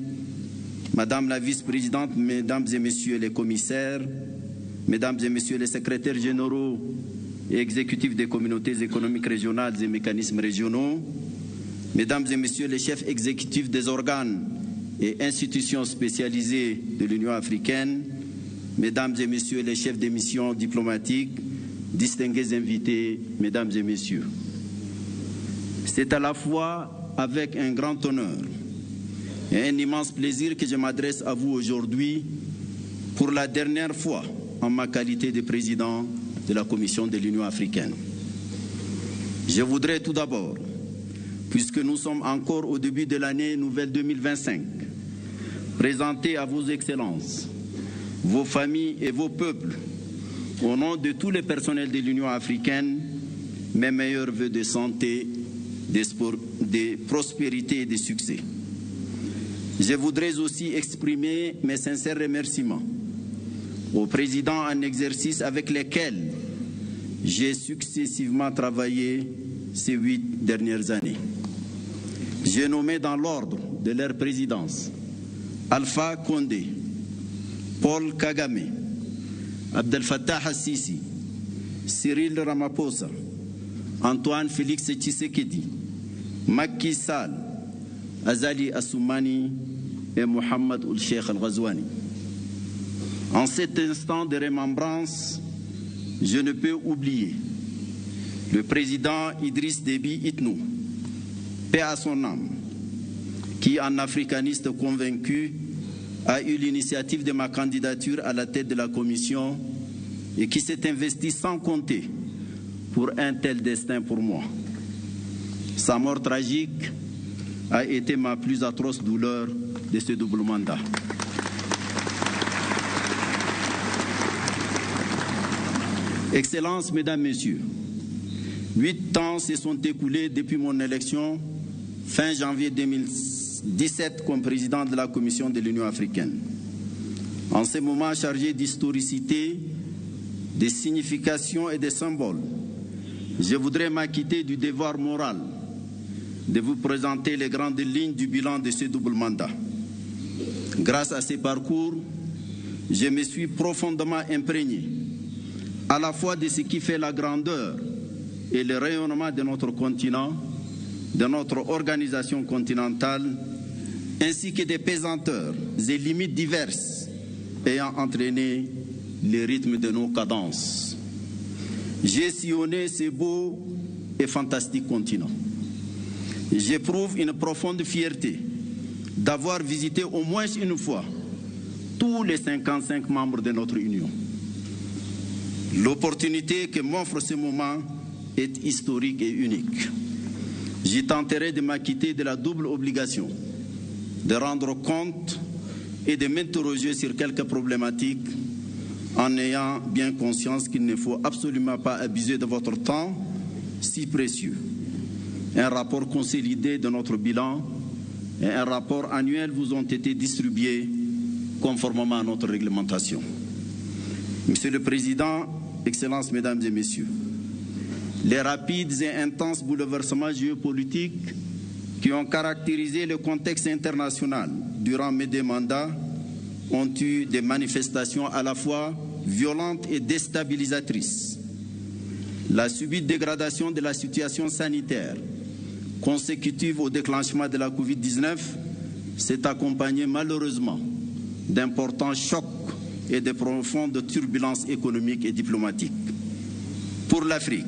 Madame la vice-présidente, Mesdames et Messieurs les commissaires, Mesdames et Messieurs les secrétaires généraux et exécutifs des communautés économiques régionales et mécanismes régionaux, Mesdames et Messieurs les chefs exécutifs des organes et institutions spécialisées de l'Union africaine, Mesdames et Messieurs les chefs des missions diplomatiques, distingués invités, Mesdames et Messieurs. C'est à la fois avec un grand honneur et un immense plaisir que je m'adresse à vous aujourd'hui pour la dernière fois en ma qualité de président de la Commission de l'Union africaine. Je voudrais tout d'abord, puisque nous sommes encore au début de l'année nouvelle 2025, présenter à vos excellences, vos familles et vos peuples, au nom de tous les personnels de l'Union africaine, mes meilleurs vœux de santé, de prospérité et de succès. Je voudrais aussi exprimer mes sincères remerciements aux présidents en exercice avec lesquels j'ai successivement travaillé ces 8 dernières années. J'ai nommé dans l'ordre de leur présidence Alpha Condé, Paul Kagame, Abdel Fattah al-Sisi, Cyril Ramaphosa, Antoine Félix Tshisekedi, Macky Sall, Azali Assoumani et Mohamed Ould Cheikh Al-Ghazouani. En cet instant de remembrance, je ne peux oublier le président Idriss Déby Itno, paix à son âme, qui, en africaniste convaincu, a eu l'initiative de ma candidature à la tête de la Commission et qui s'est investi sans compter pour un tel destin pour moi. Sa mort tragique a été ma plus atroce douleur de ce double mandat. Excellences, Mesdames, Messieurs, 8 ans se sont écoulés depuis mon élection fin janvier 2017 comme président de la Commission de l'Union africaine. En ces moments chargés d'historicité, de signification et de symboles, je voudrais m'acquitter du devoir moral de vous présenter les grandes lignes du bilan de ce double mandat. Grâce à ces parcours, je me suis profondément imprégné à la fois de ce qui fait la grandeur et le rayonnement de notre continent, de notre organisation continentale, ainsi que des pesanteurs et limites diverses ayant entraîné le rythme de nos cadences. J'ai sillonné ce beau et fantastique continent. J'éprouve une profonde fierté d'avoir visité au moins une fois tous les 55 membres de notre Union. L'opportunité que m'offre ce moment est historique et unique. J'y tenterai de m'acquitter de la double obligation de rendre compte et de m'interroger sur quelques problématiques en ayant bien conscience qu'il ne faut absolument pas abuser de votre temps si précieux. Un rapport consolidé de notre bilan et un rapport annuel vous ont été distribués conformément à notre réglementation. Monsieur le Président, Excellences, Mesdames et Messieurs, les rapides et intenses bouleversements géopolitiques qui ont caractérisé le contexte international durant mes 2 mandats ont eu des manifestations à la fois violentes et déstabilisatrices. La subite dégradation de la situation sanitaire consécutive au déclenchement de la Covid-19 s'est accompagnée malheureusement d'importants chocs et de profondes turbulences économiques et diplomatiques. Pour l'Afrique,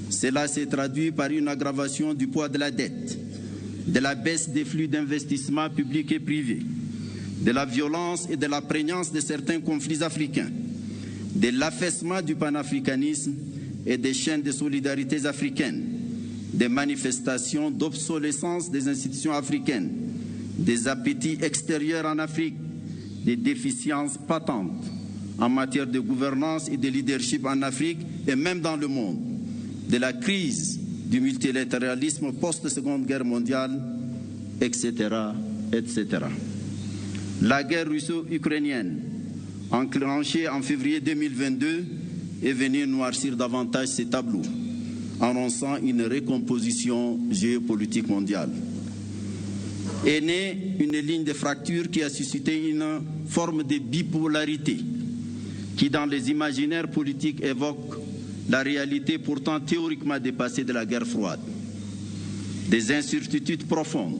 cela s'est traduit par une aggravation du poids de la dette, de la baisse des flux d'investissement publics et privés, de la violence et de la prégnance de certains conflits africains, de l'affaissement du panafricanisme et des chaînes de solidarités africaines, des manifestations d'obsolescence des institutions africaines, des appétits extérieurs en Afrique, des déficiences patentes en matière de gouvernance et de leadership en Afrique et même dans le monde, de la crise du multilatéralisme post-Seconde Guerre mondiale etc., etc. La guerre russo-ukrainienne, enclenchée en février 2022, est venue noircir davantage ces tableaux, annonçant une recomposition géopolitique mondiale. Est née une ligne de fracture qui a suscité une forme de bipolarité qui, dans les imaginaires politiques, évoque la réalité pourtant théoriquement dépassée de la guerre froide. Des incertitudes profondes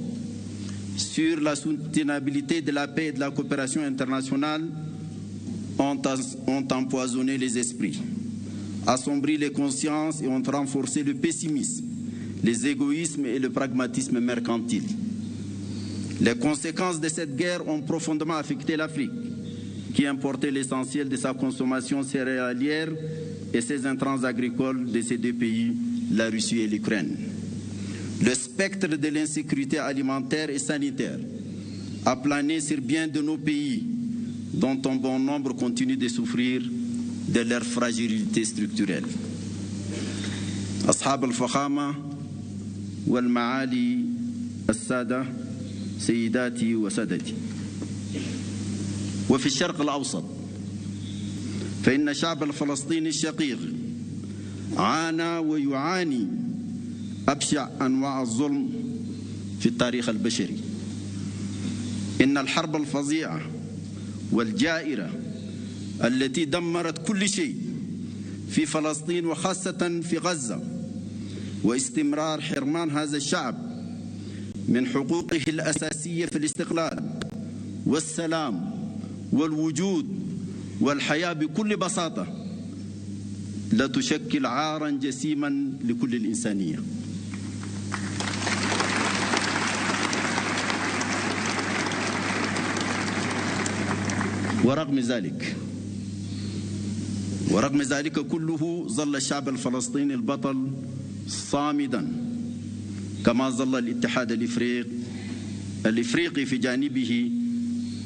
sur la soutenabilité de la paix et de la coopération internationale ont empoisonné les esprits, assombri les consciences et ont renforcé le pessimisme, les égoïsmes et le pragmatisme mercantile. Les conséquences de cette guerre ont profondément affecté l'Afrique, qui importait l'essentiel de sa consommation céréalière et ses intrants agricoles de ces deux pays, la Russie et l'Ukraine. Le spectre de l'insécurité alimentaire et sanitaire a plané sur bien de nos pays, dont un bon nombre continue de souffrir de leur fragilité structurelle. أصحاب الفخامة والمعالي السادة سيداتي وسادتي. وفي الشرق الأوسط فإن الشعب الفلسطيني الشقيق عانى ويعاني أبشع أنواع الظلم في التاريخ البشري. إن الحرب الفظيعة والجائرة التي دمرت كل شيء في فلسطين وخاصة في غزة، واستمرار حرمان هذا الشعب من حقوقه الأساسية في الاستقلال والسلام والوجود والحياة بكل بساطة، لا تشكل عارا جسيما لكل الإنسانية. ورغم ذلك كله ظل الشعب الفلسطيني البطل صامدا، كما ظل الاتحاد الإفريقي في جانبه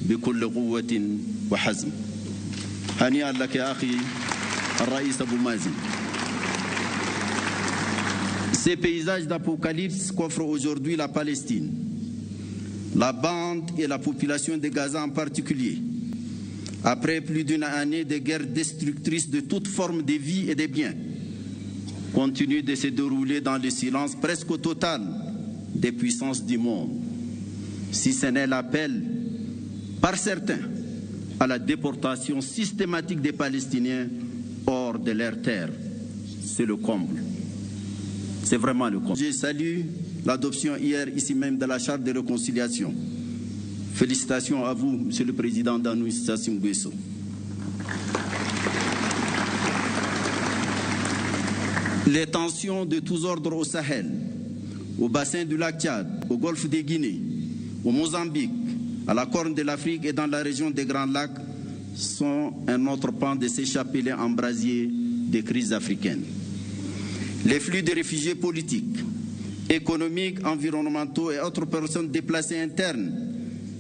بكل قوة وحزم. هنيئا لك يا أخي الرئيس أبو مازن. Ces paysages d'apocalypse qu'offre aujourd'hui la Palestine, la bande et la population de Gaza en particulier, après plus d'une année de guerre destructrice de toute forme de vie et de biens, continue de se dérouler dans le silence presque total des puissances du monde, si ce n'est l'appel par certains à la déportation systématique des Palestiniens hors de leur terre. C'est le comble. C'est vraiment le comble. Je salue l'adoption hier ici même de la charte de réconciliation. Félicitations à vous, Monsieur le Président Denis Sassou Nguesso. Les tensions de tous ordres au Sahel, au bassin du lac Tchad, au golfe de Guinée, au Mozambique, à la Corne de l'Afrique et dans la région des Grands Lacs sont un autre pan de ces chapelets embrasiers des crises africaines. Les flux de réfugiés politiques, économiques, environnementaux et autres personnes déplacées internes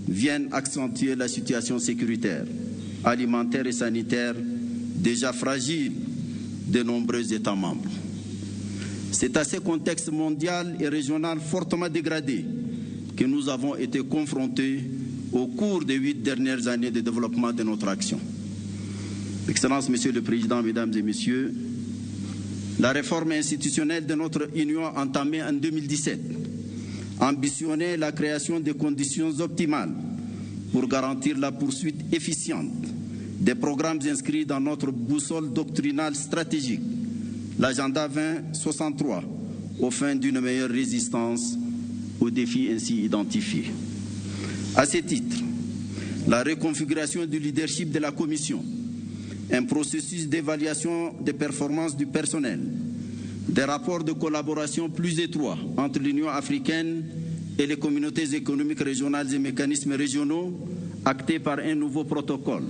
viennent accentuer la situation sécuritaire, alimentaire et sanitaire déjà fragile de nombreux États membres. C'est à ce contexte mondial et régional fortement dégradé que nous avons été confrontés au cours des 8 dernières années de développement de notre action. Excellence, Monsieur le Président, Mesdames et Messieurs, la réforme institutionnelle de notre Union entamée en 2017 ambitionnait la création de conditions optimales pour garantir la poursuite efficiente des programmes inscrits dans notre boussole doctrinale stratégique, l'agenda 2063, aux fins d'une meilleure résistance aux défis ainsi identifiés. À ce titre, la reconfiguration du leadership de la Commission, un processus d'évaluation des performances du personnel, des rapports de collaboration plus étroits entre l'Union africaine et les communautés économiques régionales et mécanismes régionaux actés par un nouveau protocole,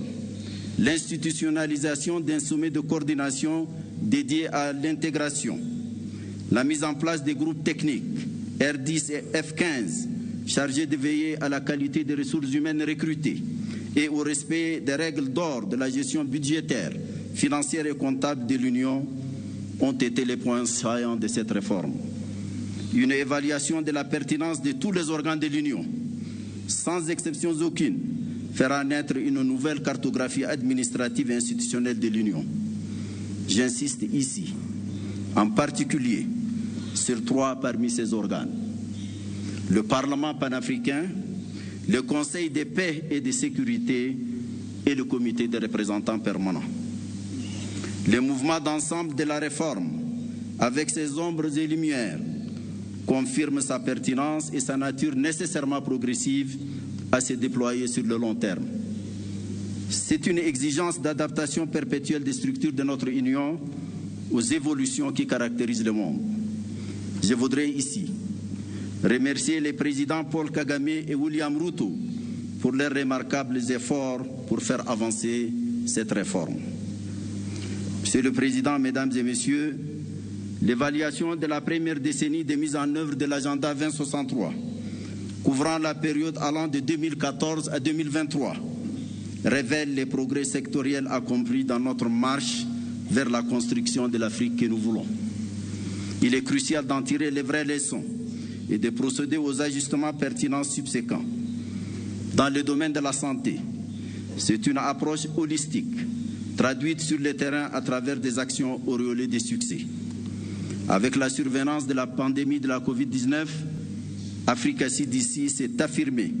l'institutionnalisation d'un sommet de coordination dédié à l'intégration, la mise en place des groupes techniques R10 et F15 chargés de veiller à la qualité des ressources humaines recrutées et au respect des règles d'or de la gestion budgétaire, financière et comptable de l'Union ont été les points saillants de cette réforme. Une évaluation de la pertinence de tous les organes de l'Union, sans exception aucune, fera naître une nouvelle cartographie administrative et institutionnelle de l'Union. J'insiste ici, en particulier, sur trois parmi ces organes. Le Parlement panafricain, le Conseil de paix et de sécurité et le Comité des représentants permanents. Le mouvement d'ensemble de la réforme, avec ses ombres et lumières, confirme sa pertinence et sa nature nécessairement progressive à se déployer sur le long terme. C'est une exigence d'adaptation perpétuelle des structures de notre Union aux évolutions qui caractérisent le monde. Je voudrais ici remercier les présidents Paul Kagame et William Ruto pour leurs remarquables efforts pour faire avancer cette réforme. Monsieur le Président, Mesdames et Messieurs, l'évaluation de la première décennie de mise en œuvre de l'agenda 2063, couvrant la période allant de 2014 à 2023, révèle les progrès sectoriels accomplis dans notre marche vers la construction de l'Afrique que nous voulons. Il est crucial d'en tirer les vraies leçons et de procéder aux ajustements pertinents subséquents. Dans le domaine de la santé, c'est une approche holistique, traduite sur le terrain à travers des actions auréolées de succès. Avec la survenance de la pandémie de la Covid-19, Africa CDC s'est affirmée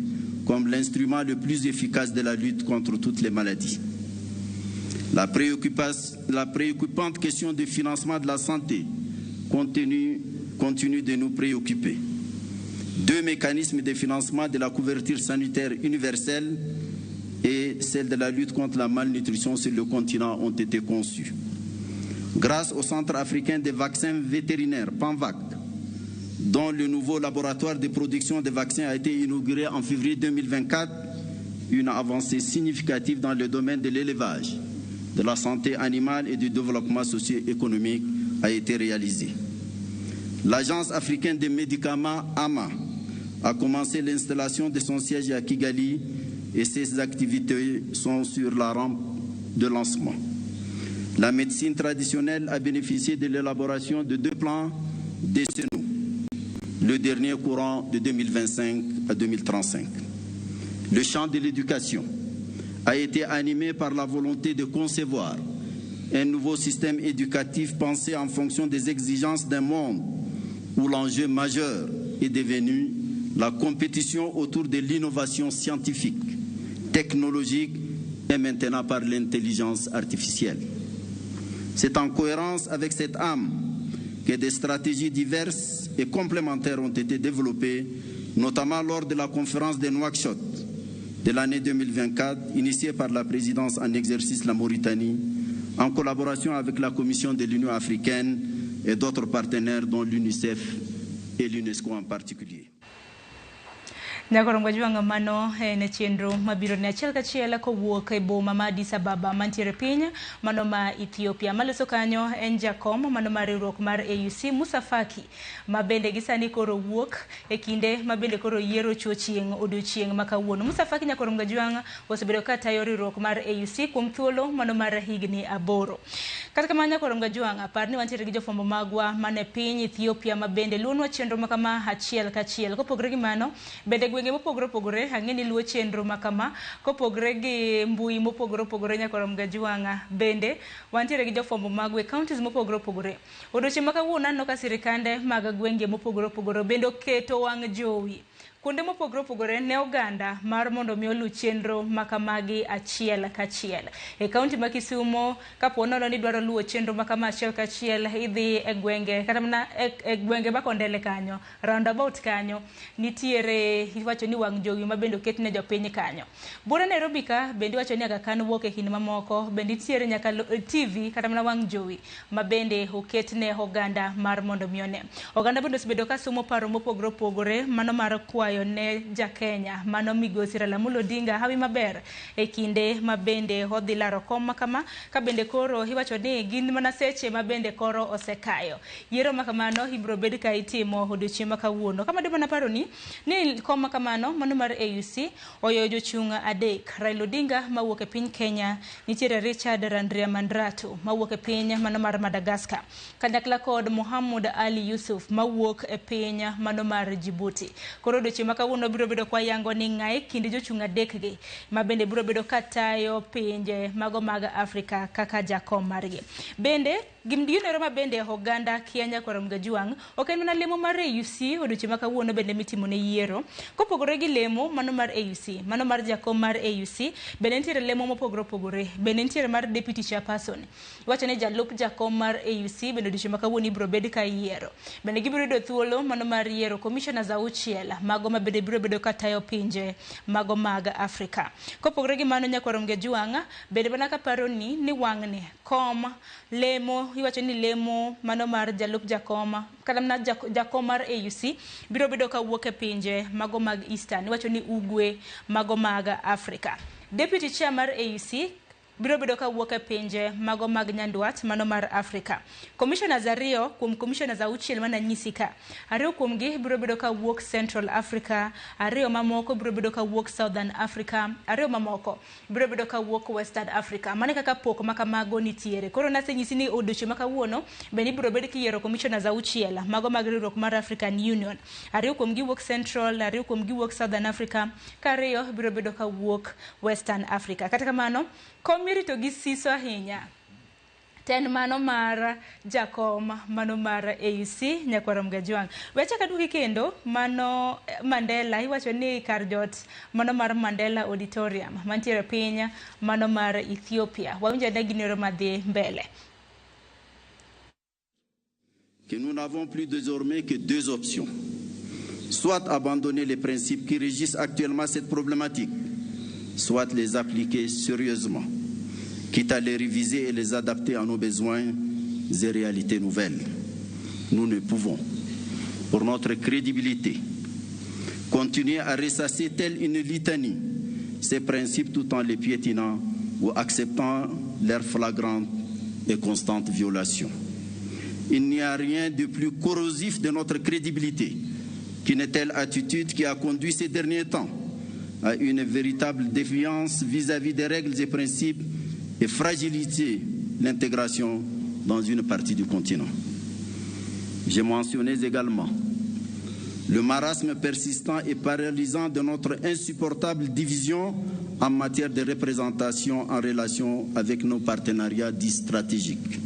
comme l'instrument le plus efficace de la lutte contre toutes les maladies. La préoccupante question du financement de la santé continue de nous préoccuper. Deux mécanismes de financement de la couverture sanitaire universelle et celle de la lutte contre la malnutrition sur le continent ont été conçus. Grâce au Centre africain des vaccins vétérinaires, PANVAC, dont le nouveau laboratoire de production de vaccins a été inauguré en février 2024, une avancée significative dans le domaine de l'élevage, de la santé animale et du développement socio-économique a été réalisée. L'Agence africaine des médicaments, AMA, a commencé l'installation de son siège à Kigali et ses activités sont sur la rampe de lancement. La médecine traditionnelle a bénéficié de l'élaboration de deux plans décennaux, le dernier courant de 2025 à 2035. Le champ de l'éducation a été animé par la volonté de concevoir un nouveau système éducatif pensé en fonction des exigences d'un monde où l'enjeu majeur est devenu la compétition autour de l'innovation scientifique, technologique et maintenant par l'intelligence artificielle. C'est en cohérence avec cette âme que des stratégies diverses et complémentaires ont été développées, notamment lors de la conférence de Nouakchott de l'année 2024, initiée par la présidence en exercice de la Mauritanie, en collaboration avec la Commission de l'Union africaine et d'autres partenaires dont l'UNICEF et l'UNESCO en particulier. Nyakorongo jwang' mano en chenro mabiro ne achiel kachiel kowuok e boma ma Addis Ababa mantiere piny mano ma Ethiopia. Maloso kanyo en jakom mano mar riwruok mar AUC Musa Faki ma bende gisani koro wuok e kinde ma bende koro yiero chuo chieng' odiochieng' ma kawuono. Musa Faki Nyakorongo jwang' osebedo ka tayo riwruok mar AUC kuom thuolo mano mar higni 8. Kata kamano Nyakorongo jwang' apar ni wantiere gi jofwambo magwa mane piny Ethiopia ma bende luonwa chenro ma kama achiel kachiel. Kopogore gi mano bende gwenge mopogore opogore ang'e ni luwo chenro ma kama kopogore gi mbui mopogore opogore Nyakorongo jwang' bende wantiere gi jofwambo magwa e counties mopogore opogore. Odiochieng' ma kawuono aneno ka sirikande mag gwenge mopogore opogore bende oketo wang' jowi kuonde mopogore opogore ne oganda mar mondo mi olu chenro makamagi achiel kachiel. E kaunti ma Kisumo kapo nono ni dwaro luwo chenro makama achiel kachiel idhi e gwenge kata mana e gwenge ma Kondele kanyo roundabout kanyo nitiere iwacho ni wang' jowi ma bende oket ne jopiny kanyo. Bura Nairobi ka bende iwacho ni Aga Khan wuok e kind mamoko bende nitiere nyaka TV kata mana wang' jowi ma bende oket ne oganda mar mondo mi one. Oganda bende osebedo ka somo paro mopogore opogore mano mar kwayo ne ja Kenya mano migosi Raila Amolo Odinga hawi maber e kinde ma bende odhi laro kom ma kama ka bende koro iwacho ni gin mana seche ma bende koro osekayo. Yiero ma kamano ibiro bed ka itimo odiochieng' ma kawuono. Kama mana paro ni kom ma kamano mano mar AUC oyoyo jochung' adek: Raila Odinga mawuok e piny Kenya, nitiere Richard Randriamandrato mawuok e piny mano mar Madagascar, kanyakla kod Mohamud Ali Yusuf mawuok e piny mano mar Djibouti. Koro odiochieng' ma kawuono biro bedo kwa yango ni ng'a e kind jochung' adek gi ma bende biro bedo katayo pinje mago mag Afrika kaka jakom margi. Bende gimdinero ma bende oganda kia nyakwar Mgajuang' ok en mana lemo mar AUC odiochieng' ma kawuono bende mitimo ne yiero. Kopogore gi lemo mano mar AUC, mano mar jakom mar AUC, bende nitiere lemo mopogore opogore. Bende nitiere mar deputy chairperson. Iwacho ni jalup jakom mar AUC bende odiochieng' ma kawuono ibiro bed ka yiero. Bende gibiro yudo thuolo mano mar yiero commissioners auchiel mago ma bende biro bedo katayo pinje mago mag Afrika. Kopogore gi mano nyakwar Mgajuang' bende mana kaparo ni wang'ni kom lemo iwacho ni lemo mano mar jalup jakom kata mana jakom mar AUC biro bedo kawuok e pinje mago mag Eastern, iwacho ni ugwe mago mag Afrika. Deputy chair mar AUC biro bedo kawuok e pinje mago mag Nyandwat mano mar Afrika. Commissioners ariyo kuom commissioners auchiel mananyisi ka, ariyo kuomgi biro bedo kawuok Central Africa, ariyo mamoko biro bedo kawuok Southern Africa, ariyo mamoko biro bedo kawuok Western Africa. Mano kaka pok makamago nitiere. Koro nasenyisi ni odiochieng' ma kawuono bende ibiro bed kiyiero commissioners auchiel mago mag riwruok mar African Union. Ariyo kuomgi wuok Central, ariyo kuomgi wuok Southern Africa, ka ariyo biro bedo kawuok Western Africa. Kata kamano, kom irito gi siso ahinya ten mano mar jakom mano mar AUC nyakwar Mgajuang'. We achak aduogi kendo mano Mandela, iwacho ni kar jot mano mar Mandela Auditorium mantiere piny mano mar Ethiopia. Wawinjo ane ginero madhi mbele. Que nous n'avons plus désormais que deux options. Soit abandonner les principes qui régissent actuellement cette problématique, soit les appliquer sérieusement, quitte à les réviser et les adapter à nos besoins et réalités nouvelles. Nous ne pouvons, pour notre crédibilité, continuer à ressasser telle une litanie ces principes tout en les piétinant ou acceptant leur flagrante et constante violation. Il n'y a rien de plus corrosif de notre crédibilité qu'une telle attitude qui a conduit ces derniers temps à une véritable défiance vis-à-vis des règles et principes et fragiliser l'intégration dans une partie du continent. J'ai mentionné également le marasme persistant et paralysant de notre insupportable division en matière de représentation en relation avec nos partenariats dits stratégiques.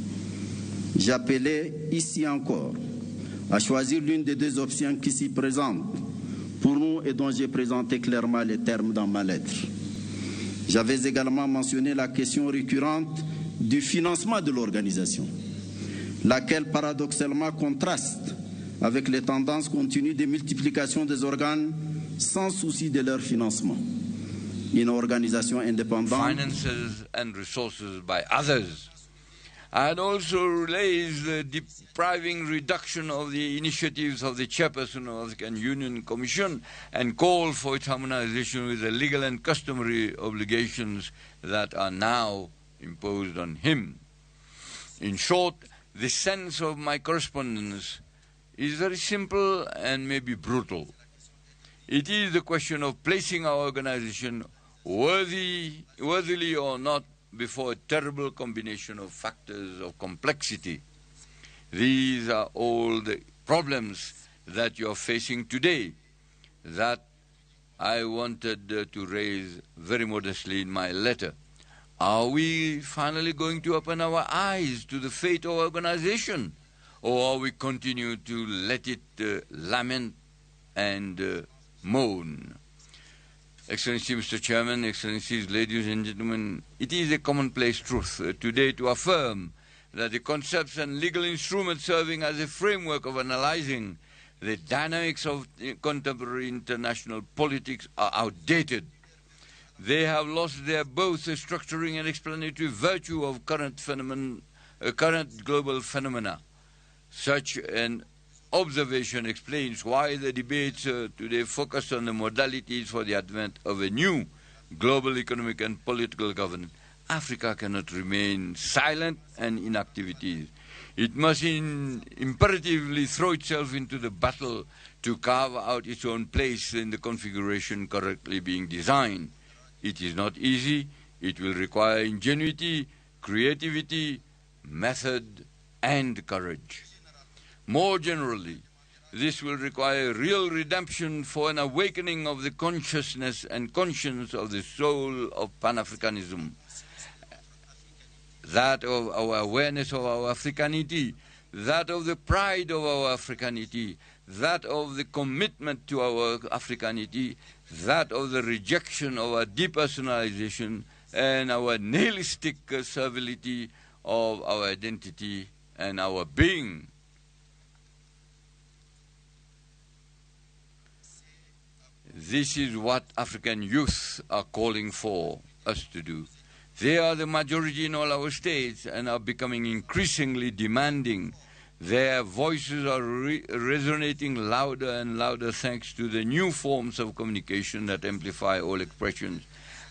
J'appelais ici encore à choisir l'une des deux options qui s'y présentent pour nous et dont j'ai présenté clairement les termes dans ma lettre. J'avais également mentionné la question récurrente du financement de l'organisation, laquelle paradoxalement contraste avec les tendances continues de multiplication des organes sans souci de leur financement. Une organisation indépendante. Finances and resources by others. I had also raised the depriving reduction of the initiatives of the chairperson of the African Union Commission and called for its harmonization with the legal and customary obligations that are now imposed on him. In short, the sense of my correspondence is very simple and maybe brutal. It is the question of placing our organization worthily or not before a terrible combination of factors of complexity. These are all the problems that you are facing today that I wanted to raise very modestly in my letter. Are we finally going to open our eyes to the fate of our organization, or are we continue to let it lament and moan? Excellency, Mr. Chairman, Excellencies, ladies and gentlemen, it is a commonplace truth today to affirm that the concepts and legal instruments serving as a framework of analyzing the dynamics of contemporary international politics are outdated. They have lost their both the structuring and explanatory virtue of current global phenomena. Such an observation explains why the debates today focus on the modalities for the advent of a new global economic and political governance. Africa cannot remain silent and inactivity. It must imperatively throw itself into the battle to carve out its own place in the configuration currently being designed. It is not easy. It will require ingenuity, creativity, method, and courage. More generally, this will require real redemption for an awakening of the consciousness and conscience of the soul of Pan-Africanism, that of our awareness of our Africanity, that of the pride of our Africanity, that of the commitment to our Africanity, that of the rejection of our depersonalization and our nihilistic servility of our identity and our being. This is what African youth are calling for us to do. They are the majority in all our states and are becoming increasingly demanding. Their voices are resonating louder and louder thanks to the new forms of communication that amplify all expressions.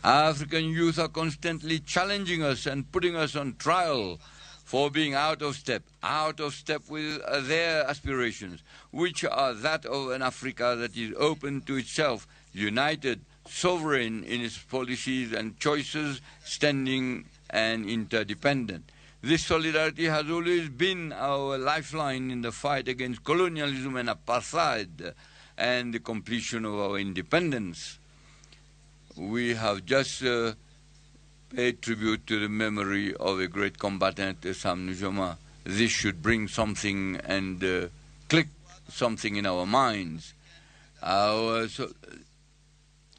African youth are constantly challenging us and putting us on trial for being out of step with their aspirations, which are that of an Africa that is open to itself, united, sovereign in its policies and choices, standing and interdependent. This solidarity has always been our lifeline in the fight against colonialism and apartheid and the completion of our independence. We have just paid tribute to the memory of a great combatant, Sam Nujoma. This should bring something and click something in our minds. Our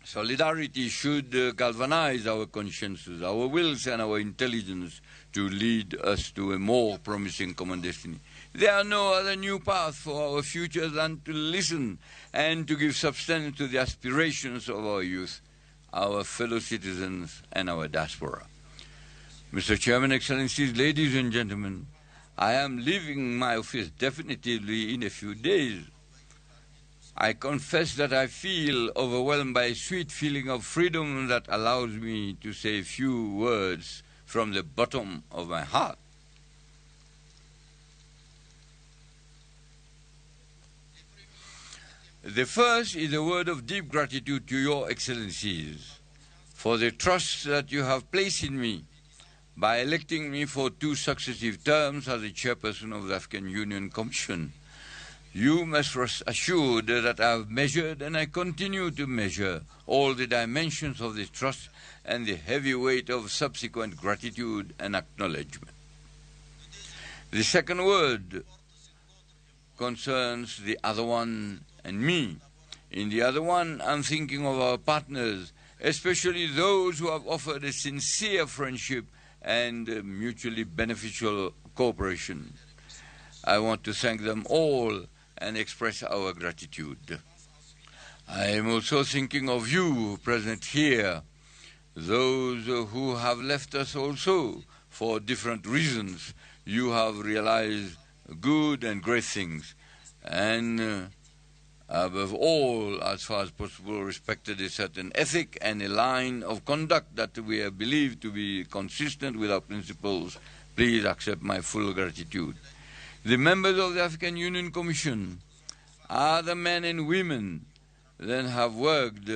solidarity should galvanize our consciences, our wills, and our intelligence to lead us to a more promising common destiny. There are no other new path for our future than to listen and to give substance to the aspirations of our youth, our fellow citizens, and our diaspora. Mr. Chairman, Excellencies, ladies and gentlemen, I am leaving my office definitively in a few days. I confess that I feel overwhelmed by a sweet feeling of freedom that allows me to say a few words from the bottom of my heart. The first is a word of deep gratitude to Your Excellencies for the trust that you have placed in me by electing me for 2 successive terms as the chairperson of the African Union Commission. You must rest assured that I have measured and I continue to measure all the dimensions of this trust and the heavy weight of subsequent gratitude and acknowledgement. The second word concerns the other one and me. In the other one, I'm thinking of our partners, especially those who have offered a sincere friendship and mutually beneficial cooperation. I want to thank them all and express our gratitude. I am also thinking of you present here, those who have left us also for different reasons. You have realized good and great things, and above all, as far as possible, respected a certain ethic and a line of conduct that we have believed to be consistent with our principles. Please accept my full gratitude. The members of the African Union Commission are the men and women that have worked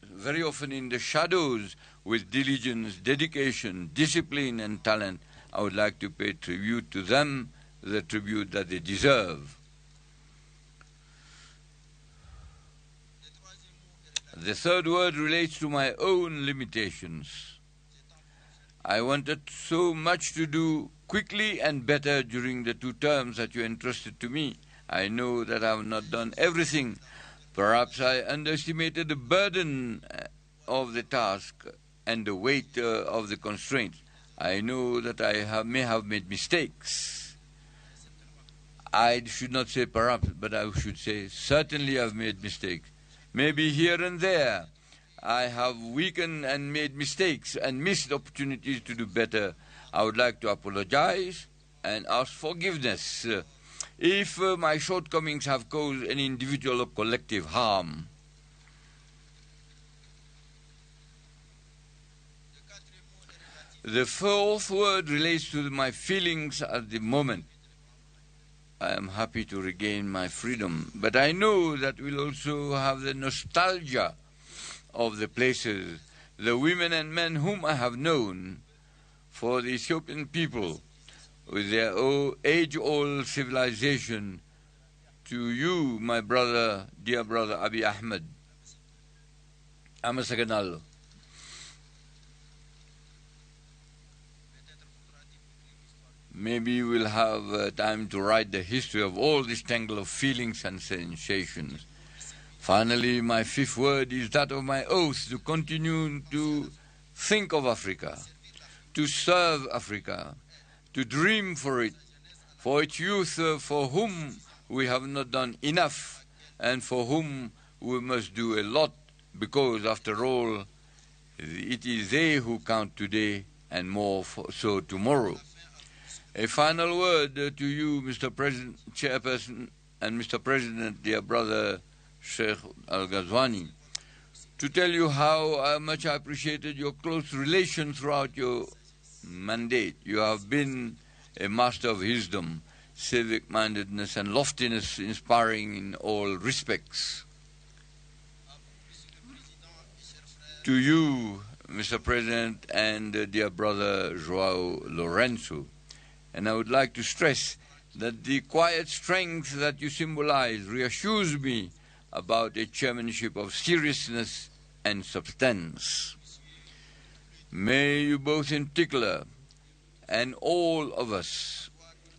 very often in the shadows with diligence, dedication, discipline, and talent. I would like to pay tribute to them, the tribute that they deserve. The third word relates to my own limitations. I wanted so much to do quickly and better during the 2 terms that you entrusted to me. I know that I have not done everything. Perhaps I underestimated the burden of the task and the weight of the constraints. I know that I may have made mistakes. I should not say perhaps, but I should say certainly I've made mistakes. Maybe here and there I have weakened and made mistakes and missed opportunities to do better. I would like to apologize and ask forgiveness. if my shortcomings have caused any individual or collective harm. The fourth word relates to my feelings at the moment. I am happy to regain my freedom, but I know that we'll also have the nostalgia of the places, the women and men whom I have known, for the Ethiopian people, with their age-old civilization, to you, my brother, dear brother Abiy Ahmed. Amasaganalo. Maybe we'll have time to write the history of all this tangle of feelings and sensations. Finally, my fifth word is that of my oath to continue to think of Africa, to serve Africa, to dream for it, for its youth, for whom we have not done enough and for whom we must do a lot, because after all, it is they who count today and more so tomorrow. A final word to you, Mr. President, Chairperson, and Mr. President, dear brother Sheikh Al-Ghazwani, to tell you how much I appreciated your close relation throughout your mandate. You have been a master of wisdom, civic mindedness, and loftiness, inspiring in all respects. To you, Mr. President, and dear brother Joao Lourenço, and I would like to stress that the quiet strength that you symbolize reassures me about a chairmanship of seriousness and substance. May you both in particular, and all of us,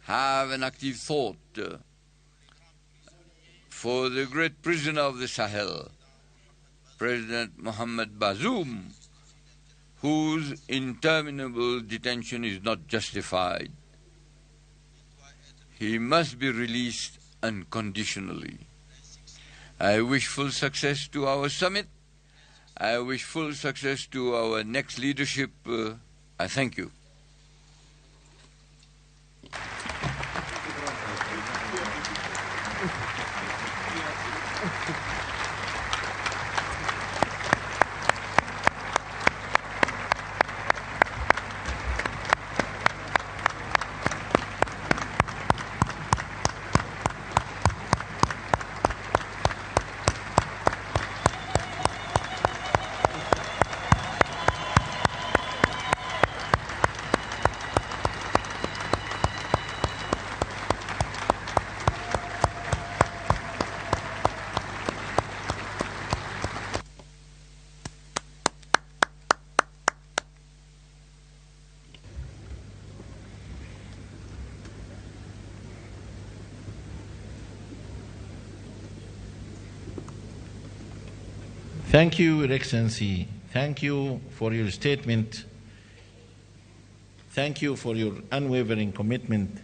have an active thought for the great prisoner of the Sahel, President Mohamed Bazoum, whose interminable detention is not justified. He must be released unconditionally. I wish full success to our summit. I wish full success to our next leadership. I thank you. Thank you, Your Excellency. Thank you for your statement. Thank you for your unwavering commitment.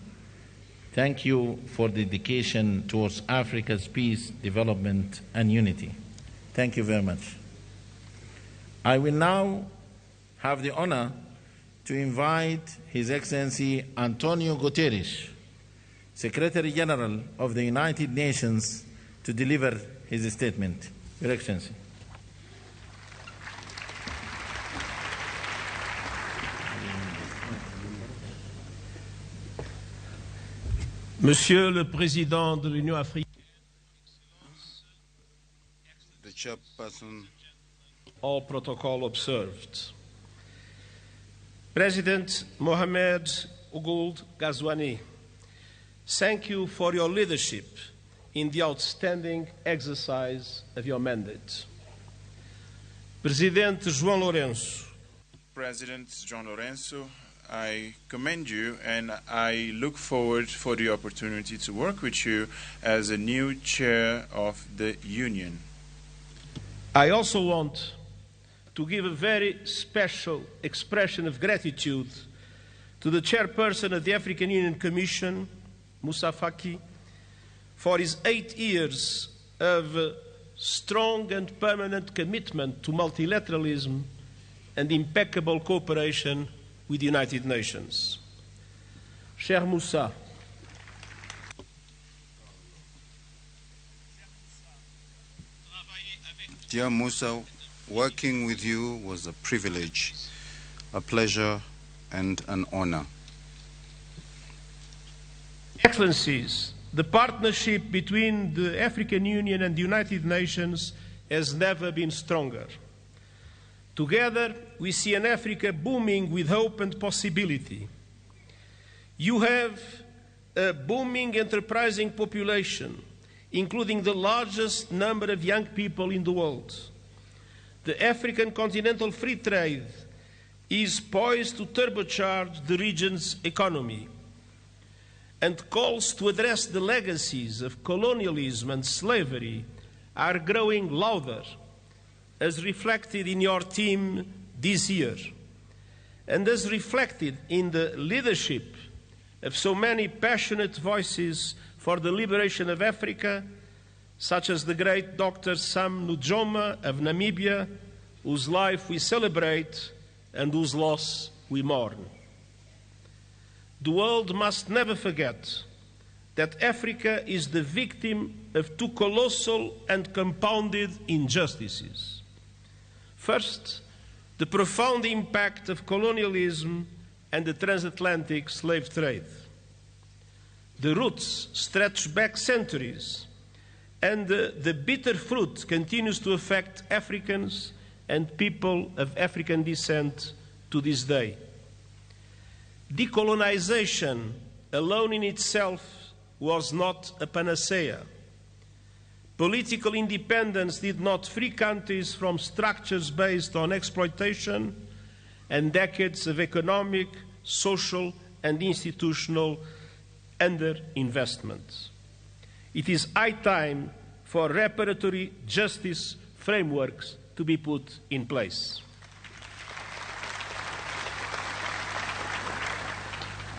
Thank you for dedication towards Africa's peace, development, and unity. Thank you very much. I will now have the honor to invite His Excellency Antonio Guterres, Secretary General of the United Nations, to deliver his statement. Your Excellency. Monsieur le Président de l'Union africaine, the chairperson, all protocol observed. President Mohamed Ould Ghazouani, thank you for your leadership in the outstanding exercise of your mandate. Presidente João Lourenço. President João Lourenço, I commend you and I look forward for the opportunity to work with you as a new chair of the Union. I also want to give a very special expression of gratitude to the chairperson of the African Union Commission, Moussa Faki, for his 8 years of strong and permanent commitment to multilateralism and impeccable cooperation with the United Nations. Cher Moussa, Dear Musa, working with you was a privilege, a pleasure, and an honor. Excellencies, the partnership between the African Union and the United Nations has never been stronger. Together, we see an Africa booming with hope and possibility. You have a booming, enterprising population, including the largest number of young people in the world. The African Continental Free Trade is poised to turbocharge the region's economy, and calls to address the legacies of colonialism and slavery are growing louder, as reflected in your team this year, and as reflected in the leadership of so many passionate voices for the liberation of Africa, such as the great Dr. Sam Nujoma of Namibia, whose life we celebrate and whose loss we mourn. The world must never forget that Africa is the victim of two colossal and compounded injustices. First, the profound impact of colonialism and the transatlantic slave trade. The roots stretch back centuries, and the bitter fruit continues to affect Africans and people of African descent to this day. Decolonization alone in itself was not a panacea. Political independence did not free countries from structures based on exploitation and decades of economic, social, and institutional underinvestment. It is high time for reparatory justice frameworks to be put in place.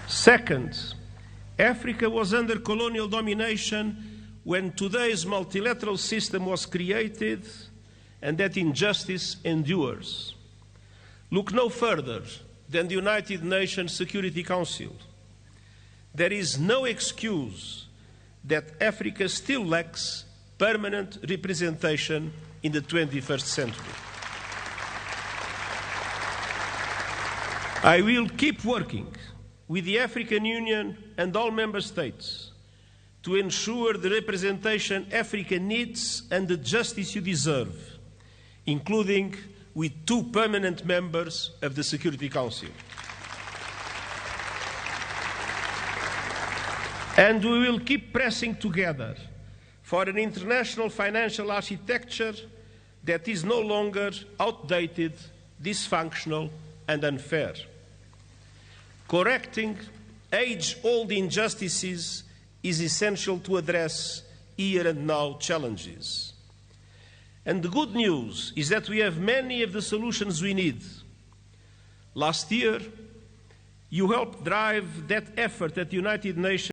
Second, Africa was under colonial domination when today's multilateral system was created, and that injustice endures. Look no further than the United Nations Security Council. There is no excuse that Africa still lacks permanent representation in the 21st century. I will keep working with the African Union and all member states to ensure the representation Africa needs and the justice you deserve, including with two permanent members of the Security Council. And we will keep pressing together for an international financial architecture that is no longer outdated, dysfunctional, and unfair. Correcting age-old injustices is essential to address here and now challenges. And the good news is that we have many of the solutions we need. Last year, you helped drive that effort at the United Nations.